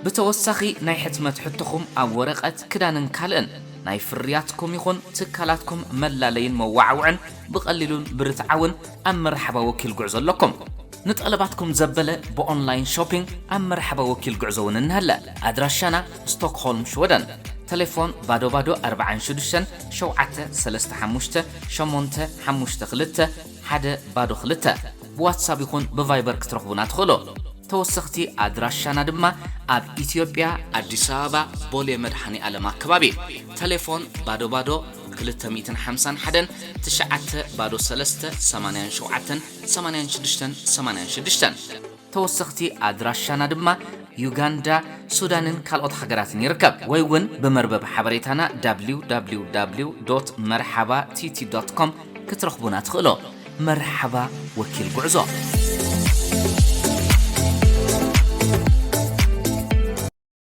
ብተወሳኺ ናይ ሕትመት ሕቶኹም ኣብ ወረቐት፣ ክዳንን ካልእን ናይ ፍርያትኩም ይኹን ትካላትኩም መላለይን መዋዓውዕን ብቐሊሉን ብርትዓውን ኣብ መርሓባ ወኪል ጉዕዞ ኣለኩም። ንጠለባትኩም ዘበለ ብኦንላይን ሾፒንግ ኣብ መርሓባ ወኪል ጉዕዞ እውን እንሀለ። ኣድራሻና ስቶክሆልም ሽወደን። ተሌፎን ባዶ ባዶ ኣርባዓን ሽዱሽተን ሸውዓተ ሰለስተ ሓሙሽተ ሸሞንተ ሓሙሽተ ክልተ ሓደ ባዶ ክልተ። ብዋትሳፕ ይኹን ብቫይበር ክትረኽቡና ትኽእሉ። ተወሰኽቲ ኣድራሻና ድማ ኣብ ኢትዮጵያ ኣዲስ ኣበባ ቦሌ መድኃኔ ዓለም ኣከባቢ። ተሌፎን ባዶ ባዶ ክልተ ሚእትን ሓምሳን ሓደን ትሽዓተ ባዶ ሰለስተ ሰማንያን ሸውዓተን ሰማንያን ሽዱሽተን ሰማንያን ሽዱሽተን። ተወሰኽቲ ኣድራሻና ድማ ዩጋንዳ፣ ሱዳንን ካልኦት ሃገራትን ይርከብ። ወይ እውን ብመርበብ ሓበሬታና www መርሓባ ቲቲ ኮም ክትረኽቡና ትኽእሉ። መርሓባ ወኪል ጉዕዞ።